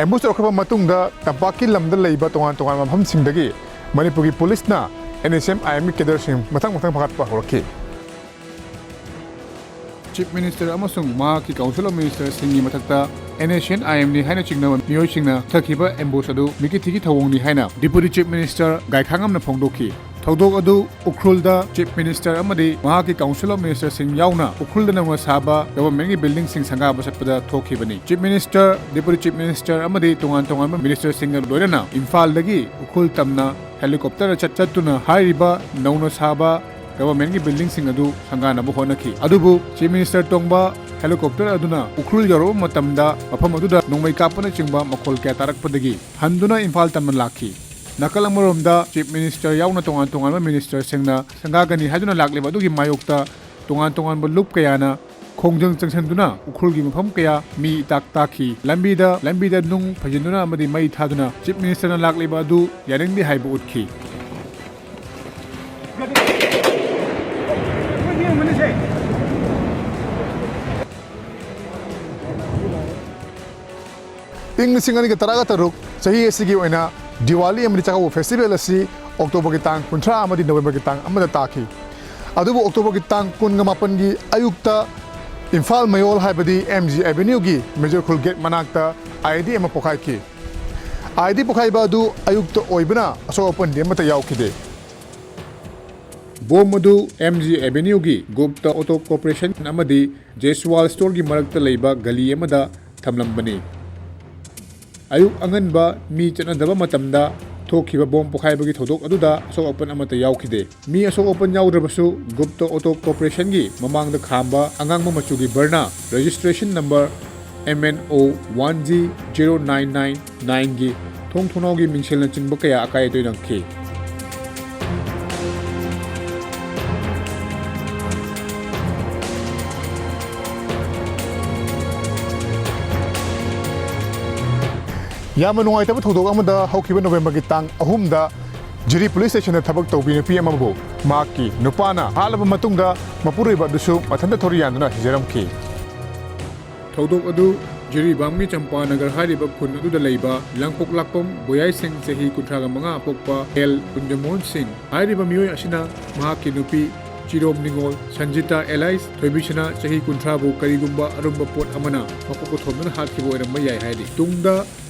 ꯑꯦꯝꯕꯨꯁ ꯇꯧꯔꯛꯈ꯭ꯔꯕ ꯃꯇꯨꯡꯗ ꯇꯝꯄꯥꯛꯀꯤ ꯂꯝꯗ ꯂꯩꯕ ꯇꯣꯉꯥꯟ ꯇꯣꯉꯥꯟꯕ ꯃꯐꯝꯁꯤꯡꯗꯒꯤ ꯃꯅꯤꯄꯨꯔꯒꯤ ꯄꯨꯂꯤꯁꯅ ꯑꯦꯟ ꯑꯦꯁ ꯁꯤ ꯑꯦꯟ ꯑꯥꯏ ꯑꯦꯝꯒꯤ ꯀꯦꯗꯔꯁꯤꯡ ꯃꯊꯪ ꯃꯊꯪ ꯐꯥꯒꯠꯄ ꯍꯧꯔꯛꯈꯤ꯫ ꯆꯤꯐ ꯃꯤꯅꯤꯁꯇꯔ ꯑꯃꯁꯨꯡ ꯃꯍꯥꯛꯀꯤ ꯀꯥꯎꯟꯁꯤꯜ ꯑꯣꯐ ꯃꯤꯅꯤꯁꯇꯔꯁꯤꯡꯒꯤ ꯃꯊꯛꯇ ꯑꯦꯟ ꯑꯦꯁ ꯁꯤ ꯑꯦꯟ ꯑꯥꯏ ꯑꯦꯝꯅꯤ ꯍꯥꯏꯅ ꯆꯤꯡꯅꯕ ꯃꯤꯑꯣꯏꯁꯤꯡꯅ ꯆꯠꯊꯈꯤꯕ ꯑꯦꯝꯕꯨꯁ ꯑꯗꯨ ꯃꯤꯀꯤ ꯊꯤꯒꯤ ꯊꯧꯑꯣꯡꯅꯤ ꯍꯥꯏꯅ ꯗꯤꯄꯨꯇꯤ ꯆꯤꯐ ꯃꯤꯅꯤꯁꯇꯔ ꯒꯥꯏꯈꯥꯉꯝꯅ ꯐꯣꯡꯗꯣꯛꯈꯤ꯫ ꯊꯧꯗꯣꯛ ꯑꯗꯨ ꯎꯈ꯭ꯔꯨꯜꯗ ꯆꯤꯐ ꯃꯤꯅꯤꯁꯇꯔ ꯑꯃꯗꯤ ꯃꯍꯥꯛꯀꯤ ꯀꯥꯎꯟꯁꯤꯜ ꯑꯣꯐ ꯃꯤꯅꯤꯁꯇꯔꯁꯤꯡ ꯌꯥꯎꯅ ꯎꯈ꯭ꯔꯨꯜꯗ ꯅꯧꯅ ꯁꯥꯕ ꯒꯚꯔꯟꯃꯦꯟꯠꯀꯤ ꯕꯤꯜꯗꯤꯡꯁꯤꯡ ꯁꯪꯒꯥꯕ ꯆꯠꯄꯗ ꯊꯣꯛꯈꯤꯕꯅꯤ꯫ Chief minister, deputy chief minister ꯑꯃꯗꯤ ꯇꯣꯉꯥꯟ ꯇꯣꯉꯥꯟꯕ ꯃꯤꯅꯤꯁꯇꯔꯁꯤꯡꯒ ꯂꯣꯏꯅꯅ ꯏꯝꯐꯥꯜꯗꯒꯤ ꯎꯈ꯭ꯔꯨꯜ ꯇꯝꯅ ꯍꯦꯂꯤꯀꯣꯞꯇꯔꯗ ꯆꯠ-, ꯆꯠꯇꯨꯅ ꯍꯥꯏꯔꯤꯕ ꯅꯧꯅ ꯁꯥꯕ ꯒꯚꯔꯟꯃꯦꯟꯠꯀꯤ ꯕꯤꯜꯗꯤꯡꯁꯤꯡ ꯑꯗꯨ ꯁꯪꯒꯥꯅꯕ ꯍꯣꯠꯅꯈꯤ꯫ ꯑꯗꯨꯕꯨ ꯆꯤꯐ ꯃꯤꯅꯤꯁꯇꯔ ꯇꯣꯡꯕ ꯍꯦꯂꯤꯀꯣꯞꯇꯔ ꯑꯗꯨꯅ ꯎꯈ꯭ꯔꯨꯜ ꯌꯧꯔꯛꯄ ꯃꯇꯝꯗ ꯃꯐꯝ ꯑꯗꯨꯗ ꯅꯣꯡꯃꯩ ꯀꯥꯞꯄꯅꯆꯤꯡꯕ ꯃꯈꯣꯜ ꯀꯌꯥ ꯇꯥꯔꯛꯄꯗꯒꯤ ꯍꯟꯗꯨꯅ ꯏꯝꯐꯥꯜ ꯇꯝꯅ ꯂꯥꯛꯈꯤ꯫ ꯅꯥꯀꯜ ꯑꯃꯔꯣꯝꯗ ꯆꯤꯐ ꯃꯤꯅꯤꯁꯇꯔ ꯌꯥꯎꯅ ꯇꯣꯉꯥꯟ ꯇꯣꯉꯥꯟꯕ ꯃꯤꯅꯤꯁꯇꯔꯁꯤꯡꯅ ꯁꯪꯒꯥꯒꯅꯤ ꯍꯥꯏꯗꯨꯅ ꯂꯥꯛꯂꯤꯕ ꯑꯗꯨꯒꯤ ꯃꯥꯌꯣꯛꯇ ꯇꯣꯉꯥꯟ ꯇꯣꯉꯥꯟꯕ ꯂꯨꯞ ꯀꯌꯥꯅ ꯈꯣꯡꯖꯪ ꯆꯪꯁꯤꯟꯗꯨꯅ ꯎꯈ꯭ꯔꯨꯜꯒꯤ ꯃꯐꯝ ꯀꯌꯥ ꯃꯤ ꯏꯇꯥꯛ ꯇꯥꯛꯈꯤ꯫ ꯂꯝꯕꯤꯗ, ꯂꯝꯕꯤꯗ ꯅꯨꯡ ꯐꯩꯖꯤꯟꯗꯨꯅ ꯑꯃꯗꯤ ꯃꯩ ꯊꯥꯗꯨꯅ ꯆꯤꯐ ꯃꯤꯅꯤꯁꯇꯔꯅ ꯂꯥꯛꯂꯤꯕ ꯑꯗꯨ ꯌꯥꯅꯤꯡꯗꯦ ꯍꯥꯏꯕ ꯎꯠꯈꯤ꯫ ꯏꯪ ꯂꯤꯁꯤꯡ ꯑꯅꯤꯒ ꯇꯔꯥꯒ ꯇꯔꯨꯛ ꯆꯍꯤ ꯑꯁꯤꯒꯤ ꯑꯣꯏꯅ ꯗꯤꯋꯥꯂꯤ ꯑꯃꯗꯤ ꯆꯥꯛꯀꯧꯕ ꯐꯦꯁꯇꯤꯚꯦꯜ ꯑꯁꯤ ꯑꯣꯛꯇꯣꯕꯔꯒꯤ ꯇꯥꯡ ꯀꯨꯟꯊ꯭ꯔꯥ ꯑꯃꯗꯤ ꯅꯕꯦꯝꯕꯔꯒꯤ ꯇꯥꯡ ꯑꯃꯗ ꯇꯥꯈꯤ꯫ ꯑꯗꯨꯕꯨ ꯑꯣꯛꯇꯣꯕꯔꯒꯤ ꯇꯥꯡ ꯀꯨꯟꯒ ꯃꯥꯄꯟꯒꯤ ꯑꯌꯨꯛꯇ ꯏꯝꯐꯥꯜ ꯃꯌꯣꯜ ꯍꯥꯏꯕꯗꯤ ꯑꯦꯝ ꯖꯤ ꯑꯦꯚꯦꯅ꯭ꯌꯨꯒꯤ ꯃꯦꯖꯔ ꯈꯨꯜ ꯒꯦꯠ ꯃꯅꯥꯛꯇ ꯑꯥꯏ ꯏ ꯗꯤ ꯑꯃ ꯄꯣꯈꯥꯏꯈꯤ꯫ ꯑꯥꯏ ꯏ ꯗꯤ ꯄꯣꯈꯥꯏꯕ ꯑꯗꯨ ꯑꯌꯨꯛꯇ ꯑꯣꯏꯕꯅ ꯑꯁꯣꯛ ꯑꯄꯟꯗꯤ ꯑꯃꯠꯇ ꯌꯥꯎꯈꯤꯗꯦ꯫ ꯕꯣꯝ ꯑꯗꯨ M G ꯑꯦꯚꯦꯅ꯭ꯌꯨꯒꯤ Gupta auto corporation ꯑꯃꯗꯤ ꯖꯦꯁꯋꯥꯜ ꯁ꯭ꯇꯣꯔꯒꯤ ꯃꯔꯛꯇ ꯂꯩꯕ ꯒꯂꯤ ꯑꯃꯗ ꯊꯝꯂꯝꯕꯅꯤ꯫ ꯑꯌꯨꯛ ꯑꯉꯟꯕ ꯃꯤ ꯆꯠꯅꯗꯕ ꯃꯇꯝꯗ ꯊꯣꯛꯈꯤꯕ ꯕꯣꯝ ꯄꯣꯈꯥꯏꯕꯒꯤ ꯊꯧꯗꯣꯛ ꯑꯗꯨꯗ ꯑꯁꯣꯛ ꯑꯄꯟ ꯑꯃꯠꯇ ꯌꯥꯎꯈꯤꯗꯦ꯫ ꯃꯤ ꯑꯁꯣꯛ ꯑꯄꯟ ꯌꯥꯎꯗ꯭ꯔꯕꯁꯨ, ꯒꯨꯞꯇ ꯑꯣꯇꯣ ꯀꯣꯔꯄꯣꯔꯦꯁꯟꯒꯤ ꯃꯃꯥꯡꯗ ꯈꯥꯝꯕ ꯑꯉꯥꯡꯕ ꯃꯆꯨꯒꯤ ꯕꯔꯅꯥ, registration number M N O one G zero nine nine ꯅꯥꯏꯟꯒꯤ ꯊꯣꯡ ꯊꯣꯡꯅꯥꯎꯒꯤ ꯃꯤꯡꯁꯦꯜꯅꯆꯤꯡꯕ ꯀꯌꯥ ꯑꯀꯥꯏ ꯑꯇꯣꯏ ꯅꯪꯈꯤ꯫ ꯌꯥꯝꯅ ꯅꯨꯡꯉꯥꯏꯇꯕ ꯊꯧꯗꯣꯛ ꯑꯃꯗ ꯍꯧꯈꯤꯕ ꯅꯣꯕꯦꯝꯕꯔꯒꯤ ꯇꯥꯡ ꯑꯍꯨꯝꯗ ꯖꯤꯔꯤ ꯄꯨꯂꯤꯁ ꯁ꯭ꯇꯦꯁꯟꯗ ꯊꯕꯛ ꯇꯧꯕꯤ ꯅꯨꯄꯤ ꯑꯃꯕꯨ ꯃꯍꯥꯛꯀꯤ ꯅꯨꯄꯥꯅ ꯍꯥꯠꯂꯕ ꯃꯇꯨꯡꯗ ꯃꯄꯨꯔꯣꯏꯕ ꯑꯗꯨꯁꯨ ꯃꯊꯟꯇ ꯊꯧꯔꯤ ꯌꯥꯟꯗꯨꯅ ꯁꯤꯖꯔꯝꯈꯤ꯫ ꯊꯧꯗꯣꯛ ꯑꯗꯨ ꯖꯤꯔꯤꯕꯥꯝꯒꯤ ꯆꯝꯄꯥꯅꯒꯔ ꯍꯥꯏꯔꯤꯕ ꯈꯨꯟ ꯑꯗꯨꯗ ꯂꯩꯕ ꯂꯥꯡꯄꯣꯛ ꯂꯥꯛꯄꯝ ꯕꯣꯌꯥꯏ ꯁꯤꯡ, ꯆꯍꯤ ꯀꯨꯟꯊ꯭ꯔꯥ ꯃꯉꯥ ꯑꯄꯣꯛꯄ ꯑꯦꯜ ꯀꯨꯟꯖꯃꯣꯍꯟ ꯁꯤꯡ ꯍꯥꯏꯔꯤꯕ ꯃꯤꯑꯣꯏ ꯑꯁꯤꯅ ꯃꯍꯥꯛꯀꯤ ꯅꯨꯄꯤ ꯆꯤꯔꯣꯝ ꯅꯤꯉꯣꯜ ꯁꯟꯖꯤꯇꯥ ꯑꯦꯂꯥꯏꯁ ꯊꯣꯏꯕꯤꯁꯅꯥ, ꯆꯍꯤ ꯀꯨꯟꯊ꯭ꯔꯥꯕꯨ ꯀꯔꯤꯒꯨꯝꯕ ꯑꯔꯨꯝꯕ ꯄꯣꯠ ꯑꯃꯅ ꯃꯀꯣꯛꯇ ꯊꯣꯝꯗꯨꯅ ꯍꯥꯠꯈꯤꯕ ꯑꯣꯏꯔꯝꯕ ꯌꯥꯏ ꯍꯥꯏꯔꯤ꯫ ꯇꯨꯡꯗ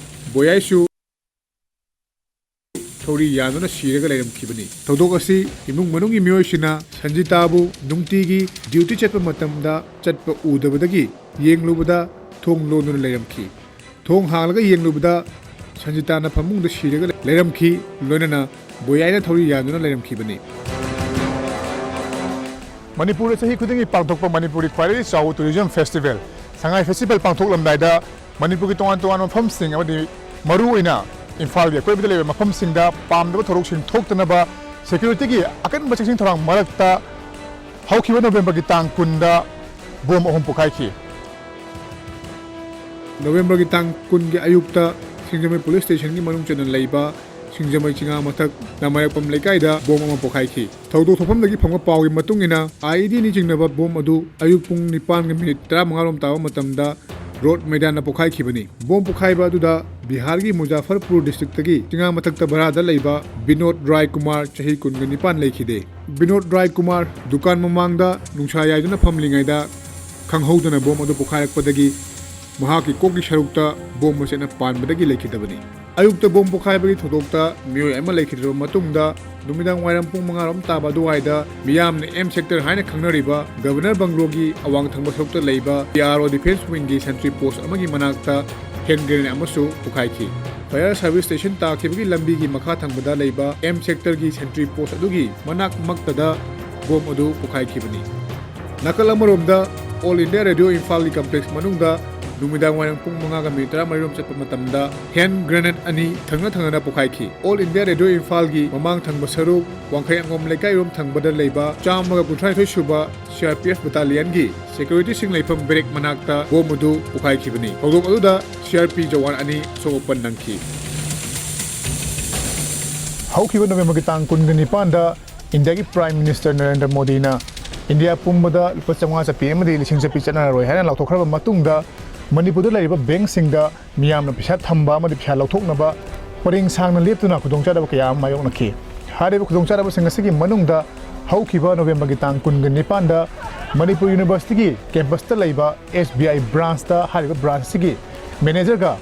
ꯕꯣꯌꯥꯏꯁꯨ ꯊꯧꯔꯤ ꯌꯥꯟꯗꯨꯅ ꯁꯤꯔꯒ ꯂꯩꯔꯝꯈꯤꯕꯅꯤ꯫ ꯊꯧꯗꯣꯛ ꯑꯁꯤ ꯏꯃꯨꯡ ꯃꯅꯨꯡꯒꯤ ꯃꯤꯑꯣꯏꯁꯤꯡꯅ ꯁꯟꯖꯤꯇꯥꯕꯨ ꯅꯨꯡꯇꯤꯒꯤ ꯗ꯭ꯌꯨꯇꯤ ꯆꯠꯄ ꯃꯇꯝꯗ ꯆꯠꯄ ꯎꯗꯕꯗꯒꯤ ꯌꯦꯡꯂꯨꯕꯗ ꯊꯣꯡ ꯂꯣꯟꯗꯨꯅ ꯂꯩꯔꯝꯈꯤ꯫ ꯊꯣꯡ ꯍꯥꯡꯂꯒ ꯌꯦꯡꯂꯨꯕꯗ ꯁꯟꯖꯤꯇꯥꯅ ꯐꯃꯨꯡꯗ ꯁꯤꯔꯒ ꯂꯩꯔꯝꯈꯤ, ꯂꯣꯏꯅꯅ ꯕꯣꯌꯥꯏꯅ ꯊꯧꯔꯤ ꯌꯥꯟꯗꯨꯅ ꯂꯩꯔꯝꯈꯤꯕꯅꯤ꯫ ꯃꯅꯤꯄꯨꯔꯗ ꯆꯍꯤ ꯈꯨꯗꯤꯡꯒꯤ ꯄꯥꯡꯊꯣꯛꯄ ꯃꯅꯤꯄꯨꯔꯒꯤ ꯈ꯭ꯋꯥꯏꯗꯒꯤ ꯆꯥꯎꯕ tourism festival ꯁꯉꯥꯏ festival ꯄꯥꯡꯊꯣꯛꯂꯝꯗꯥꯏꯗ ꯃꯅꯤꯄꯨꯔꯒꯤ ꯇꯣꯉꯥꯟ ꯇꯣꯉꯥꯟꯕ ꯃꯐꯝꯁꯤꯡ ꯑꯃꯗꯤ ꯃꯔꯨꯑꯣꯏꯅ ꯏꯝꯐꯥꯜꯒꯤ ꯑꯀꯣꯏꯕꯗ ꯂꯩꯕ ꯃꯐꯝꯁꯤꯡꯗ ꯄꯥꯝꯗꯕ ꯊꯧꯗꯣꯛꯁꯤꯡ ꯊꯣꯛꯇꯅꯕ securityꯒꯤ ꯑꯀꯟꯕ ꯆꯦꯛꯁꯤꯟ ꯊꯧꯔꯥꯡ ꯃꯔꯛꯇ ꯍꯧꯈꯤꯕ ꯅꯣꯕꯦꯝꯕꯔꯒꯤ ꯇꯥꯡ ꯀꯨꯟꯗ ꯕꯣꯝ ꯑꯍꯨꯝ ꯄꯣꯈꯥꯏꯈꯤ꯫ ꯅꯣꯕꯦꯝꯕꯔꯒꯤ ꯇꯥꯡ ꯀꯨꯟꯒꯤ ꯑꯌꯨꯛꯇ ꯁꯤꯡꯖꯃꯩ ꯄꯨꯂꯤꯁ ꯁ꯭ꯇꯦꯁꯟꯒꯤ ꯃꯅꯨꯡ ꯆꯟꯅ ꯂꯩꯕ ꯁꯤꯡꯖꯃꯩ ꯆꯤꯉꯥ ꯃꯊꯛ ꯅꯃꯥꯏꯔꯛꯄꯝ ꯂꯩꯀꯥꯏꯗ ꯕꯣꯝ ꯑꯃ ꯄꯣꯈꯥꯏꯈꯤ꯫ ꯊꯧꯗꯣꯛ ꯊꯣꯛꯐꯝꯗꯒꯤ ꯐꯪꯕ ꯄꯥꯎꯒꯤ ꯃꯇꯨꯡ ꯏꯟꯅ, IEDꯅ ꯆꯤꯡꯅꯕ ꯕꯣꯝ ꯑꯗꯨ ꯑꯌꯨꯛ ꯄꯨꯡ ꯅꯤꯄꯥꯟꯒ ꯃꯤꯅꯤꯠ ꯇꯔꯥꯃꯉꯥ ꯔꯣꯝ ꯇꯥꯕ ꯃꯇꯝꯗ ꯔꯣꯗ ꯃꯩꯗꯥꯟꯗ ꯄꯣꯈꯥꯏꯈꯤꯕꯅꯤ꯫ ꯕꯣꯝ ꯄꯣꯈꯥꯏꯕ ꯑꯗꯨꯗ ꯕꯤꯍꯥꯔꯒꯤ ꯃꯨꯖꯥꯐꯔꯄꯨꯔ ꯗꯤꯁꯇ꯭ꯔꯤꯛꯇꯒꯤ ꯆꯤꯉꯥ ꯃꯊꯛꯇ ꯚꯔꯥꯗ ꯂꯩꯕ ꯕꯤꯅꯣꯗ ꯔꯥꯏ ꯀꯨꯃꯥꯔ, ꯆꯍꯤ ꯀꯨꯟꯒ ꯅꯤꯄꯥꯟ ꯂꯩꯈꯤꯗꯦ꯫ ꯕꯤꯅꯣꯗ ꯔꯥꯏ ꯀꯨꯃꯥꯔ ꯗꯨꯀꯥꯟ ꯃꯃꯥꯡꯗ ꯅꯨꯡꯁꯥ ꯌꯥꯏꯗꯨꯅ ꯐꯝꯂꯤꯉꯩꯗ ꯈꯪꯍꯧꯗꯅ ꯕꯣꯝ ꯑꯗꯨ ꯄꯣꯈꯥꯏꯔꯛꯄꯗꯒꯤ ꯃꯍꯥꯛꯀꯤ ꯀꯣꯛꯀꯤ ꯁꯔꯨꯛꯇ ꯕꯣꯝ ꯃꯆꯦꯠꯅ ꯄꯥꯟꯕꯗꯒꯤ ꯂꯩꯈꯤꯗꯕꯅꯤ꯫ ꯑꯌꯨꯛꯇ ꯕꯣꯝ ꯄꯣꯈꯥꯏꯕꯒꯤ ꯊꯧꯗꯣꯛꯇ ꯃꯤꯑꯣꯏ ꯑꯃ ꯂꯩꯈꯤꯗ꯭ꯔꯕ ꯃꯇꯨꯡꯗ, ꯅꯨꯃꯤꯗꯥꯡ ꯋꯥꯏꯔꯝ ꯄꯨꯡ ꯃꯉꯥ ꯔꯣꯝ ꯇꯥꯕ ꯑꯗꯨꯋꯥꯏꯗ ꯃꯤꯌꯥꯝꯅ M sector ꯍꯥꯏꯅ ꯈꯪꯅꯔꯤꯕ ꯒꯕꯔꯅꯔ ꯕꯪꯒ꯭ꯂꯣꯒꯤ ꯑꯋꯥꯡ ꯊꯪꯕ ꯁꯔꯨꯛꯇ ꯂꯩꯕ PRO defence wingꯒꯤ sentry post ꯑꯃꯒꯤ ꯃꯅꯥꯛꯇ hand grenade ꯑꯃꯁꯨ ꯄꯣꯈꯥꯏꯈꯤ꯫ Fire service station ꯇꯥꯈꯤꯕꯒꯤ ꯂꯝꯕꯤꯒꯤ ꯃꯈꯥ ꯊꯪꯕꯗ ꯂꯩꯕ M sectorꯒꯤ sentry post ꯑꯗꯨꯒꯤ ꯃꯅꯥꯛꯃꯛꯇꯗ ꯕꯣꯝ ꯑꯗꯨ ꯄꯣꯈꯥꯏꯈꯤꯕꯅꯤ꯫ ꯅꯥꯀꯜ ꯑꯃꯔꯣꯝꯗ, All India Radio ꯏꯝꯐꯥꯜꯒꯤ complex ꯃꯅꯨꯡꯗ ꯅꯨꯃꯤꯗꯥꯡ ꯋꯥꯏꯔꯝ ꯄꯨꯡ ꯃꯉꯥꯒ ꯃꯤꯅꯤꯠ ꯇꯔꯥꯃꯔꯤ ꯔꯣꯝ ꯆꯠꯄ ꯃꯇꯝꯗ hand grenade ꯑꯅꯤ ꯊꯪꯅ ꯊꯪꯅꯅ ꯄꯣꯈꯥꯏꯈꯤ꯫ All India Radio ꯏꯝꯐꯥꯜꯒꯤ ꯃꯃꯥꯡ ꯊꯪꯕ ꯁꯔꯨꯛ, ꯋꯥꯡꯈꯩ ꯑꯉꯣꯝ ꯂꯩꯀꯥꯏꯔꯣꯝ ꯊꯪꯕꯗ ꯂꯩꯕ ꯆꯥꯝꯃꯒ ꯀꯨꯟꯊ꯭ꯔꯥꯅꯤꯊꯣꯏ ꯁꯨꯕ CRPF battalionꯒꯤ securityꯁꯤꯡ ꯂꯩꯐꯝ barrack ꯃꯅꯥꯛꯇ ꯕꯣꯝ ꯑꯗꯨ ꯄꯣꯈꯥꯏꯈꯤꯕꯅꯤ꯫ ꯊꯧꯗꯣꯛ ꯑꯗꯨꯗ CRP ꯖꯋꯥꯟ ꯑꯅꯤ ꯑꯁꯣꯛ ꯑꯄꯟ ꯅꯪꯈꯤ꯫ ꯍꯧꯈꯤꯕ ꯅꯣꯕꯦꯝꯕꯔꯒꯤ ꯇꯥꯡ ꯀꯨꯟꯒ ꯅꯤꯄꯥꯟꯗ ꯏꯟꯗꯤꯌꯥꯒꯤ ꯄ꯭ꯔꯥꯏꯝ ꯃꯤꯅꯤꯁꯇꯔ ꯅꯔꯦꯟꯗ꯭ꯔ ꯃꯣꯗꯤꯅ ꯏꯟꯗꯤꯌꯥ ꯄꯨꯝꯕꯗ ꯂꯨꯄꯥ ꯆꯥꯝꯃꯉꯥ ꯆꯠꯄꯤ ꯑꯃꯗꯤ ꯂꯤꯁꯤꯡ ꯆꯠꯄꯤ ꯆꯠꯅꯔꯔꯣꯏ ꯍꯥꯏꯅ ꯂꯥꯎꯊꯣꯛꯈ꯭ꯔꯕ ꯃꯇꯨꯡꯗ, ꯃꯅꯤꯄꯨꯔꯗ ꯂꯩꯔꯤꯕ ꯕꯦꯡꯛꯁꯤꯡꯗ ꯃꯤꯌꯥꯝꯅ ꯄꯩꯁꯥ ꯊꯝꯕ ꯑꯃꯗꯤ ꯄꯩꯁꯥ ꯂꯧꯊꯣꯛꯅꯕ ꯄꯔꯦꯡ ꯁꯥꯡꯅ ꯂꯦꯞꯇꯨꯅ ꯈꯨꯗꯣꯡꯆꯥꯗꯕ ꯀꯌꯥ ꯑꯃ ꯃꯥꯌꯣꯛꯅꯈꯤ꯫ ꯍꯥꯏꯔꯤꯕ ꯈꯨꯗꯣꯡꯆꯥꯗꯕꯁꯤꯡ ꯑꯁꯤꯒꯤ ꯃꯅꯨꯡꯗ ꯍꯧꯈꯤꯕ ꯅꯣꯕꯦꯝꯕꯔꯒꯤ ꯇꯥꯡ ꯀꯨꯟꯒ ꯅꯤꯄꯥꯟꯗ ꯃꯅꯤꯄꯨꯔ ꯌꯨꯅꯤꯚꯔꯁꯤꯇꯤꯒꯤ ꯀꯦꯝꯄꯁꯇ ꯂꯩꯕ ꯑꯦꯁ ꯕꯤ ꯑꯥꯏ ꯕ꯭ꯔꯥꯟꯁꯇ ꯍꯥꯏꯔꯤꯕ ꯕ꯭ꯔꯥꯟꯁ ꯑꯁꯤꯒꯤ ꯃꯦꯅꯦꯖꯔꯒ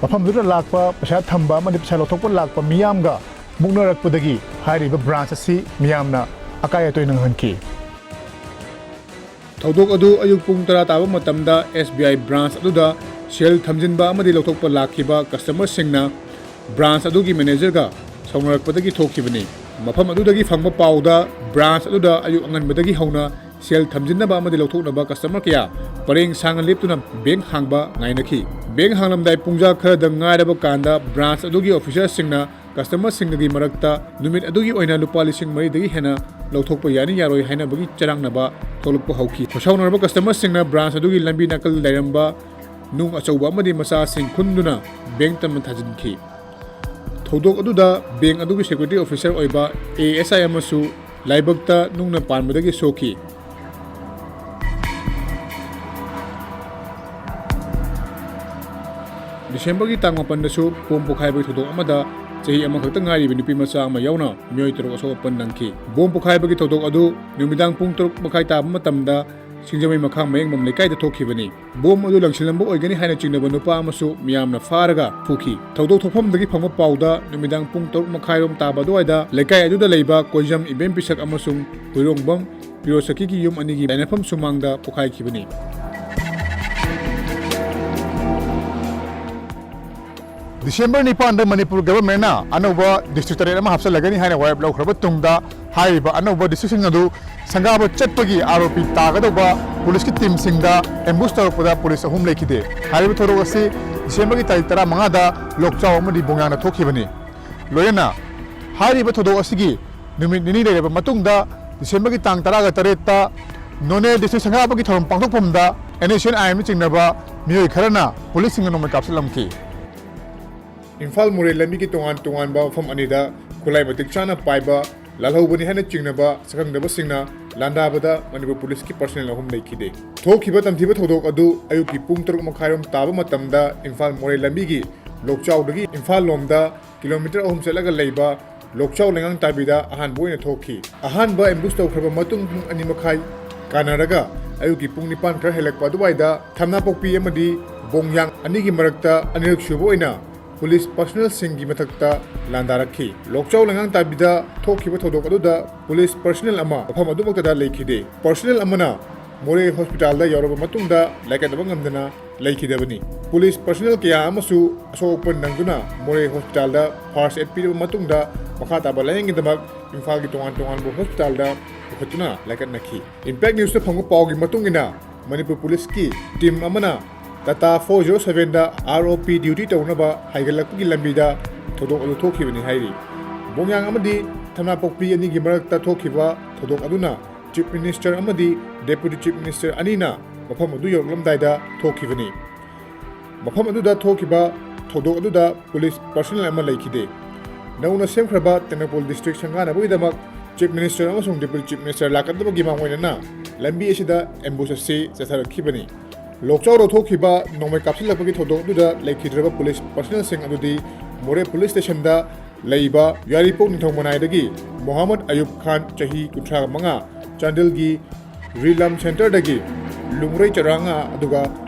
ꯃꯐꯝꯗꯨꯗ ꯂꯥꯛꯄ ꯄꯩꯁꯥ ꯊꯝꯕ ꯑꯃꯗꯤ ꯄꯩꯁꯥ ꯂꯧꯊꯣꯛꯄ ꯂꯥꯛꯄ ꯃꯤꯌꯥꯝꯒ ꯃꯨꯛꯅꯔꯛꯄꯗꯒꯤ ꯍꯥꯏꯔꯤꯕ ꯕ꯭ꯔꯥꯟꯁ ꯑꯁꯤ ꯃꯤꯌꯥꯝꯅ ꯑꯀꯥꯏ ꯑꯇꯣꯏ ꯅꯪꯍꯟꯈꯤ꯫ ꯊꯧꯗꯣꯛ ꯑꯗꯨ ꯑꯌꯨꯛ ꯄꯨꯡ ꯇꯔꯥ ꯇꯥꯕ ꯃꯇꯝꯗ ꯑꯦꯁ ꯕꯤ ꯑꯥꯏ ꯕ꯭ꯔꯥꯟꯁ ꯑꯗꯨꯗ ꯁꯦꯜ ꯊꯝꯖꯤꯟꯕ ꯑꯃꯗꯤ ꯂꯧꯊꯣꯛꯄ ꯂꯥꯛꯈꯤꯕ ꯀꯁꯇꯃꯔꯁꯤꯡꯅ ꯕ꯭ꯔꯥꯟꯁ ꯑꯗꯨꯒꯤ ꯃꯦꯅꯦꯖꯔꯒ ꯁꯥꯎꯅꯔꯛꯄꯗꯒꯤ ꯊꯣꯛꯈꯤꯕꯅꯤ꯫ ꯃꯐꯝ ꯑꯗꯨꯗꯒꯤ ꯐꯪꯕ ꯄꯥꯎꯗ, ꯕ꯭ꯔꯥꯟꯁ ꯑꯗꯨꯗ ꯑꯌꯨꯛ ꯑꯉꯟꯕꯗꯒꯤ ꯍꯧꯅ ꯁꯦꯜ ꯊꯝꯖꯤꯟꯅꯕ ꯑꯃꯗꯤ ꯂꯧꯊꯣꯛꯅꯕ ꯀꯁꯇꯃꯔ ꯀꯌꯥ ꯄꯔꯦꯡ ꯁꯥꯡꯅ ꯂꯦꯞꯇꯨꯅ ꯕꯦꯡꯛ ꯍꯥꯡꯕ ꯉꯥꯏꯅꯈꯤ꯫ ꯕꯦꯡꯛ ꯍꯥꯡꯂꯝꯗꯥꯏ ꯄꯨꯡꯖꯥ ꯈꯔꯗ ꯉꯥꯏꯔꯕ ꯀꯥꯟꯗ ꯕ꯭ꯔꯥꯟꯁ ꯑꯗꯨꯒꯤ ꯑꯣꯐꯤꯁꯔꯁꯤꯡꯅ ꯀꯁꯇꯃꯔꯁꯤꯡꯒꯤ ꯃꯔꯛꯇ ꯅꯨꯃꯤꯠ ꯑꯗꯨꯒꯤ ꯑꯣꯏꯅ ꯂꯨꯄꯥ ꯂꯤꯁꯤꯡ ꯃꯔꯤꯗꯒꯤ ꯍꯦꯟꯅ ꯂꯧꯊꯣꯛꯄ ꯌꯥꯅꯤ ꯌꯥꯔꯣꯏ ꯍꯥꯏꯅꯕꯒꯤ ꯆꯔꯥꯡꯅꯕ ꯊꯣꯛꯂꯛꯄ ꯍꯧꯈꯤ꯫ ꯈꯣꯏꯁꯥꯎꯅꯔꯕ ꯀꯁꯇꯃꯔꯁꯤꯡꯅ ꯕ꯭ꯔꯥꯟꯁ ꯑꯗꯨꯒꯤ ꯂꯝꯕꯤ ꯅꯥꯀꯜ ꯂꯩꯔꯝꯕ ꯅꯨꯡ ꯑꯆꯧꯕ ꯑꯃꯗꯤ ꯃꯆꯥꯁꯤꯡ ꯈꯨꯟꯗꯨꯅ ꯕꯦꯡꯛ ꯇꯝꯅ ꯊꯥꯖꯤꯟꯈꯤ꯫ ꯊꯧꯗꯣꯛ ꯑꯗꯨꯗ ꯕꯦꯡꯛ ꯑꯗꯨꯒꯤ ꯁꯦꯀ꯭ꯌꯨꯔꯤꯇꯤ ꯑꯣꯐꯤꯁꯔ ꯑꯣꯏꯕ ꯑꯦ ꯑꯦꯁ ꯑꯥꯏ ꯑꯃꯁꯨ ꯂꯥꯏꯕꯛꯇ ꯅꯨꯡꯅ ꯄꯥꯟꯕꯗꯒꯤ ꯁꯣꯛꯈꯤ꯫ ꯗꯤꯁꯦꯝꯕꯔꯒꯤ ꯇꯥꯡ ꯃꯥꯄꯟꯗꯁꯨ ꯕꯣꯝ ꯄꯣꯈꯥꯏꯕꯒꯤ ꯊꯧꯗꯣꯛ ꯑꯃꯗ ꯆꯍꯤ ꯑꯃꯈꯛꯇ ꯉꯥꯏꯔꯤꯕ ꯅꯨꯄꯤ ꯃꯆꯥ ꯑꯃ ꯌꯥꯎꯅ ꯃꯤꯑꯣꯏ ꯇꯔꯨꯛ ꯑꯁꯣꯛ ꯑꯄꯟ ꯅꯪꯈꯤ꯫ ꯕꯣꯝ ꯄꯣꯈꯥꯏꯕꯒꯤ ꯊꯧꯗꯣꯛ ꯑꯗꯨ ꯅꯨꯃꯤꯗꯥꯡ ꯄꯨꯡ ꯇꯔꯨꯛ ꯃꯈꯥꯏ ꯇꯥꯕ ꯃꯇꯝꯗ ꯁꯤꯡꯖꯃꯩ ꯃꯈꯥ ꯃꯌꯦꯡꯕꯝ ꯂꯩꯀꯥꯏꯗ ꯊꯣꯛꯈꯤꯕꯅꯤ꯫ ꯕꯣꯝ ꯑꯗꯨ ꯂꯪꯁꯤꯜꯂꯝꯕ ꯑꯣꯏꯒꯅꯤ ꯍꯥꯏꯅ ꯆꯤꯡꯅꯕ ꯅꯨꯄꯥ ꯑꯃꯁꯨ ꯃꯤꯌꯥꯝꯅ ꯐꯥꯔꯒ ꯐꯨꯈꯤ꯫ ꯊꯧꯗꯣꯛ ꯊꯣꯛꯐꯝꯗꯒꯤ ꯐꯪꯕ ꯄꯥꯎꯗ ꯅꯨꯃꯤꯗꯥꯡ ꯄꯨꯡ ꯇꯔꯨꯛ ꯃꯈꯥꯏꯔꯣꯝ ꯇꯥꯕ ꯑꯗꯨꯋꯥꯏꯗ ꯂꯩꯀꯥꯏ ꯑꯗꯨꯗ ꯂꯩꯕ ꯀꯣꯏꯖꯝ ꯏꯕꯦꯝ ꯄꯤꯁꯛ ꯑꯃꯁꯨꯡ ꯍꯨꯏꯔꯣꯡꯕꯝ ꯄꯤꯔꯣꯁꯛꯀꯤꯒꯤ ꯌꯨꯝ ꯑꯅꯤꯒꯤ ꯂꯥꯏꯅꯐꯝ ꯁꯨꯃꯥꯡꯗ ꯄꯣꯈꯥꯏꯈꯤꯕꯅꯤ꯫ ꯗꯤꯁꯦꯝꯕꯔ ꯅꯤꯄꯥꯟꯗ ꯃꯅꯤꯄꯨꯔ ꯒꯚꯔꯟꯃꯦꯟꯠꯅ ꯑꯅꯧꯕ ꯗꯤꯁꯇ꯭ꯔꯤꯛ ꯇꯔꯦꯠ ꯑꯃ ꯍꯥꯞꯆꯤꯜꯂꯒꯅꯤ ꯍꯥꯏꯅ ꯋꯥꯔꯦꯞ ꯂꯧꯈ꯭ꯔꯕ ꯇꯨꯡꯗ, ꯍꯥꯏꯔꯤꯕ ꯑꯅꯧꯕ ꯗꯤꯁꯇ꯭ꯔꯤꯛꯁꯤꯡ ꯑꯗꯨ ꯁꯪꯒꯥꯕ ꯆꯠꯄꯒꯤ ꯑꯥꯔꯣꯄꯤ ꯇꯥꯒꯗꯧꯕ ꯄꯨꯂꯤꯁꯀꯤ ꯇꯤꯝꯁꯤꯡꯗ ꯑꯦꯝꯕꯨꯁ ꯇꯧꯔꯛꯄꯗ ꯄꯨꯂꯤꯁ ꯑꯍꯨꯝ ꯂꯩꯈꯤꯗꯦ꯫ ꯍꯥꯏꯔꯤꯕ ꯊꯧꯗꯣꯛ ꯑꯁꯤ ꯗꯤꯁꯦꯝꯕꯔꯒꯤ ꯇꯥꯔꯤꯛ ꯇꯔꯥꯃꯉꯥꯗ ꯂꯣꯛꯆꯥꯎ ꯑꯃꯗꯤ ꯕꯣꯡꯌꯥꯟꯗ ꯊꯣꯛꯈꯤꯕꯅꯤ꯫ ꯂꯣꯏꯅꯅ ꯍꯥꯏꯔꯤꯕ ꯊꯧꯗꯣꯛ ꯑꯁꯤꯒꯤ ꯅꯨꯃꯤꯠ ꯅꯤꯅꯤ ꯂꯩꯔꯕ ꯃꯇꯨꯡꯗ, ꯗꯤꯁꯦꯝꯕꯔꯒꯤ ꯇꯥꯡ ꯇꯔꯥꯒ ꯇꯔꯦꯠꯇ ꯅꯣꯅꯦ ꯗꯤꯁꯇ꯭ꯔꯤꯛ ꯁꯪꯒꯥꯕꯒꯤ ꯊꯧꯔꯝ ꯄꯥꯡꯊꯣꯛꯐꯝꯗ ꯑꯦꯟ ꯑꯦꯁ ꯁꯤ ꯑꯦꯟ ꯑꯥꯏ ꯑꯦꯝꯅ ꯆꯤꯡꯅꯕ ꯃꯤꯑꯣꯏ ꯈꯔꯅ ꯄꯨꯂꯤꯁꯁꯤꯡꯅ ꯅꯣꯡꯃꯩ ꯀꯥꯞꯁꯤꯜꯂꯝꯈꯤ꯫ ꯏꯝꯐꯥꯜ ꯃꯣꯔꯦ ꯂꯝꯕꯤꯒꯤ ꯇꯣꯉꯥꯟ ꯇꯣꯉꯥꯟꯕ ꯃꯐꯝ ꯑꯅꯤꯗ ꯈꯨꯠꯂꯥꯏ ꯃꯇꯤꯛ ꯆꯥꯅ ꯄꯥꯏꯕ, ꯂꯥꯜꯍꯧꯕꯅꯤ ꯍꯥꯏꯅ ꯆꯤꯡꯅꯕ ꯁꯛꯈꯪꯗꯕꯁꯤꯡꯅ ꯂꯥꯟꯗꯥꯕꯗ ꯃꯅꯤꯄꯨꯔ ꯄꯨꯂꯤꯁꯀꯤ ꯄꯔꯁꯅꯦꯜ ꯑꯍꯨꯝ ꯂꯩꯈꯤꯗꯦ꯫ ꯊꯣꯛꯈꯤꯕ ꯇꯝꯊꯤꯕ ꯊꯧꯗꯣꯛ ꯑꯗꯨ ꯑꯌꯨꯛꯀꯤ ꯄꯨꯡ ꯇꯔꯨꯛ ꯃꯈꯥꯏꯔꯣꯝ ꯇꯥꯕ ꯃꯇꯝꯗ ꯏꯝꯐꯥꯜ ꯃꯣꯔꯦ ꯂꯝꯕꯤꯒꯤ ꯂꯣꯛꯆꯥꯎꯗꯒꯤ ꯏꯝꯐꯥꯜ ꯂꯣꯝꯗ ꯀꯤꯂꯣꯃꯤꯇꯔ ꯑꯍꯨꯝ ꯆꯠꯂꯒ ꯂꯩꯕ ꯂꯣꯛꯆꯥꯎ ꯂꯩꯉꯥꯡ ꯇꯥꯕꯤꯗ ꯑꯍꯥꯟꯕ ꯑꯣꯏꯅ ꯊꯣꯛꯈꯤ꯫ ꯑꯍꯥꯟꯕ ꯑꯦꯝꯕꯨꯁ ꯇꯧꯈ꯭ꯔꯕ ꯃꯇꯨꯡ ꯄꯨꯡ ꯑꯅꯤ ꯃꯈꯥꯏ ꯀꯥꯟꯅꯔꯒ ꯑꯌꯨꯛꯀꯤ ꯄꯨꯡ ꯅꯤꯄꯥꯟ ꯈꯔ ꯍꯦꯜꯂꯛꯄ ꯑꯗꯨꯋꯥꯏꯗ ꯊꯝꯅꯥꯄꯣꯛꯄꯤ ꯑꯃꯗꯤ ꯕꯣꯡꯌꯥꯡ ꯑꯅꯤꯒꯤ ꯃꯔꯛꯇ ꯑꯅꯤꯔꯛ ꯁꯨꯕ ꯑꯣꯏꯅ ꯄꯨꯂꯤꯁ ꯄꯔꯁꯅꯦꯜꯁꯤꯡꯒꯤ ꯃꯊꯛꯇ ꯂꯥꯟꯗꯥꯔꯛꯈꯤ꯫ ꯂꯣꯛꯆꯥꯎ ꯂꯩꯉꯥꯡ ꯇꯥꯕꯤꯗ ꯊꯣꯛꯈꯤꯕ ꯊꯧꯗꯣꯛ ꯑꯗꯨꯗ ꯄꯨꯂꯤꯁ ꯄꯔꯁꯅꯦꯜ ꯑꯃ ꯃꯐꯝ ꯑꯗꯨꯃꯛꯇꯗ ꯂꯩꯈꯤꯗꯦ꯫ ꯄꯔꯁꯅꯦꯜ ꯑꯃꯅ ꯃꯣꯔꯦ ꯍꯣꯁꯄꯤꯇꯥꯜꯗ ꯌꯧꯔꯕ ꯃꯇꯨꯡꯗ ꯂꯥꯏꯀꯠꯅꯕ ꯉꯝꯗꯅ ꯂꯩꯈꯤꯗꯕꯅꯤ꯫ ꯄꯨꯂꯤꯁ ꯄꯔꯁꯅꯦꯜ ꯀꯌꯥ ꯑꯃꯁꯨ ꯑꯁꯣꯛ ꯑꯄꯟ ꯅꯪꯗꯨꯅ ꯃꯣꯔꯦ ꯍꯣꯁꯄꯤꯇꯥꯜꯗ ꯐꯥꯔꯁ ꯑꯦꯗ ꯄꯤꯔꯕ ꯃꯇꯨꯡꯗ ꯃꯈꯥ ꯇꯥꯕ ꯂꯥꯌꯦꯡꯒꯤꯗꯃꯛ ꯏꯝꯐꯥꯜꯒꯤ ꯇꯣꯉꯥꯟ ꯇꯣꯉꯥꯟꯕ ꯍꯣꯁꯄꯤꯇꯥꯜꯗ ꯄꯨꯈꯠꯇꯨꯅ ꯂꯥꯏꯀꯠꯅꯈꯤ꯫ ꯏꯝꯄꯦꯛ ꯅ꯭ꯌꯨꯁꯇ ꯐꯪꯕ ꯄꯥꯎꯒꯤ ꯃꯇꯨꯡ ꯏꯟꯅ ꯃꯅꯤꯄꯨꯔ ꯄꯨꯂꯤꯁꯀꯤ ꯇꯤꯝ ꯑꯃꯅ ꯇꯥꯇꯥ ꯐꯣꯔ ꯖꯤꯔꯣ ꯁꯚꯦꯟꯗ ꯑꯥꯔ ꯑꯣ ꯄꯤ ꯗ꯭ꯌꯨꯇꯤ ꯇꯧꯅꯕ ꯍꯥꯏꯒꯠꯂꯛꯄꯒꯤ ꯂꯝꯕꯤꯗ ꯊꯧꯗꯣꯛ ꯑꯗꯨ ꯊꯣꯛꯈꯤꯕꯅꯤ ꯍꯥꯏꯔꯤ꯫ ꯕꯣꯡꯌꯥꯡ ꯑꯃꯗꯤ ꯊꯝꯅꯥꯄꯣꯛꯄꯤ ꯑꯅꯤꯒꯤ ꯃꯔꯛꯇ ꯊꯣꯛꯈꯤꯕ ꯊꯧꯗꯣꯛ ꯑꯗꯨꯅ ꯆꯤꯐ ꯃꯤꯅꯤꯁꯇꯔ ꯑꯃꯗꯤ ꯗꯦꯄꯨꯇꯤ ꯆꯤꯐ ꯃꯤꯅꯤꯁꯇꯔ ꯑꯅꯤꯅ ꯃꯐꯝ ꯑꯗꯨ ꯌꯧꯔꯛꯂꯝꯗꯥꯏꯗ ꯊꯣꯛꯈꯤꯕꯅꯤ꯫ ꯃꯐꯝ ꯑꯗꯨꯗ ꯊꯣꯛꯈꯤꯕ ꯊꯧꯗꯣꯛ ꯑꯗꯨꯗ ꯄꯨꯂꯤꯁ ꯄꯔꯁꯅꯦꯜ ꯑꯃ ꯂꯩꯈꯤꯗꯦ꯫ ꯅꯧꯅ ꯁꯦꯝꯈ꯭ꯔꯕ ꯇꯦꯡꯅꯧꯄꯜ ꯗꯤꯁꯇ꯭ꯔꯤꯛ ꯁꯪꯒꯥꯅꯕꯒꯤꯗꯃꯛ ꯆꯤꯐ ꯃꯤꯅꯤꯁꯇꯔ ꯑꯃꯁꯨꯡ ꯗꯦꯄꯨꯇꯤ ꯆꯤꯐ ꯃꯤꯅꯤꯁꯇꯔ ꯂꯥꯛꯀꯗꯕꯒꯤ ꯃꯥꯡꯑꯣꯏꯅꯅ ꯂꯝꯕꯤ ꯑꯁꯤꯗ ꯑꯦꯝꯕꯨꯁ ꯑꯁꯤ ꯆꯠꯊꯔꯛꯈꯤꯕꯅꯤ꯫ ꯂꯣꯛꯆꯥꯎꯗ ꯊꯣꯛꯈꯤꯕ ꯅꯣꯡꯃꯩ ꯀꯥꯞꯁꯤꯜꯂꯛꯄꯒꯤ ꯊꯧꯗꯣꯛ ꯑꯗꯨꯗ ꯂꯩꯈꯤꯗ꯭ꯔꯕ ꯄꯨꯂꯤꯁ ꯄꯔꯁꯅꯦꯜꯁꯤꯡ ꯑꯗꯨꯗꯤ ꯃꯣꯔꯦ ꯄꯨꯂꯤꯁ ꯁ꯭ꯇꯦꯁꯟꯗ ꯂꯩꯕ ꯌꯥꯏꯔꯤꯄꯣꯛ ꯅꯤꯡꯊꯧ ꯃꯅꯥꯏꯗꯒꯤ ꯃꯣꯍꯝꯃꯗ ꯑꯌꯨꯕ ꯈꯥꯟ, ꯆꯍꯤ ꯀꯨꯟꯊ꯭ꯔꯥ ꯃꯉꯥ, ꯆꯥꯟꯗꯦꯜꯒꯤ ꯔꯤꯂꯝ ꯁꯦꯟꯇꯔꯗꯒꯤ ꯂꯨꯡꯔꯩ ꯆꯔꯥꯉꯥ, ꯑꯗꯨꯒ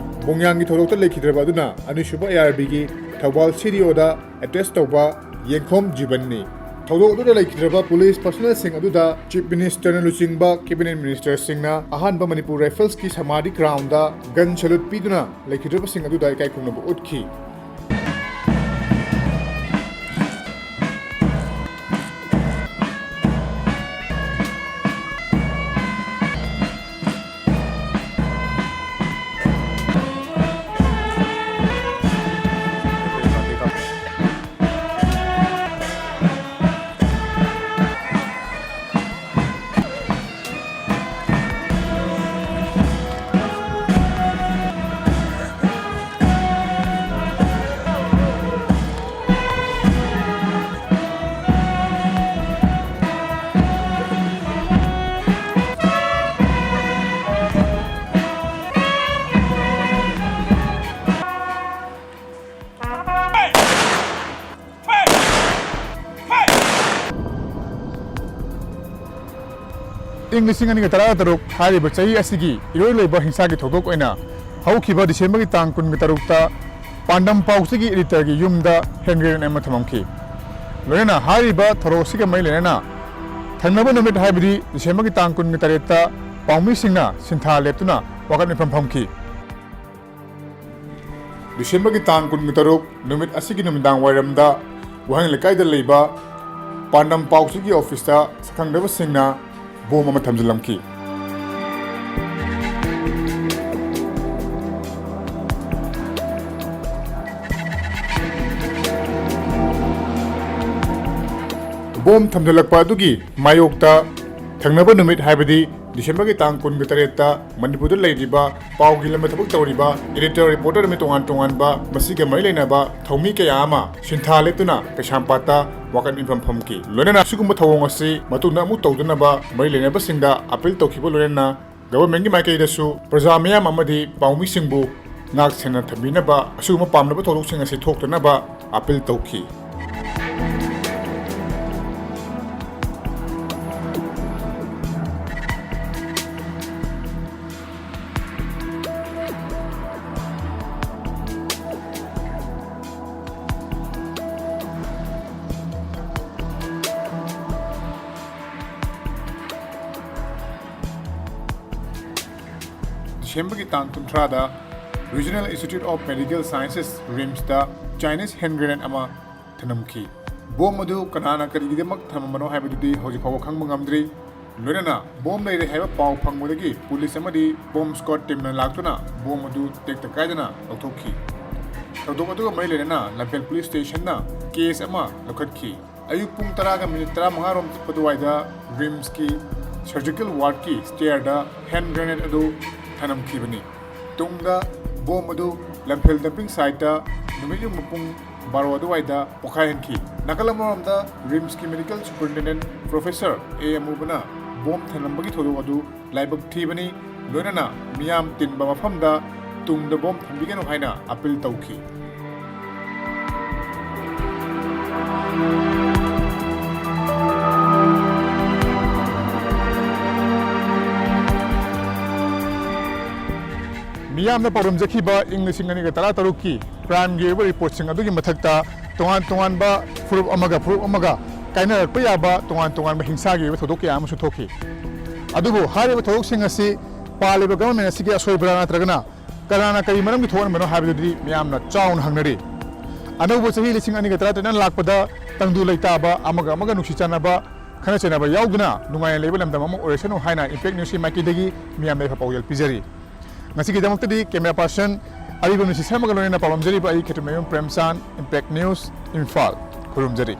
ꯕꯣꯡꯌꯥꯡꯒꯤ ꯊꯧꯗꯣꯛꯇ ꯂꯩꯈꯤꯗ꯭ꯔꯕ ꯑꯗꯨꯅ ꯑꯅꯤꯁꯨꯕ ꯑꯦ ꯑꯥꯔ ꯕꯤꯒꯤ ꯊꯧꯕꯥꯜ ꯁꯤ ꯗꯤ ꯑꯣꯗ ꯑꯦꯇꯦꯁ ꯇꯧꯕ ꯌꯦꯡꯈꯣꯝ ꯖꯤꯕꯟꯅꯤ꯫ ꯊꯧꯗꯣꯛ ꯑꯗꯨꯗ ꯂꯩꯈꯤꯗ꯭ꯔꯕ ꯄꯨꯂꯤꯁ ꯄꯔꯁꯅꯦꯜꯁꯤꯡ ꯑꯗꯨꯗ ꯆꯤꯐ ꯃꯤꯅꯤꯁꯇꯔꯅ ꯂꯨꯆꯤꯡꯕ ꯀꯦꯕꯤꯅꯦꯠ ꯃꯤꯅꯤꯁꯇꯔꯁꯤꯡꯅ ꯑꯍꯥꯟꯕ ꯃꯅꯤꯄꯨꯔ ꯔꯥꯏꯐꯜꯁꯀꯤ ꯁꯃꯥꯙꯤ ꯒ꯭ꯔꯥꯎꯟꯗ ꯒꯟ ꯁꯦꯂꯨꯠ ꯄꯤꯗꯨꯅ ꯂꯩꯈꯤꯗ꯭ꯔꯕꯁꯤꯡ ꯑꯗꯨꯗ ꯏꯀꯥꯏ ꯈꯨꯝꯅꯕ ꯎꯠꯈꯤ꯫ ꯏꯪ ꯂꯤꯁꯤꯡ ꯑꯅꯤꯒ ꯇꯔꯥꯇꯔꯨꯛ ꯍꯥꯏꯔꯤꯕ ꯆꯍꯤ ꯑꯁꯤꯒꯤ ꯏꯔꯣꯏ ꯂꯣꯏꯕ ꯍꯤꯡꯁꯥꯒꯤ ꯊꯧꯗꯣꯛ ꯑꯣꯏꯅ ꯍꯧꯈꯤꯕ ꯗꯤꯁꯦꯝꯕꯔꯒꯤ ꯇꯥꯡ ꯀꯨꯟꯒ ꯇꯔꯨꯛꯇ ꯄꯥꯟꯗꯝ ꯄꯥꯎꯁꯤꯒꯤ editorꯒꯤ ꯌꯨꯝꯗ hand grenade ꯑꯃ ꯊꯝꯃꯝꯈꯤ꯫ ꯂꯣꯏꯅꯅ ꯍꯥꯏꯔꯤꯕ ꯊꯧꯗꯣꯛ ꯑꯁꯤꯒ ꯃꯔꯤ ꯂꯩꯅꯅ ꯊꯪꯅꯕ ꯅꯨꯃꯤꯠ ꯍꯥꯏꯕꯗꯤ ꯗꯤꯁꯦꯝꯕꯔꯒꯤ ꯇꯥꯡ ꯀꯨꯟꯒ ꯇꯔꯦꯠꯇ ꯄꯥꯎꯃꯤꯁꯤꯡꯅ ꯁꯤꯟꯊꯥ ꯂꯦꯞꯇꯨꯅ ꯋꯥꯀꯠ ꯃꯤꯐꯝ ꯐꯝꯈꯤ꯫ ꯗꯤꯁꯦꯝꯕꯔꯒꯤ ꯇꯥꯡ ꯀꯨꯟꯒ ꯇꯔꯨꯛ ꯅꯨꯃꯤꯠ ꯑꯁꯤꯒꯤ ꯅꯨꯃꯤꯗꯥꯡ ꯋꯥꯏꯔꯝꯗ ꯋꯥꯍꯦꯡ ꯂꯩꯀꯥꯏꯗ ꯂꯩꯕ ꯄꯥꯟꯗꯝ ꯄꯥꯎꯁꯤꯒꯤ officeꯇ ꯁꯛꯈꯪꯗꯕꯁꯤꯡꯅ bomb ꯑꯃ ꯊꯝꯖꯤꯜꯂꯝꯈꯤ꯫ Bomb ꯊꯝꯖꯤꯜꯂꯛꯄ ꯑꯗꯨꯒꯤ ꯃꯥꯌꯣꯛꯇ ꯊꯪꯅꯕ ꯅꯨꯃꯤꯠ ꯍꯥꯏꯕꯗꯤ ꯗꯤꯁꯦꯝꯕꯔꯒꯤ ꯇꯥꯡ ꯀꯨꯟꯒ ꯇꯔꯦꯠꯇ ꯃꯅꯤꯄꯨꯔꯗ ꯂꯩꯔꯤꯕ ꯄꯥꯎꯒꯤ ꯂꯝꯗ ꯊꯕꯛ ꯇꯧꯔꯤꯕ editor, reporter ꯅꯨꯃꯤꯠ ꯇꯣꯉꯥꯟ ꯇꯣꯉꯥꯟꯕ ꯃꯁꯤꯒ ꯃꯔꯤ ꯂꯩꯅꯕ ꯊꯧꯃꯤ ꯀꯌꯥ ꯑꯃ ꯁꯤꯟꯊꯥ ꯂꯦꯞꯇꯨꯅ ꯀꯩꯁꯥꯝꯄꯥꯠꯇ ꯋꯥꯀꯠ ꯃꯤꯐꯝ ꯐꯝꯈꯤ꯫ ꯂꯣꯏꯅꯅ ꯑꯁꯤꯒꯨꯝꯕ ꯊꯧꯑꯣꯡ ꯑꯁꯤ ꯃꯇꯨꯡꯗ ꯑꯃꯨꯛ ꯇꯧꯗꯅꯕ ꯃꯔꯤ ꯂꯩꯅꯕꯁꯤꯡꯗ appeal ꯇꯧꯈꯤꯕ ꯂꯣꯏꯅꯅ governmentꯀꯤ ꯃꯥꯏꯀꯩꯗꯁꯨ ꯄ꯭ꯔꯖꯥ ꯃꯤꯌꯥꯝ ꯑꯃꯗꯤ ꯄꯥꯎꯃꯤꯁꯤꯡꯕꯨ ꯉꯥꯛ ꯁꯦꯟꯅ ꯊꯝꯕꯤꯅꯕ ꯑꯁꯤꯒꯨꯝꯕ ꯄꯥꯝꯂꯕ ꯊꯧꯗꯣꯛꯁꯤꯡ ꯑꯁꯤ ꯊꯣꯛꯇꯅꯕ appeal ꯇꯧꯈꯤ꯫ ꯗꯤꯁꯦꯝꯕꯔꯒꯤ ꯇꯥꯡ ꯀꯨꯟꯊ꯭ꯔꯥꯗ Regional Institute of Medical Sciences, RIMSꯇ Chinese hand grenade ꯑꯃ ꯊꯅꯝꯈꯤ꯫ Bomb ꯑꯗꯨ ꯀꯅꯥꯅ ꯀꯔꯤꯒꯤꯗꯃꯛ ꯊꯝꯃꯝꯕꯅꯣ ꯍꯥꯏꯕꯗꯨꯗꯤ ꯍꯧꯖꯤꯛ ꯐꯥꯎꯕ ꯈꯪꯕ ꯉꯝꯗ꯭ꯔꯤ꯫ ꯂꯣꯏꯅꯅ bomb ꯂꯩꯔꯦ ꯍꯥꯏꯕ ꯄꯥꯎ ꯐꯪꯕꯗꯒꯤ police ꯑꯃꯗꯤ bomb squad teamꯅ ꯂꯥꯛꯇꯨꯅ bomb ꯑꯗꯨ ꯇꯦꯛꯇ ꯀꯥꯏꯗꯅ ꯂꯧꯊꯣꯛꯈꯤ꯫ ꯊꯧꯗꯣꯛ ꯑꯗꯨꯒ ꯃꯔꯤ ꯂꯩꯅꯅ ꯂꯝꯐꯦꯜ police stationꯅ case ꯑꯃ ꯂꯧꯈꯠꯈꯤ꯫ ꯑꯌꯨꯛ ꯄꯨꯡ ꯇꯔꯥꯒ ꯃꯤꯅꯤꯠ ꯇꯔꯥꯃꯉꯥ ꯔꯣꯝ ꯆꯠꯄ ꯑꯗꯨꯋꯥꯏꯗ RIMSꯀꯤ surgical wardꯀꯤ stairꯗ hand grenade ꯑꯗꯨ ꯊꯅꯝꯈꯤꯕꯅꯤ꯫ ꯇꯨꯡꯗ bomb ꯑꯗꯨ ꯂꯝꯐꯦꯜ dumping siteꯇ ꯅꯨꯃꯤꯠ ꯌꯨꯡꯕ ꯄꯨꯡ ꯕꯥꯔꯣ ꯑꯗꯨꯋꯥꯏꯗ ꯄꯣꯈꯥꯏꯍꯟꯈꯤ꯫ ꯅꯥꯀꯜ ꯑꯃꯔꯣꯝꯗ RIMSꯀꯤ medical superintendent professor ꯑꯦ ꯑꯃꯨꯕꯅ bomb ꯊꯅꯝꯕꯒꯤ ꯊꯧꯗꯣꯛ ꯑꯗꯨ ꯂꯥꯏꯕꯛ ꯊꯤꯕꯅꯤ, ꯂꯣꯏꯅꯅ ꯃꯤꯌꯥꯝ ꯇꯤꯟꯕ ꯃꯐꯝꯗ ꯇꯨꯡꯗ bomb ꯊꯝꯕꯤꯒꯅꯨ ꯍꯥꯏꯅ appeal ꯇꯧꯈꯤ꯫ ꯃꯤꯌꯥꯝꯅ ꯄꯥꯎꯗꯝꯖꯈꯤꯕ ꯏꯪ ꯂꯤꯁꯤꯡ ꯑꯅꯤꯒ ꯇꯔꯥꯇꯔꯨꯛꯀꯤ ꯀ꯭ꯔꯥꯏꯝꯒꯤ ꯑꯣꯏꯕ ꯔꯤꯄꯣꯔꯠꯁꯤꯡ ꯑꯗꯨꯒꯤ ꯃꯊꯛꯇ ꯇꯣꯉꯥꯟ ꯇꯣꯉꯥꯟꯕ ꯐꯨꯔꯨꯞ ꯑꯃꯒ ꯐꯨꯔꯨꯞ ꯑꯃꯒ ꯀꯥꯏꯅꯔꯛꯄ ꯌꯥꯕ ꯇꯣꯉꯥꯟ ꯇꯣꯉꯥꯟꯕ ꯍꯤꯡꯁꯥꯒꯤ ꯑꯣꯏꯕ ꯊꯧꯗꯣꯛ ꯀꯌꯥ ꯑꯃꯁꯨ ꯊꯣꯛꯈꯤ꯫ ꯑꯗꯨꯕꯨ ꯍꯥꯏꯔꯤꯕ ꯊꯧꯗꯣꯛꯁꯤꯡ ꯑꯁꯤ ꯄꯥꯜꯂꯤꯕ ꯒꯚꯔꯟꯃꯦꯟ ꯑꯁꯤꯒꯤ ꯑꯁꯣꯏꯕ꯭ꯔꯥ ꯅꯠꯇ꯭ꯔꯒꯅ ꯀꯅꯥꯅ ꯀꯔꯤ ꯃꯔꯝꯒꯤ ꯊꯣꯛꯍꯟꯕꯅꯣ ꯍꯥꯏꯕꯗꯨꯗꯤ ꯃꯤꯌꯥꯝꯅ ꯆꯥꯎꯅ ꯍꯪꯅꯔꯤ꯫ ꯑꯅꯧꯕ ꯆꯍꯤ ꯂꯤꯁꯤꯡ ꯑꯅꯤꯒ ꯇꯔꯥꯇꯔꯦꯠꯅ ꯂꯥꯛꯄꯗ ꯇꯪꯗꯨ ꯂꯩꯇꯥꯕ, ꯑꯃꯒ ꯑꯃꯒ ꯅꯨꯡꯁꯤ ꯆꯥꯟꯅꯕ, ꯈꯠꯅ ꯆꯩꯅꯕ ꯌꯥꯎꯗꯨꯅ ꯅꯨꯡꯉꯥꯏꯅ ꯂꯩꯕ ꯂꯝꯗꯝ ꯑꯃ ꯑꯣꯏꯔꯁꯅꯨ ꯍꯥꯏꯅ ꯏꯝꯄꯦꯛ ꯅ꯭ꯌꯨꯁꯀꯤ ꯃꯥꯏꯀꯩꯗꯒꯤ ꯃꯤꯌꯥꯝꯗ ꯌꯥꯏꯐ ꯄꯥꯎꯖꯦꯜ ꯄꯤꯖꯔꯤ꯫ ꯉꯁꯤꯒꯤꯗꯃꯛꯇꯗꯤ ꯀꯦꯃꯦꯔꯥ ꯄꯥꯔꯁꯟ ꯑꯔꯤꯕꯝ ꯅꯤꯁꯤ ꯁꯔꯃꯒ ꯂꯣꯏꯅꯅ ꯄꯥꯎꯂꯝꯖꯔꯤꯕ ꯑꯩ ꯈꯦꯇ꯭ꯔꯤꯃꯌꯨꯝ ꯄ꯭ꯔꯦꯝꯆꯥꯟ, ꯏꯝꯄꯦꯛ ꯅ꯭ꯌꯨꯁ, ꯏꯝꯐꯥꯜ꯫ ꯈꯨꯔꯨꯝꯖꯔꯤ꯫